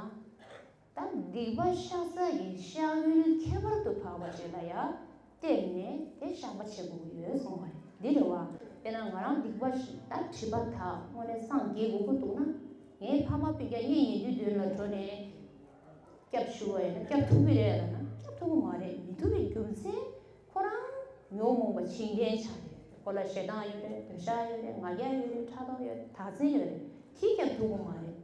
ད་སྡིག་པ་བཤགས་ས་ཡི་བཤགས་ཡུལ་ཁྱད་པར་དུ་འཕགས་པ་ཅིག་ལ་ཡང་བརྟེན་ནས་དེ་བཤགས་པ་བྱེད་དགོས་ཀྱི་ཡོད་གསུངས་པ་རེད། འདི་རེད་བ། དཔེར་ན་ང་རང་སྡིག་པ་ཞིག་ད་སྒྲིབ་པ་དག་དངོས་གནས་སངས་རྒྱས་དགོས་ཀྱི་འདུག་ན། ངའི་ཕ་མ་སྤུན་ཀྱག་གཉེན་ཉེ་དུས་མདུན་ལ་འགྲོ་ནས་སྐྱབས་ཞུ་བ་ཡིན་ན་སྐྱབས་ཐུབ་ཀྱི་རེད་ལབ་ན་སྐྱབས་ཐུབ་ཀྱི་མ་རེད། མི་ཐུབ་པའི་རྒྱུ་མཚན་ཁོ་རང་ཉོན་མོངས་པ་བྱེད་མཁན་ཆགས་རེད། ཁོ་ལ་ཞེ་སྡང་ཡོད་རེད། འདོད་ཆགས་ཡོད་རེད། ང་རྒྱལ་ཡོད་རེད། ཕྲག་དོག་ཡོད་རེད། བདག་འཛིན་ཡོད་རེད། དེ་སྐྱབས་ཐུབ་ཀྱི་མ་རེད།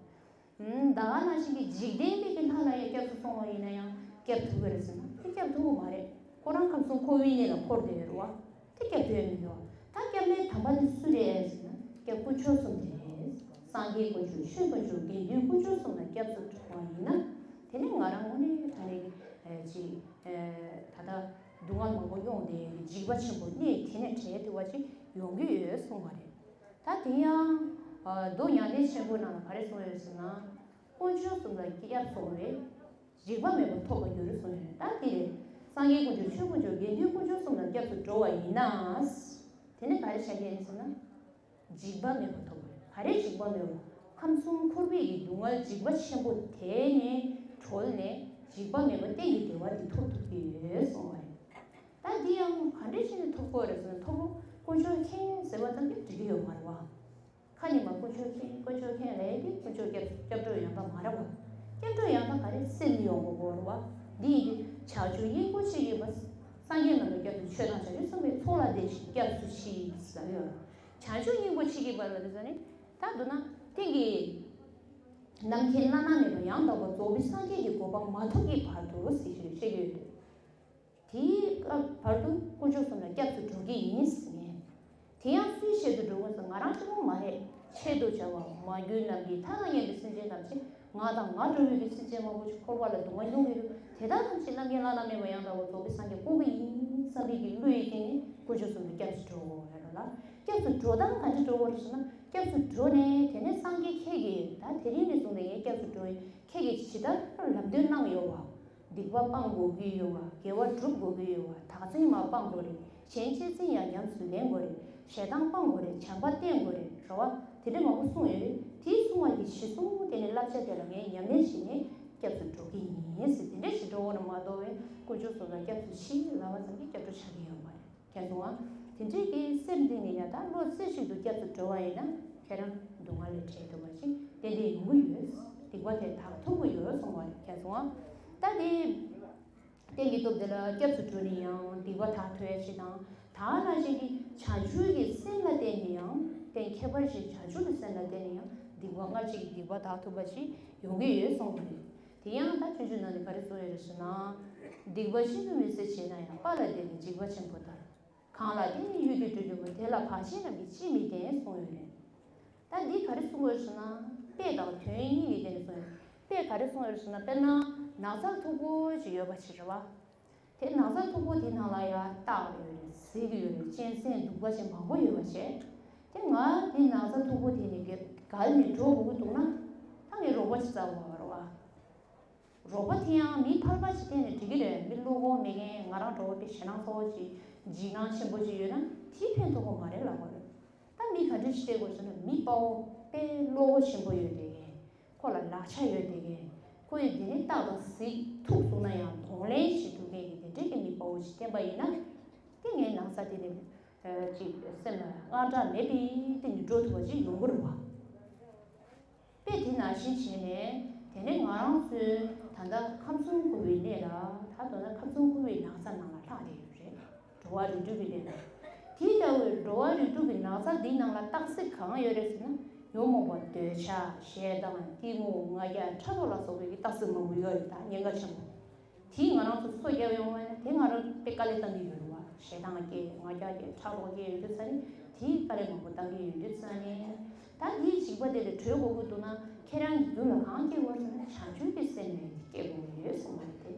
ད་ག་ནང་བཞིན་གྱི་འཇིག་རྟེན་པའི་གི་ལྷ་ལ་ཡང་སྐྱབས་སུ་སོང་བ་ཡིན་ན་ཡང་སྐྱབས་ཐུབ་ཀྱི་རེད་ཟེར་ན་དེ་སྐྱབས་ཐུབ་ཀྱི་མ་རེད། ཁོ་རང་ཁམས་གསུམ་འཁོར་བའི་གནས་ལ་འཁོར་བསྡད་ཡོད་རེད་བ། དེ་སྐྱབས་ཐུབ་ཡ་མི་འདུག་ད་སྐྱབས་མེད་དམ་པ་དེ་སུ་རེད་ཟེར་ན་སྐྱབས་དཀོན་མཆོག་གསུམ་དེ་རེད། སངས་རྒྱས་དཀོན་མཆོག་ཆོས་དཀོན་མཆོག་དགེ་འདུན་དཀོན་མཆོག་གསུམ་ལ་སྐྱབས་སུ་འགྲོ་བ་ཡིན་ན། དེ་ནས་ང་རང་དངོས་གནས་དྲང་གནས་ཀྱི་ཅིག་ད་ལྟ་སྡུག་བསྔལ་མང་པོ་མྱོང་བསྡད་ཡོད་ཀྱི་འཇིགས་པ་ཆེན་པོ་གནས་དེ་ནས་བྲལ་ཐུབ་པ་ཅིག་ཡོང་གི་ཡོད་གསུངས་པ་རེད། ད་དེ་ཡང་མདོ་མྱང་འདས་ཆེན་པོའི་ནང་ལ་ག་རེ་གསུངས་ཡོད་ཟེར་ན། དཀོན་མཆོག་གསུམ་ལ་སྐྱབས་སོང་བས་འཇིགས་པ་མེད་པར་ཐོབ་པར་འགྱུར་གསུངས་ཡོད། ད་དེ་རེད། སངས་རྒྱས་དཀོན་མཆོག་ཆོས་དཀོན་མཆོག་དགེ་འདུན་དཀོན་མཆོག་གསུམ་ལ་སྐྱབས་སུ་འགྲོ་བ་ཡིན་ན། དེ་ནས་ག་རེ་བྱ་རྒྱུ་ཡིན་ཟེར་ན། འཇིགས་པ་མེད་པར་ཐོབ་པ་རེད། ག་རེ་འཇིགས་པ་མེད་པ། ཁམས་གསུམ་འཁོར་བའི་གི་སྡུག་བསྔལ་འཇིགས་པ་ཆེན་པོ་དེ་ནས་གྲོལ་ནས་འཇིགས་པ་མེད་པ་གཏན་གྱི་བདེ་བ་འདི་ཐོབ་ཐུབ་ཀྱི་ཡོད་གསུངས་པ་རེད། ད་འདི་ཡང་ག་འདྲས་བྱས་ནས་ཐོབ་དགོས་རེད་ཟེར་ན་ཐོབ་རུང་དཀོན་མཆོག་མཁྱེན་ཟེར་བ་ཙམ་གྱིས་འགྲིག་གི་ཡོད་མ་རེད་བ། ཁ་ཉིན་མ་དཀོན་མཆོག་མཁྱེན་དཀོན་མཆོག་མཁྱེན་ལབ་ཡ་དེ་དཀོན་མཆོག་སྐྱབས་སྐྱབས་འགྲོ་ཡང་དག་མ་རེད་བ། སྐྱབས་འགྲོ་ཡང་དག་ག་རེ་སེམས་ཡོང་དགོས་རེད་བ། འདི་ཡིན་དུས་བྱང་ཆུབ་སྙིང་པོ་མཆིས་པ་སངས་རྒྱས་རྣམས་ལ་སྐྱབས་སུ་མཆི། ཆོས་དང་བྱང་ཆུབ་སེམས་དཔའི་ཚོགས་ལ་བརྟེན་ཞིང་སྐྱབས་སུ་མཆི་ཟེར་ཡོད། བྱང་ཆུབ་སྙིང་པོ་མཆིས་པ་ལ་དེ་ཟེར་ནས་ད་མདོར་ན་གཏན་གྱི་རྣམ་མཁྱེན་བླ་ན་མེད་པ་ཡང་དག་པར་རྫོགས་པའི་སངས་རྒྱས་ཀྱི་གོ་འཕང་མ་ཐོབ་ཀྱི་བར་དུ་ཟེར་ཞེས་བཤད་ཀྱི་ཡོད། དེའི་སྐབས་བར་དུ་དཀོན་མཆོག་གསུམ་ལ་སྐྱབས་སུ་འགྲོ་གི་ཡིན་ཟེར་ནས། དེ་ཡང་སུའི་ཆེད་དུ་འགྲོ་དགོས་ཟེར་ང་རང་གཅིག་པོ་མ་རེད། ཆེད་དུ་བྱ་བ་མ་གྱུར་ནམ་མཁའི་མཐའ་དང་མཉམ་པའི་སེམས་ཅན་ཐམས་ཅད་ང་དང་ང་འདྲ་བའི་གི་སེམས་ཅན་མང་པོ་ཞིག་འཁོར་བ་ལ་སྡུག་བསྔལ་མྱོང་གི་འདུག་དེ་དག་ཐམས་ཅད་རྣམ་མཁྱེན་བླ་ན་མེད་པ་ཡང་དག་པར་རྫོགས་པའི་སངས་རྒྱས་བསྐོ་གི་ཡིན་བསམ་པའི་གི་བློ་ཡི་སྟེང་ནས་དཀོན་མཆོག་གསུམ་ལ་སྐྱབས་སུ་འགྲོ་དགོས་ཡོད་རེད་ལ། སྐྱབས་ སུ་འགྲོ་སྟངས་ག་འདྲ་འགྲོ་བ་རེད་ཟེར་ན། སྐྱབས་སུ་འགྲོ་ནས་དེ་ནས་སངས་རྒྱས་ཁྱེད་ཀྱིས་ད་དེ་རིང་ནས་བཟུང་སྟེ་ངས་སྐྱབས་སུ་འགྲོ་ཡིན། ཁྱེད་ཀྱིས་ཇི་ལྟར་ལམ་སྟོན་གནང་ཡོད་བ། སྡིག་པ་སྤང་དགོས་ཀྱི་ཡོད་བ། དགེ་བ་སྒྲུབ་དགོས་ཀྱི་ཡོད་བ། བདག་འཛིན་མ་སྤང་དགོས་རེད། གཞན་གཅེས་འཛིན་ཡང་ཉམས་སུ་ལེན་དགོས་རེད། ཞེ་སྡང་སྤང་དགོས་རེད། བྱམས་པ་བསྟེན་དགོས་རེད། རེད་བ། དེ་འདྲ་མང་པོ་གསུངས་ཡོད་རེད། དེའི་གསུང་བ་གི་གཞི་བཟུང་དེ་ནས་བསླབ་བྱ་དེ་ལ་ངས་ཉམས་ལེན་བྱས་ནས་སྐྱབས་སུ་འགྲོ་གི་ཡིན་ཟེར། དེ་འདྲ་ཞིག་འགྲོ་དགོས་ན་མ་གཏོགས་པའི་དཀོན་མཆོག་གསུམ་ལ་སྐྱབས་སུ་མཆི་ལབ་པ་ཙམ་གྱིས་སྐྱབས་འགྲོ་ཆགས་ཀྱི་ཡོད་མ་རེད། མཁྱེན་སོང་ང་། དེ་འདྲའི་གི་སེམས་འདི་ནི་ཡང་ད་བློ་རྩེ་གཅིག་ཏུ་སྐྱབས་སུ་འགྲོ་བ་ཡིན་ན་ཁྱེད་རང་སྡུག་བསྔལ་ལས་བྲལ་ཐུབ་པ་ཞིག་ཏན་ཏན་ཡོང་གི་ཡོད། སྡིག་པ་དེ་དག་ཐུབ་ཀྱི་ཡོད་གསུངས་པ་རེད། མཁྱེན་སོང་ང་། ད་དེ་རྟེན་གྱི་སྟོབས་དེ་ལ་སྐྱབས་སུ་འགྲོ་ནས་ཡང་སྡིག་པ་དག་ཐུབ་ཡ་ཞིག་དང་། ད་ནང་བཞིན་གྱི་བྱང་ཆུབ་ཀྱི་སེམས་ལ་བརྟེན་ནས་ཡང་རྟེན་ཁྱད་པར་ཅན་བྱང་ཆུབ་ཀྱི་སེམས་ལ་བརྟེན་ནས་ཡང་སྡིག་པ་སྔར་བྱས་ཀྱི་སྡིག་པ་དག་ཐུབ་པ་ཞིག་ཡོང་གི་ཡོད་གསུངས་པ་རེད། དེ་ཡང་ད་སྤྱོད་འཇུག་ནང་ནས་ག་རེ་གསུངས་ཡོད་རེད་ཟེར་ན། སྡིག་པ་ཤིན་ཏུ་མི་བཟད་བྱས་ན་ཡང་། དཔའ་ལ་བརྟེན་ནས་འཇིགས་པ་ཆེན་པོ་དག། གང་ལ་བརྟེན་ནས་གཡུལ་དུ་འགྲོ་འགྱུར་བ། དེ་ལ་བག་ཆགས་རྣམས་ཀྱིས་ཅིས་མི་བརྟེན་གསུངས་ཡོད་རེད། ད་འདི་ག་རེ་གསུངས་ཡོད་ཟེར་ན། དཔེ་དང་དོན་གཉིས་ཀྱི་སྟེང་ནས་གསུངས་ཡོད། དཔེ་ག་རེ་གསུངས་ཡོད་ཟེར་ན། དཔེར་ན་ནགས་ཚལ་མཐུག་པོ་ཅིག་ཡོད་པ་ཞིག་རེད་བ། དེ་ནགས་ཚལ་མཐུག་པོ་དེ་ནང་ལ་ཡང་སྟག་ཡོད་རེད། གཟིག་ཡོད་རེད། གཅན་གཟན་གདུག་པ་ཅན་མང་པོ་ཡོད་པ་བྱས། དེ་ང་དེ་ནགས་ཚལ་མཐུག་པོ་དེ་ནས་བརྒལ་ནས་འགྲོ་དགོས་ཀྱི་འདུག་ན། ད་ངས་རོགས་པ་ཅིག་བཙལ་དགོས་པ་རེད་བ། རོགས་པ་དེ་ཡང་མི་ཕལ་པ་ཞིག་བསྟེན་ནས་འགྲིག་གི་རེད། མི་བློ་ཁོག་མེད་མཁན། ང་རང་འདྲ་བོ་དཔེ་ཞེད་སྣང་ཚ་བོ་ཅིག་འཇིགས་སྣང་ཆེན་པོ་ཅིག་ཡོད་ན་དེས་ཕན་ཐོགས་པ་མ་རེད་ལབ་པ་རེད། ད་མི་ག་འདྲ་ཞིག་བསྟེན་དགོས་ཟེར་ན། མི་དཔའ་བོ་དཔེ་བློ་ཁོག་ཆེན་པོ་ཡོད་བསྡད་མཁན། ཁོ་ལ་ལག་ཆ་ཡོད་བསྡད་མཁན། ཁོ་ཡིས་དེ་ནས་སྟག་དང་གཟིག་ཐུག་སོང་ན་ཡང་གདོང་ལེན་བྱེད་ཐུབ་མཁན་གྱི་དེ་འདྲའི་གི་མི་དཔའ་བོ་ཞིག་བསྟེན་པ་ཡིན་ན། དེ་ངའི་ནང་ས་དེ་ནས་ཅིག་སེམས་ལ་དངངས་སྐྲག་མེད་པའི་སྟེང་ནས་འགྲོ་ཐུབ་པ་ཅིག་ཡོང་གི་རེད་བ། དཔེ་དེ་ནང་བཞིན་བྱས་ནས། དེ་ནས་ང་རང་ཚོའི་ད་ལྟ་ཁམས་གསུམ་འཁོར་བའི་གནས་ལ། ད་ལྟ་ན་ཁམས་གསུམ་འཁོར་བའི་ནགས་ཚལ་ནང་ལ་ལྷག་བསྡད་ཡོད་རེད། འགྲོ་བ་རིགས་དྲུག་གི་གནས་ལ། དེ་ལྟ་བུའི་འགྲོ་བ་རིགས་དྲུག་གི་ནགས་ཚལ་འདིའི་ནང་ལ་སྟག་གཟིག་གང་ཡོད་རེད་ཟེར་ན། ཉོན་མོངས་པ་འདོད་ཆགས། ཞེ་སྡང་། གཏི་མུག་ང་རྒྱལ། ཕྲག་དོག་ལ་སོགས་པའི་སྟག་གཟིག་མང་པོ་ཡོད་རེད། ད་ཉེན་ཁ་ཆེན་པོ། དེས་ང་རང་ཚོ་སོ་རྒྱབ་ཡོང་བ་ཡིན་ན། དེ་ང་རང་དཔེ་དཀའ་ལས་བཏང་གི་ཡོད་རེད་བ། ཞེ་སྡང་སྐྱེ། ང་རྒྱལ་སྐྱེ། ཕྲག་དོག་སྐྱེ་ཡོང་དུས་ཙ་ནས། དེས་དཀའ་ལས་མང་པོ་བཏང་གི་ཡོང་དུས་ཙ་ནས། ད་དེའི་འཇིགས་པ་དེ་ལས་གྲོལ་དགོས་ཀྱི་འདུག་ན། ཁྱེད་རང་གི་རྒྱུད་ལ་གང་སྐྱེ་དགོས་ཟེར་ན། བྱང་ཆུབ་ཀྱི་སེམས་ལ་དེ་སྐྱེ་དགོས་ཀྱི་ཡོད་གསུངས་པ་རེད་དེ།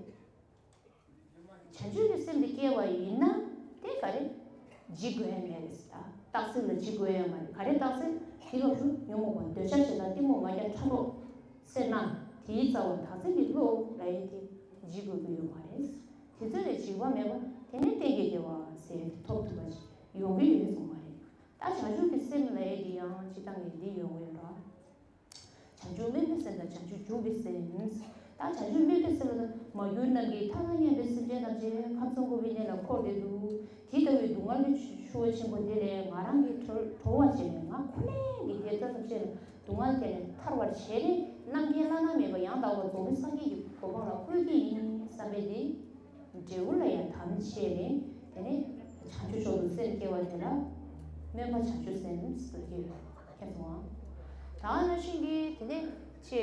བྱང་ཆུབ་ཀྱི་སེམས་དེ་སྐྱེ་བ་ཡིན་ན། དེ་ག་རེ། འཇིགས་དགོས་ཡ་མེད་རེད་ཟེར། ད་སྟག་གཟིག་ལ་འཇིགས་དགོས་ཡ་མ་རེད། ག་རེ་སྟག་གཟིག་དེ་ལ་ཉོན་མོངས་པ་འདོད་ཆགས་ཞེ་སྡང་གཏི་མུག་ང་རྒྱལ་ཕྲག་དོག་སེར་སྣ། དེའི་རྩ་བ་བདག་འཛིན་གྱི་བློ་ལ་ཡིན་ཏེ། འཇིགས་དགོས་ཀྱི་ཡོད་མ་རེད། དེ་ཚོ་ལས་འཇིགས་པ་མེད་པ་དེ་ནི་གཏན་གྱི་བདེ་བ་ཟེར་ཐོབ་ཐུབ་པ་ཞིག་ཡོང་གི་ཡོད་གསུངས་པ་རེད། ད་བྱང་ཆུབ་ཀྱི་སེམས་ལ་ཡིན་ཏེ་ཡང་སྤྱིར་བཏང་གི་འདི་ཡོང་གི་ཡོད་ར། བྱང་ཆུབ་སྨོན་པའི་སེམས་དང་བྱང་ཆུབ་འཇུག་པའི་སེམས། ད་བྱང་ཆུབ་སྨོན་པའི་སེམས་ལ། མ་གྱུར་ནམ་མཁའི་མཐའ་དང་མཉམ་པའི་སེམས་ཅན་ཐམས་ཅད་ཁམས་གསུམ་འཁོར་བའི་གནས་ལ་འཁོར་བསྡད་འདུག་དེ་ལྟ་བུའི་སྡུག་བསྔལ་གྱི་ཆུ་བོ་ཆེན་པོ་དེ་ལས་ང་རང་གིས་གྲོལ་གྲོལ་བར་བྱས་ནས། ང་ཁོ་ནའི་གི་དགེ་རྩ་ཐམས་ཅད་ལ་སྡུག་བསྔལ་དེ་ལས་ཐར་བར་བྱས་ནས། རྣམ་མཁྱེན་བླ་ན་མེད་པ་ཡང་དག་པར་རྫོགས་པའི་སངས་རྒྱས་ཀྱི་གོ་འཕང་ལ་བཀོད་ཀྱི་ཡིན་བསམ་པའི་དེ། འབྲས་བུ་ལ་ཡང་དམ་བཅས་ནས། དེ་ནས་བྱང་ཆུབ་མཆོག་ཏུ་སེམས་བསྐྱེད་པ་དེ་ལ་སྨོན་པ་བྱང་ཆུབ་སེམས་ཟེར་གྱི་ཡོད། མཁྱེན་སོང་ང་། ད་ནང་བཞིན་གྱི་དེ་ནས་ཆེ།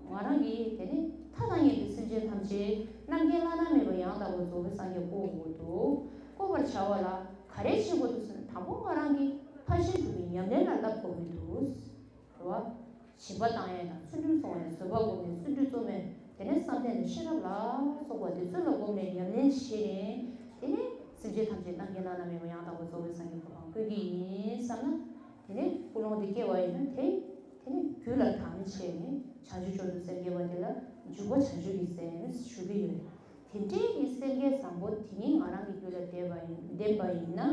ང་རང་གིས་དེ་ནས་མཐའ་དང་མཉམ་པའི་སེམས་ཅན་ཐམས་ཅད་རྣམ་མཁྱེན་བླ་ན་མེད་པ་ཡང་དག་པར་རྫོགས་པའི་སངས་རྒྱས་བཀོད་དགོས་འདུག་བཀོད་པར་བྱ་བ་ལ་ག་རེ་བྱེད་དགོས་འདུག་ཟེར་ན། དང་པོ་ང་རང་གིས་ཕར་ཕྱིན་དྲུག་པའི་ཉམས་ལེན་ལ་བསླབ་དགོས་ཀྱི་འདུག་རེད་བ། སྦྱིན་པ་བཏང་ཡས་དང་། བརྩོན་འགྲུས་བསྐྱེད་ཡས། བཟོད་པ་སྒོམ་ཡས། བརྩོན་འགྲུས་རྩོམ་ཡས། དེ་ནས་བསམ་གཏན་དང་ཤེས་རབ་ལ་སོགས་པ་དེ་ཚོ་ལ་བསྒོམས་ནས་ཉམས་ལེན་བྱས་ནས། དེ་ནས་སེམས་ཅན་ཐམས་ཅད་རྣམ་མཁྱེན་བླ་ན་མེད་པ་ཡང་དག་པར་རྫོགས་པའི་སངས་རྒྱས་གོ་འཕང་བཀོད་ཀྱི་ཡིན་བསམ་ན། དེ་ནས་ཀུན་སློང་དེ་སྐྱེ་བ་ཡིན་ན། དེ་དེ་ནས་རྒྱུད་ལ་དམ་བཅས་ནས་བྱང་ཆུབ་མཆོག་ཏུ་སེམས་བསྐྱེད་པ་དེ་ལ་འཇུག་པ་བྱང་ཆུབ་ཀྱི་སེམས་ཞུ་གི་ཡོད། དེ་འདྲའི་གི་སེམས་བསྐྱེད་བཟང་པོ་དེ་ཉིད་ང་རང་གི་རྒྱུད་ལ་ལྡན་པ་ཡིན། ལྡན་པ་ཡིན་ན།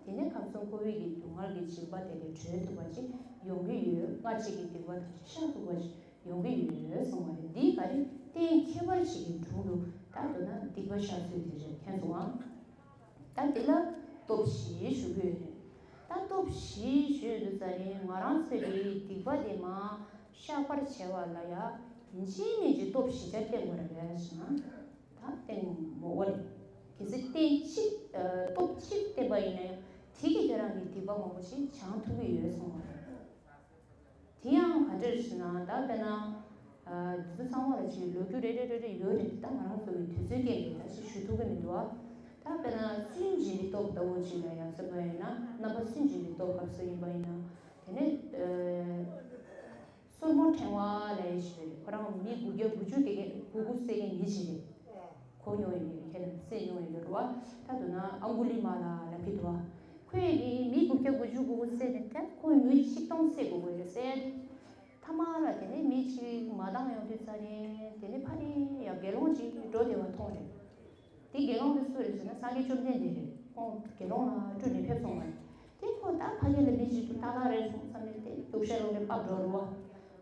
དེ་ནས་ཁམས་གསུམ་འཁོར་བའི་གི་སྡུག་བསྔལ་གྱི་འཇིགས་པ་དེ་ལས་གྲོལ་ཐུབ་པ་ཅིག་ཡོང་གི་ཡོད། སྔར་བྱས་ཀྱི་སྡིག་པ་དེ་ཚོ་བཤགས་ཐུབ་པ་ཅིག་ཡོང་གི་ཡོད་གསུངས་པ་རེད། འདི་ག་རེ། རྟེན་ཁྱད་པར་ཅན་གྱི་དྲུང་དུ་ད་མདོར་ན་སྡིག་པ་བཤགས་ཚུལ་དེ་རེད། མཁྱེན་སོང་ང་། ད་འདི་ལ་སྟོབས་བཞི་ཞུ་གི་ཡོད་རེད། ད་སྟོབས་བཞི་ཞུས་དུས་ཙ་ནས་ང་རང་ཚོས་ཀྱི་སྡིག་པ་དེ་མར་བཤགས་པར་བྱ་བ་ལ་ཡ། ཡིན་གཅིག་མིན་གཅིག་སྟོབས་བཞི་ཆ་བསྟེན་དགོས་རེད་ཟེར་ན། ད་བསྟེན་མོ་བ་རེད། གལ་སྲིད་རྟེན་གཅིག་ཨ། སྟོབས་གཅིག་བསྟེན་པ་ཡིན་ན་ཡང་། དེ་གིས་ཁྱེད་རང་གི་སྡིག་པ་མང་པོ་ཞིག་བྱང་ཐུབ་ཀྱི་ཡོད་གསུངས་པ་རེད། དེ་ཡང་ག་འདྲ་ཞེ་ན། ད་དཔེར་ན། ཨ། འདི་ཚོ་ཚང་མ་ལ་ཅིག་ལོ་རྒྱུས་རེ་རེ་རེ་རེ་ཡོད་རེད། ད་ང་རང་ཚོ་གི་དུས་ཚོད་རྐྱེན་གྱིས་ད་ཅིག་ཞུ་ཐུབ་ཀྱི་མི་འདུག་ཨ། ད་དཔེར་ན་སུན་འབྱིན་པའི་སྟོབས་ལྟ་བུ་ཅིག་ལ་ཡང་མཚོན་པ་ཡིན་ན། རྣམ་པ་སུན་འབྱིན་པའི་སྟོབས་སྐབས་སུ་ཡིན་པ་ཡིན་ན། དེ་ནས། ཨ། སོར་མོ་ཕྲེང་བ་ལབ་ཡས་ཞིག་རེད། ཁོ་རང་མི་དགུ་བརྒྱ་དགུ་བཅུ་དེ་གའི་དགུ་དགུ་བསད་མཁན་མི་ཞིག་རེད། གོ་མྱོང་ཡོད་མཁན། ཁྱེད་རང་བསད་མྱོང་ཡོད་མཁན་རེད་བ། ད་མདོར་ན་ཨང་གུ་ལི་མ་ལ་ལབ་ཀྱི་འདུག་བ། ཁོས་ནི་མི་དགུ་བརྒྱ་དགུ་བཅུ་གོ་གོ་བསད་ནས་ད་ཁོས་མི་ཆིག་སྟོང་བསད་དགོས་ཀྱི་རེད་ཟེར། མཐའ་མ་ལ་དེ་ནས་མི་གཅིག་མ་བཏང་ཡོང་དུས་ཙ་ནས་དེ་ནས་ཕ་ནི་ཡང་དགེ་སློང་གཅིག་འགྲོ་བསྡད་པ་མཐོང་རེད། དེ་དགེ་སློང་དེ་སུ་རེད་ཟེར་ན་སངས་རྒྱས་བཅོམ་ལྡན་འདས་རེད། ཁོང་དགེ་སློང་ལ་སྤྲུལ་ནས་ཕེབས་སོང་བ་རེད། དེ་ཁོ་ད་ཕ་གི་ལ་མི་གཅིག་ཏུ་ཏག་ཏག་རེད་སོང་བསམ་ནས་དེ་རྒྱུག་ཤར་ལོག་ནས་ཕབ་འགྲོ་རུ་བ།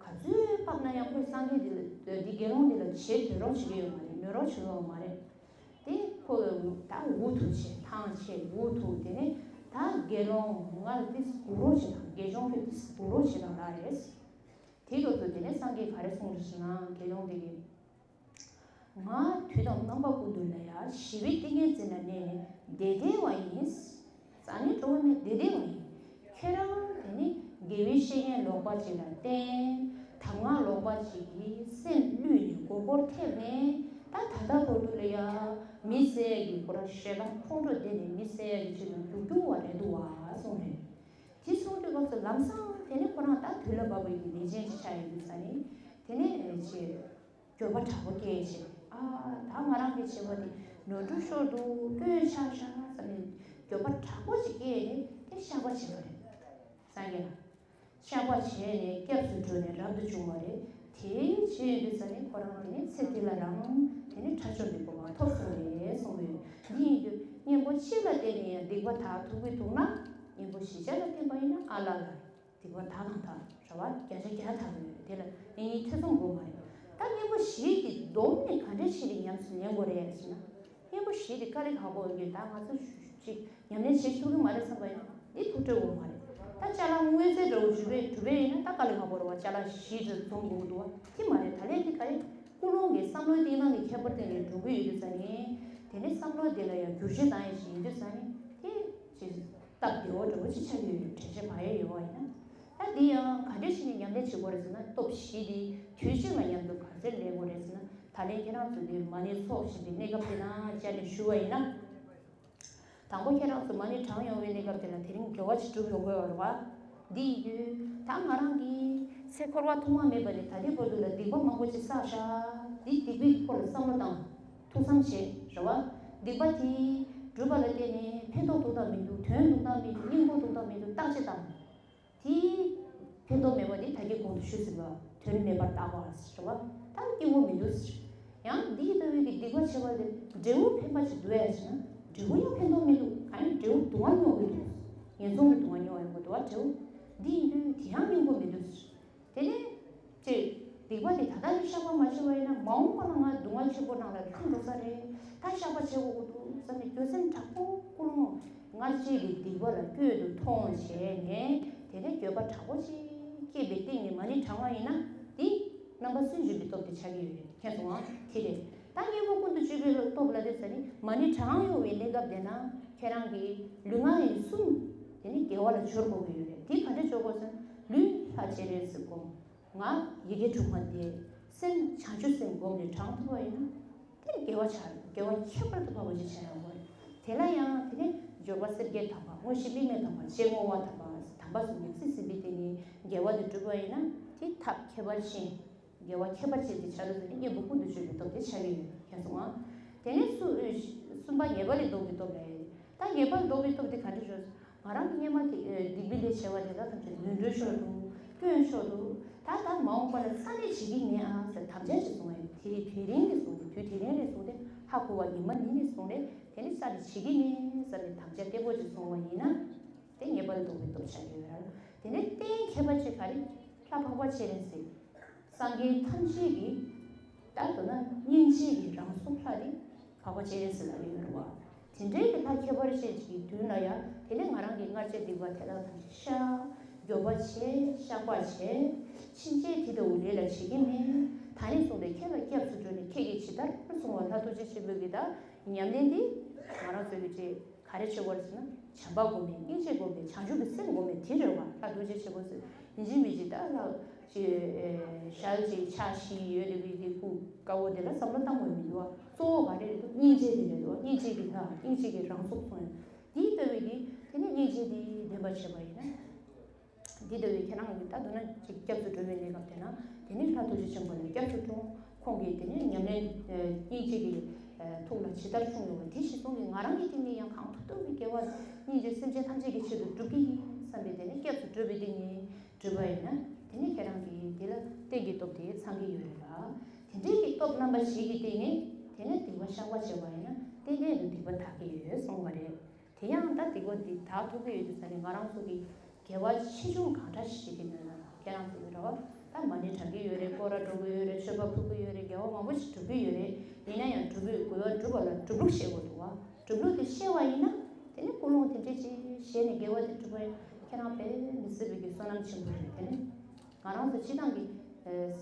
ག་ཚོད་ཕབ་ན་ཡང་ཁོས་སངས་རྒྱས་འདི་ལ་འདི་དགེ་སློང་འདི་ལ་བྱེད་འདོད་རོགས་བྱེད་ཀྱི་ཡོད་མ་རེད། མོས་རོགས་བྱེད་ཀྱི་ཡོད་མ་རེད། དེ་ཁོ་ད་འུ་ཐུག་བྱས་ཐང་ཆད་འུ་ཐུག་དེ་ནས་ད་དགེ་སློང་ང་ལ་ཏིས་གུ་རོ་བྱེད་དང་དགེ་སྦྱོང་ཁྱོད་ཏིས་གུ་རོ་བྱེད་དང་ལ་རེད། དེའི་སྐབས་སུ་དེ་ནས་སངས་རྒྱས་ག་རེ་གསུངས་རེད་ཟེར་ན་དགེ་སློང་དེ་གིས། ང་དུས་དང་རྣམ་པ་ཀུན་ཏུ་ལ་ཡ་ཞི་བའི་ཏིང་ངེ་འཛིན་ལ་གནས་ནས་བདེ་བདེ་བ་ཡིན། ས་ནི་འགྲོ་བ་མི་བདེ་བདེ་བ་ཡིན། ཁྱེད་རང་དེ་ནི་དགེ་བའི་བཤེས་གཉེན་ལོག་པ་ཅིག་ལ་བརྟེན། གདམས་ངག་ལོག་པ་ཅིག་གིས་སེམས་བསླུས་ནས་མགོ་སྐོར་ཐེབས་ནས་ད་ད་ལྟ་བར་དུ་ལ་ཡ་མི་བསད་ཡ་གི་ཁོ་རང་ཞེ་སྡང་ཁོང་ཁྲོ་ལྡན་ནས་མི་བསད་ཡ་གི་ཆེད་དུ་རྒྱུག་རྒྱུག་བ་རེད་འདུག་བ་གསུངས་རེད། དེ་གསུངས་དུས་སྐབས་སུ་ལམ་སང་དེ་ནི་ཁོ་རང་ད་དུས་ལ་བབ་པ་ཡི་ལས་ཅན་ཅིག་ཆགས་ཡོད་དུས་ས་ནི་དེ་ནས་ཅེས། འགྱོད་པ་དྲག་པོ་སྐྱེས་ཤིང་། ཨ། ད་ང་རང་གི་བྱེད་པ་འདི་ནོར་འཁྲུལ་ཤོར་འདུག་སྐྱོན་ཆགས་ཤག་བསམ་ནས་འགྱོད་པ་དྲག་པོ་ཞིག་སྐྱེས་ནས་དེ་བཤགས་པ་བྱས་པ་རེད། སངས་རྒྱས་ལ། བཤགས་པ་བྱས་ནས་སྐྱབས་སུ་འགྲོ་ནས་རབ་ཏུ་བྱུང་བ་རེད། དེ་བྱས་ཡོང་དུས་ས་ནས་ཁོ་རང་དེ་ནས་ཚེ་འདི་ལ་རང་དེ་ནས་ཁྲ་ཆོམ་པའི་གོ་འཕང་ཐོབ་སོང་རེད་གསུངས་ཡོད། འདི་ཡིན་དུས་གཉེན་པོ་གཅིག་ལ་བརྟེན་ནས་ཡང་སྡིག་པ་དག་ཐུབ་ཀྱི་འདུག་ན། གཉེན་པོ་བཞི་ཆ་ལ་བརྟེན་པ་ཡིན་ན་ཨ་ལ་ལ་རེད། སྡིག་པ་དག་དང་དག་རེད་བ། བརྒྱ་ཆ་བརྒྱ་དག་ཡོད་རེད། དེ་ལ་གཉེན་ཉེ་ཐེ་ཚོམ་དགོས་མ་རེད། ད་གཉེན་པོ་བཞི་གིས་བསྡོམས་ནས་ག་འདྲས་བྱས་ཏེ་ཉམས་སུ་ལེན་དགོས་རེད་ཟེར་ན། གཉེན་པོ་བཞི་དེ་དཀའ་ལས་ཁག་པོ་ཡོད་ཀྱི་ད་ང་ཚོ་ཅིག་ཉམས་ལེན་བྱེད་ཐུབ་ཀྱི་མ་རེད་བསམ་པ་ཡིན་ན་འདི་ཐུགས་ཁྲལ་དགོས་མ་རེད། ད་ཅ་ལག་དངོས་རྫས་འདྲ་བོ་འཇུ་བས་གྲུབ་པས་ཡིན་ན་ད་དཀའ་ལས་ཁག་པོ་རེད་བ། ཅ་ལག་བཞི་འདྲ་འཛོམས་དགོས་འདུག་བ། དེ་མ་རེད། ད་ལན་འདི་ག་རེ་ཀུན་སློང་གི་བསམ་བློའི་གཏིང་ནང་གི་ཁྱད་པར་དེ་ལས་འགྲོ་གི་ཡོད་དུས་ཙ་ནས་དེ་ནས་བསམ་བློ་དེ་ལ་ཡང་བསྒྱུར་བཅོས་བཏང་ཡ་ཞིག་ཡིན་དུས་ཙ་ནས་དེ་ཅིག་སྟབས་བདེ་བོ་འདྲ་བོ་ཅིག་ཆགས་ཀྱི་ཡོད་རེད། དྲན་ཤེས་མ་ཡོད་ཡོད་བ་ཡིན་ན། ད་འདི་ཡང་ག་འདྲས་ཞིག་ནས་ཉམས་ལེན་བྱེད་དགོས་རེད་ཟེར་ན། སྟོབས་བཞི་འདི་དུས་གཅིག་ལ་མཉམ་དུ་ག་ཚོད་ལེན་དགོས་རེད་ཟེར་ན། ད་ལན་ཁྱེད་རང་ཚོ་འདི་མ་ཎི་ཚོགས་བཞིན་པའི་གནས་སྐབས་དེ་ན་བཅར་ནས་ཞུ་བ་ཡིན་ན། དང་པོ་ཁྱེད་རང་ཚོ་མ་ཎི་བགྲང་ཡོང་བའི་གནས་སྐབས་དེ་ལ་དེ་རིང་དགེ་བ་ཅིག་སྒྲུབ་ཡོང་དགོས་པ་རེད་བ། འདི་ཡིན་དུས་ད་ང་རང་གིས་ཚེ་འཁོར་བ་ཐོག་མ་མེད་པ་ནས་ད་ལྟའི་བར་དུ་ལ་སྡིག་པ་མང་པོ་ཅིག་བསགས་ཤག་འདི་སྡིག་པའི་སྐོར་ལ་བསམ་བློ་བཏང་། ཐུགས་བསམ་བྱེད་རེད་བ། སྡིག་པ་དེ་སྒྲུབ་པ་ལ་བརྟེན་ནས་ཕན་ཐོགས་འདུག་དང་མི་འདུག་དོན་འདུག་དང་མི་འདུག་སྙིང་པོ་འདུག་དང་མི་འདུག་བརྟག་དཔྱད་བཏང་། དེ་ཕན་ཐོགས་མེད་པ་དེ་ད་གིན་གོང་དུ་ཞུས་ཟིན་པ་དོན་མེད་པར་བརྟག་པ་ཟེར་བ། ད་སྙིང་པོ་མི་འདུག་ཟེར། ཡང་འདི་ལྟ་བུའི་གི་སྡིག་པ་བྱས་པ་ལས་འབྲས་བུ་ཕན་པ་ཞིག་འདུག་ཡ་ཟེར་ན། འབྲས་བུ་ཡང་ཕན་ཐོགས་མི་འདུག་གང་ཡིན་འབྲས་བུ་སྡུག་བསྔལ་མྱོང་གི་འདུག་ངན་སོང་གི་སྡུག་བསྔལ་མྱོང་ཡོང་གི་འདུག་བ། འབྲས་བུ་འདི་ཡིན་དུས་དེ་ཡང་སྙིང་པོ་མི་འདུག་ཟེར། དེ་ནས་ཅེས་སྡིག་པ་དེ་ད་ལྟ་ནས་བཤགས་པ་མ་བྱས་པ་ཡིན་ན་མ་འོངས་པ་ལ་ང་སྡུག་བསྔལ་ཆེན་པོ་ནང་ལ་ལྷུང་འགྲོ་ས་རེད། ད་བཤགས་པ་བྱེད་དགོས་ཀྱི་འདུག་བསམ་ནས་འགྱོད་སེམས་དྲག་པོ་ཀུན་སློང་སྔར་བྱས་ཀྱི་སྡིག་པ་ལ་སྐྱོན་དུ་མཐོང་བྱས་ནས་དེ་ནས་འགྱོད་པ་དྲག་པོ་ཅིག་སྐྱེས་པའི་སྟེང་ནས་མ་ཎི་བགྲང་བ་ཡིན་ན་འདི་རྣམ་པ་སུན་འབྱིན་པའི་སྟོབས་དེ་ཆགས་ཀྱི་ཡོད་རེད། མཁྱེན་སོང་ཨ། དེ་རེད། ད་གཉེན་པོ་ཀུན་ཏུ་སྤྱོད་པའི་སྟོབས་ལ་དེ་ཟེར་ནི་མ་ཎི་བགྲང་ཡོང་བའི་གནས་སྐབས་དེ་ན་ཁྱེད་རང་གི་ལུས་ངག་ཡིད་གསུམ་དེ་ནི་དགེ་བ་ལ་སྦྱོར་དགོས་ཀྱི་ཡོད་རེད། དེ་ག་འདྲ་སྦྱོར་དགོས་ཟེར་ན་ལུས་ལྷ་སྤྱན་རས་གཟིགས་བསྒོམ། ངག་ཡི་གེ་དྲུག་མ་བཟླས། སེམས་བྱང་ཆུབ་སེམས་བསྒོམས་ནས་བགྲང་ཐུབ་པ་ཡིན་ན། དེ་དགེ་བ་ཆགས་རེད། དགེ་བ་ཁྱད་པར་དུ་འཕགས་པ་ཅིག་ཆགས་ཡོང་གི་རེད། དེ་ལ་ཡང་དེ་ནས་འབྱོར་པ་སེར་སྐྱའི་དམ་པ། དངོས་གཞི་གླེགས་བམ་དམ་པ། གཅེས་དངོས་པ་དམ་པ། དམ་པ་གསུམ་གྱིས་རྩིས་ཟིན་པའི་སྟེང་ནས་དགེ་བ་དེ་བསྒྲུབས་པ་ཡིན་ན་དེ་ཐབས་ཁྱད་པར་ཅན། དགེ་བ་ཁྱད་པར་ཅན་དེ་ཆགས་ཡོང་དུས་གཉེན་པོ་ཀུན་ཏུ་སྤྱོད་པའི་སྟོབས་དེ་ཆགས་ཀྱི་ཡོད། མཁྱེན་སོང་ང་། དེ་ནས་གསུ་གསུམ་པ་ངེས་པ་ལས་ལྡོག་པའི་སྟོབས་རེད། ད་ངེས་པ་ལས་ལྡོག་པའི་སྟོབས་དེ་ག་འདྲ་ཞིག་ང་རང་གི་སྔོན་མ་དེ་སྡིག་པའི་ལས་བྱས་པ་དེ་དག་ཐམས་ཅད་ནོར་འཁྲུལ་ཤོར་འདུག་སྐྱོན་ཤོར་འདུག་ད་ལྟ་མ་འོངས་པ་ལ་རྩ་ནས་བྱེད་ཀྱི་མེད་ཨ་ཟེར་དམ་བཅའ་ཅིག་བཟུང་བ་ཡིན། དེ་དེ་རིང་ནས་བཟུང་སྟེ་དུས་དེ་རིང་ནས་བཟུང་སྟེ་ཧ་གོ་བ་ཉི་མ་ཉིན་ནས་བཟུང་སྟེ་དེ་ནས་རྩ་ནས་བྱེད་ཀྱི་མེད་ཟེར་ནས་དམ་བཅའ་བརྟན་པོ་ཅིག་བཟུང་བ་ཡིན་ན་དེ་ངེས་པ་ལས་ལྡོག་པའི་སྟོབས་ཆགས་ཀྱི་ཡོད་རེད། དེ་ནས་རྟེན་ཁྱད་པར་ཅན་ག་རེ། ལྷ་འཕགས་པ་སྤྱན་རས་གཟིགས། སངས་རྒྱས་ཐམས་ཅད་ཀྱི་ད་མདོར་ན་སྙིང་རྗེ་གི་རང་གཟུགས་ལྷ་དེ་འཕགས་པ་སྤྱན་རས་གཟིགས་ལ་ཡོད་རེད་བ། དེ་འདྲའི་གི་ལྷ་ཁྱད་པར་ཅན་གྱི་མདུན་ལ་ཡང་དེ་ནས་ང་རང་གི་སྔར་བྱས་སྡིག་པ་དེ་དག་ཐམས་ཅད་བཤགས། འགྱོད་པ་བྱས། བཤགས་པ་བྱས། ཕྱིན་ཆད་དེ་ལྟ་བུ་ལས་ལ་བྱེད་ཀྱི་མེད། ད་ནས་བཟུང་སྟེ་ཁྱེད་ལ་སྐྱབས་སུ་འགྲོ་ནས་ཁྱེད་ཀྱིས་ཇི་ལྟར་གསུངས་པ་ལྷ་ཐུགས་རྗེ་ཆེན་པོའི་གི་ད་ཉམས་ལེན་འདི་ང་རང་ཚོའི་གི་ཅིག་ག་རེ་བྱེད་དགོས་རེད་ཟེར་ན། བྱམས་པ་སྒོམ་མེད། སྙིང་རྗེ་སྒོམ་མེད། བྱང་ཆུབ་ཀྱི་སེམས་སྒོམ་མེད་དེ་རེད་བ། ལྷ་ཐུགས་རྗེ་ཆེན་པོ་ཟེར་ཡིན་གཅིག་མིན་གཅིག་ད་ལྷ་ཅིག་ཞལ་ཅིག་ཕྱག་བཞི་ཡོད་རེད་པའི་དེ་སྐུ་དཀར་པོ་དེ་ལ་བསམ་བློ་བཏང་དགོས་མི་འདུག་བ། གཙོ་བོ་ག་རེ་རེད་འདུག་སྙིང་རྗེ་དེ་རེད་འདུག་བ། སྙིང་རྗེ་གི་ལྷ། སྙིང་རྗེ་གི་རང་གཟུགས་མཐོང་ཡ་འདི་ལྟ་བུའི་དེ་དེ་ནས་སྙིང་རྗེ་དེ་ལྡན་པ་བྱས་པ་ཡིན་ན། འདི་ལྟ་བུའི་ཁྱེད་རང་གི་ད་མདོར་ན་ཅིག་སྐྱབས་སུ་འགྲོ་བའི་གནས་སྐབས་དེ་ན་དེ་ནས་ལྷ་ཐུགས་རྗེ་ཆེན་པོ་ལ་སྐྱབས་སུ་འགྲོ། ཁོང་གིས་དེ་ནས་ཉམས་ལེན་སྙིང་རྗེ་གི་ ཐུགས་ལ་ཇི་ལྟར་བྱུང་ཡོད་པ་དེ་གཞིར་བཟུང་གིས་ང་རང་གི་སྟེང་ནས་ཡང་གང་ཐུབ་ཐུབ་ཀྱིས་དགེ་བ་སྙིང་རྗེ་སེམས་ཅན་ཐམས་ཅད་ཀྱི་ཆེད་དུ་སྒྲུབ་ཀྱི་ཡིན་བསམ་པའི་དེ་ནས་སྐྱབས་སུ་འགྲོ་བའི་སྟེང་ནས་སྒྲུབ་པ་ཡིན་ན། དེ་ནས་ཁྱེད་རང་གིས་དེ་ལ་རྟེན་གྱི་སྟོབས་དེ་ཚང་གི་ཡོད་རེད་ལ། དེ་འདྲའི་གི་སྟོབས་རྣམ་པ་བཞི་གི་སྟེང་ནས་དེ་ནས་སྡིག་པ་བཤགས་པ་བྱས་པ་ཡིན་ན་ཏན་ཏན་དུ་སྡིག་པ་དག་གི་ཡོད་གསུངས་པ་རེད། དེ་ཡང་ད་སྡིག་པ་འདི་དག་ཐུབ་ཀྱི་ཡོད་དུས་ཙ་ནས་ང་རང་ཚོ་གི་དགེ་བ་ཆེ་ཆུང་གང་འདྲ་ཞིག་བྱེད་ཀྱི་ཡོད་ན། ཁྱེད་རང་ཚོ་གི་རེད་བ། ད་མ་ཎི་བགྲང་གི་ཡོད་རེད། སྐོར་ར་འགྲོ་གི་ཡོད་རེད། མཆོད་པ་ཕུལ་གི་ཡོད་རེད། དགེ་བ་མང་པོ་ཞིག་སྒྲུབ་ཀྱི་ཡོད་རེད། ཡིན་ན་ཡང་སྒྲུབ་པའི་དགེ་བ་སྒྲུབ་པ་ལ་སྒྲུབ་ལུགས་ཤེས་དགོས་འདུག་བ། སྒྲུབ་ལུགས་དེ་ཤེས་པ་ཡིན་ན་དེ་ནི་ཀུན་སློང་དེ་འདྲས་ཅིག་བཞེས་ནས་དགེ་བ་དེ་སྒྲུབ་པ་ཁྱེད་རང་དཔེ་མི་སྲིད་པའི་གི་བསོད་ནམས་ཆེན་པོ་རེད། དེ་ནི་ང་རང་ཚོ་སྤྱི་བཏང་གི་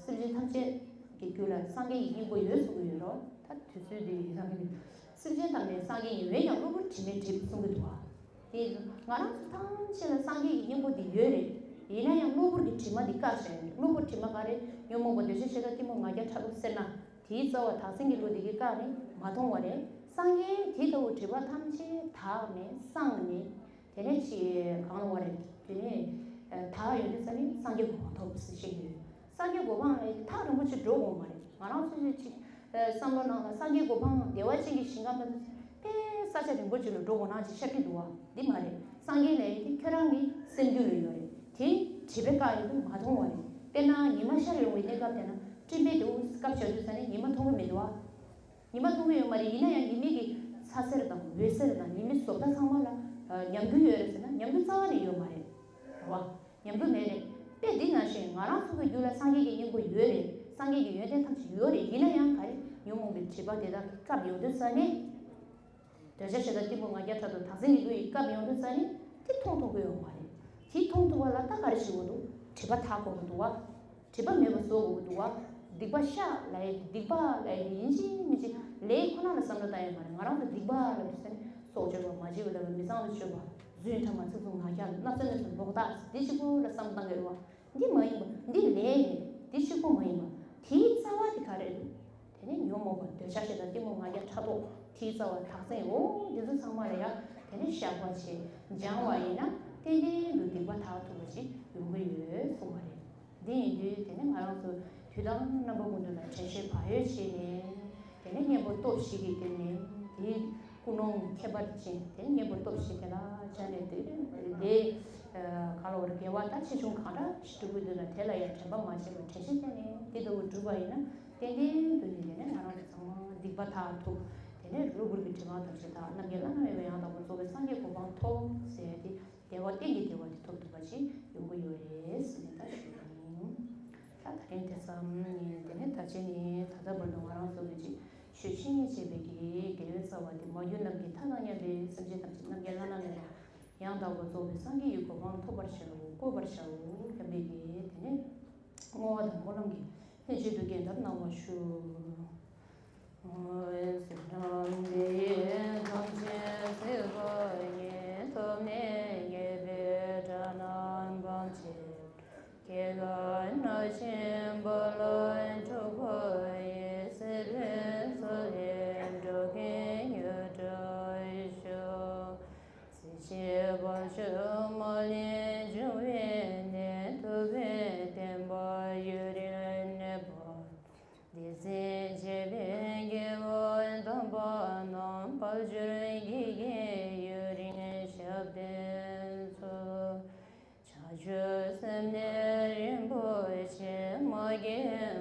སེམས་ཅན་ཐམས་ཅད་ཀྱི་རྒྱུད་ལ་སངས་རྒྱས་ཀྱི་སྙིང་པོ་ཡོད་གསུང་གི་ཡོད་རོ། ད་དུས་ཚོད་འདི་ཡིན་ན་གི་སེམས་ཅན་ཐམས་ཅད་སངས་རྒྱས་ཡིན་པས་ཀྱང་གློ་བུར་དྲི་མས་བསྒྲིབས་གསུང་གི་འདུག་བ། དེ་ང་རང་ཚོ་ཐམས་ཅད་ལ་སངས་རྒྱས་ཀྱི་སྙིང་པོ་འདི་ཡོད་རེད། ཡིན་ན་ཡང་གློ་བུར་གྱི་དྲི་མ་འདི་བཀག་བྱས་ནས། གློ་བུར་དྲི་མ་ག་རེ། ཉོན་མོངས་པ་འདོད་ཆགས་ཞེ་སྡང་གཏི་མུག་ང་རྒྱལ་ཕྲག་དོག་སེར་སྣ། དེའི་རྩ་བ་དག་ཟིན་གྱི་གློ་འདི་གིས་བཀག་ནས་མ་མཐོང་བ་རེད། སངས་རྒྱས་དེ་ལྟ་བུ་དྲི་མ་ཐམས་ཅད་དག་ནས་སངས་ནས། དེ་ནས་ཅི་གང་ལ་བ་རེད། དེ་ནས་དག་ཡོང་དུས་ཙ་ནས་སངས་རྒྱས་གོ་འཕང་ཐོབ་ཟེར་བཤད་ཀྱི་ཡོད། སངས་རྒྱས་གོ་འཕང་ལ་ཐག་རིང་པོ་ཅིག་འགྲོ་དགོས་མ་རེད། ང་རང་ཚོ་ཅིག་བསམ་བློ་ནང་ལ་སངས་རྒྱས་གོ་འཕང་བདེ་བ་ཅན་གྱི་ཞིང་ཁམས་ལ་དཔེ་ས་ཆ་རིང་པོ་ཅིག་ལ་འགྲོ་དགོས་ན་ཅིག་ཤར་གྱི་འདུག་བ། འདི་མ་རེད། སངས་རྒྱས་ལ་ཡིན་དེ་ཁྱོད་རང་གི་སེམས་རྒྱུད་ལ་ཡོད་རེད། དེ་དྲི་མས་བཀག་ཡོང་དུས་མ་མཐོང་བ་རེད། དཔེར་ན་ཉི་མ་ཤར་ཡོང་བའི་གནས་སྐབས་དེ་ན་སྤྲིན་པས་དེ་བཀབ་བཞག་དུས་ཙ་ནས་ཉི་མ་མཐོང་གི་མི་འདུག་བ། ཉི་མ་མཐོང་གི་ཡོད་མ་རེད། ཡིན་ན་ཡང་ཉི་མའི་གི་ཚ་ཟེར་དང་འོད་ཟེར་དང་ཉི་མའི་བཟོ་ལྟ་ཚང་མ་ལ་ཉམས་རྒུད་ཡོད་རེད་ཟེར་ན་ཉམས་རྒུད་རྩ་བ་ནས་ཡོད་མ་རེད། རེད་བ། ཉམས་རྒུད་མེད་རེད། དཔེ་འདི་ནང་བཞིན་ང་རང་ཚོ་གི་རྒྱུད་ལ་སངས་རྒྱས་ཀྱི་སྙིང་པོ་ཡོད་རེད། སངས་རྒྱས་ཀྱི་ཡོན་ཏན་ཐམས་ཅད་ཡོད་རེད། ཡིན་ན་ཡང་ག་རེ། ཉོན་མོངས་པའི་དྲི་མ་དེ་དག་གིས་བཀབ་ཡོང་དུས་ཙ་ནས། འདོད་ཆགས་ཞེ་སྡང་གཏི་མུག་ང་རྒྱལ་ཕྲག་དོག་དག་ཟིན་གྱི་གློ་ཡིས་བཀབ་ཡོང་དུས་ཙ་ནས་དེ་མཐོང་ཐུབ་ཀྱི་ཡོད་མ་རེད། དེ་མཐོང་ཐུབ་པ་ལ་ད་ག་རེ་བྱེད་དགོས་འདུག་དྲི་མ་དག་དགོས་ཀྱི་འདུག་བ། དྲི་མ་མེད་པ་བཟོ་དགོས་ཀྱི་འདུག་བ། སྡིག་པ་བཤགས་ལབ་ཡས་དེ། སྡིག་པ་ལབ་ཡས་དེ་ཡིན་གཅིག་མིན་གཅིག་ལས་ཁོ་ན་ལ་བསམ་བློ་བཏང་ཡས་མ་རེད། ང་རང་ཚོ་སྡིག་པ་ལབ་དུས་ཙ་ནས་སྲོག་གཅོད་པ། མ་བྱས་པ་ལབ་པ། མི་གཙང་བ་སྤྱོད་པ། རྫུན་ཕྲ་མ། ཚིག་རྩུབ་ངག་འཁྱལ། སྣ་ཚོགས་གནས་སུ་ལོག་ལྟ། འདི་གཅིག་པོ་ལ་བསམ་བློ་བཏང་གི་རེད་བ། འདི་མ་ཡིན་པ། འདི་ལས་ནས་འདི་གཅིག་པོ་མ་ཡིན་པ། དེའི་རྩ་བ་དེ་ག་རེ་རེད། དེ་ནས་ཉོན་མོངས་པ། འདོད་ཆགས་ཞེ་སྡང་གཏི་མུག་ང་རྒྱལ་ཕྲག་དོག་དེའི་རྩ་བ་དག་ཟིན། འོ་འདི་ཚོ་ཚང་མ་ལ་ཡ་དེ་ནས་བཤགས་པ་བྱས་སྦྱང་བ་ཡིན་ན་ཏན་ཏན་དུ་སྡིག་པ་དག་ཐུབ་པ་ཅིག་ཡོང་གི་ཡོད་གསུངས་པ་རེད། འདི་ཡིན་དུས་དེ་ནས་ང་རང་ཚོ་དུས་དང་རྣམ་པ་ཀུན་ཏུ་ལ་དྲན་ཤེས་བག་ཡོད་བྱས་ནས། དེ་ནས་གཉེན་པོ་སྟོབས་བཞི་གིས་བསྟེན་ནས། དེའི་ཀུན་སློང་ཁྱད་པར་ཅན། དེ་ནས་གཉེན་པོ་སྟོབས་བཞི་དེ་ལ་སྦྱར་ནས། དེ་དེ་ག་ལ་བར་དགེ་བ་ད་ཆེ་ཆུང་གང་འདྲ་ཞིག་སྒྲུབ་དགོས་འདུག་ན་དེ་ལ་ཡང་དྲན་པ་མ་བརྗེད་པར་དྲན་ཤེས་བསྟེན་ནས་དེ་ལྟ་བུ་བསྒྲུབས་པ་ཡིན་ན་ཏན་ཏན་དུ་ནི་དེ་ནས་ང་རང་ཚོ་ཚང་མ་སྡིག་པ་དག་ཐུབ། དེ་ནས་གློ་བུར་གྱི་དྲི་མ་ཐམས་ཅད་དག་རྣམ་མཁྱེན་བླ་ན་མེད་པའི་ཡང་དག་པར་རྫོགས་པའི་སངས་རྒྱས་གོ་འཕང་ཐོབ་ཟེར་ཏེ། བདེ་བ་གཏན་གྱི་བདེ་བ་དེ་ཐོབ་ཐུབ་པ་ཅིག་ཡོང་གི་ཡོད་རེད་ཟེར་ནས་ད་ཞུ་ཡིན། ད་ད་རིང་དེ་ཙམ་ཡིན། དེ་ནས་ད་ཅི་ནི་ད་ལྟ་བར་དུ་ང་རང་ཚོ་གི་ཅིག་ཆོས་འཆད་ཉན་བྱེད་པའི་གི་དགེ་བའི་རྩ་བ་དེ་མ་གྱུར་ནམ་མཁའི་མཐའ་དང་མཉམ་པའི་སེམས་ཅན་ཐམས་ཅད་རྣམ་མཁྱེན་བླ་ན་མེད་པ་ཡང་དག་པར་རྫོགས་པའི་སངས་རྒྱས་ཀྱི་གོ་འཕང་ཐོབ་པར་བྱའོ། བཀོད་པར་བྱའོ་སྙམ་པའི་གི་དེ་ནས་བསྔོ་བ་དང་སྨོན་ལམ་གྱི་ལྷན་ཅིག་ཏུ་བརྒྱན་ཏེ་གནང་བར་ཞུ། འོད་ཟེར་འཕྲོས་པས་ཐམས་ཅད་གཟིགས་པ་ཉིད། ཐོབ་ནས་ཉེས་པའི་དགྲ་རྣམས་ཕམ་བྱས། སྐྱེ་རྒ་ན་འཆིའི་རྦ་རླབས་འཁྲུགས་པ་ཡི། སྲིད་པའི་མཚོ་ལས་འགྲོ་ཀུན་ཡལ་འགྲོ་ཤོག། སྲིད་ཞིའི་བར་ཆད་མ་ལུས་འབྱུང་བའི་གནས། ཐུབ་པའི་བསྟན་པ་ཡུན་རིང་གནས་པ། སྡེ་སྲིད་བཅས་པའི་རྒྱལ་བ་དམ་པ་རྣམས། དཔལ་འབྱོར་དགེ་རྒན་ཡུན་རིང་ཞབས་བརྟན་སྩོལ། བྱང་ཆུབ་སེམས་གནས་རིན་པོ་ཆེ། མ་སྐྱེས་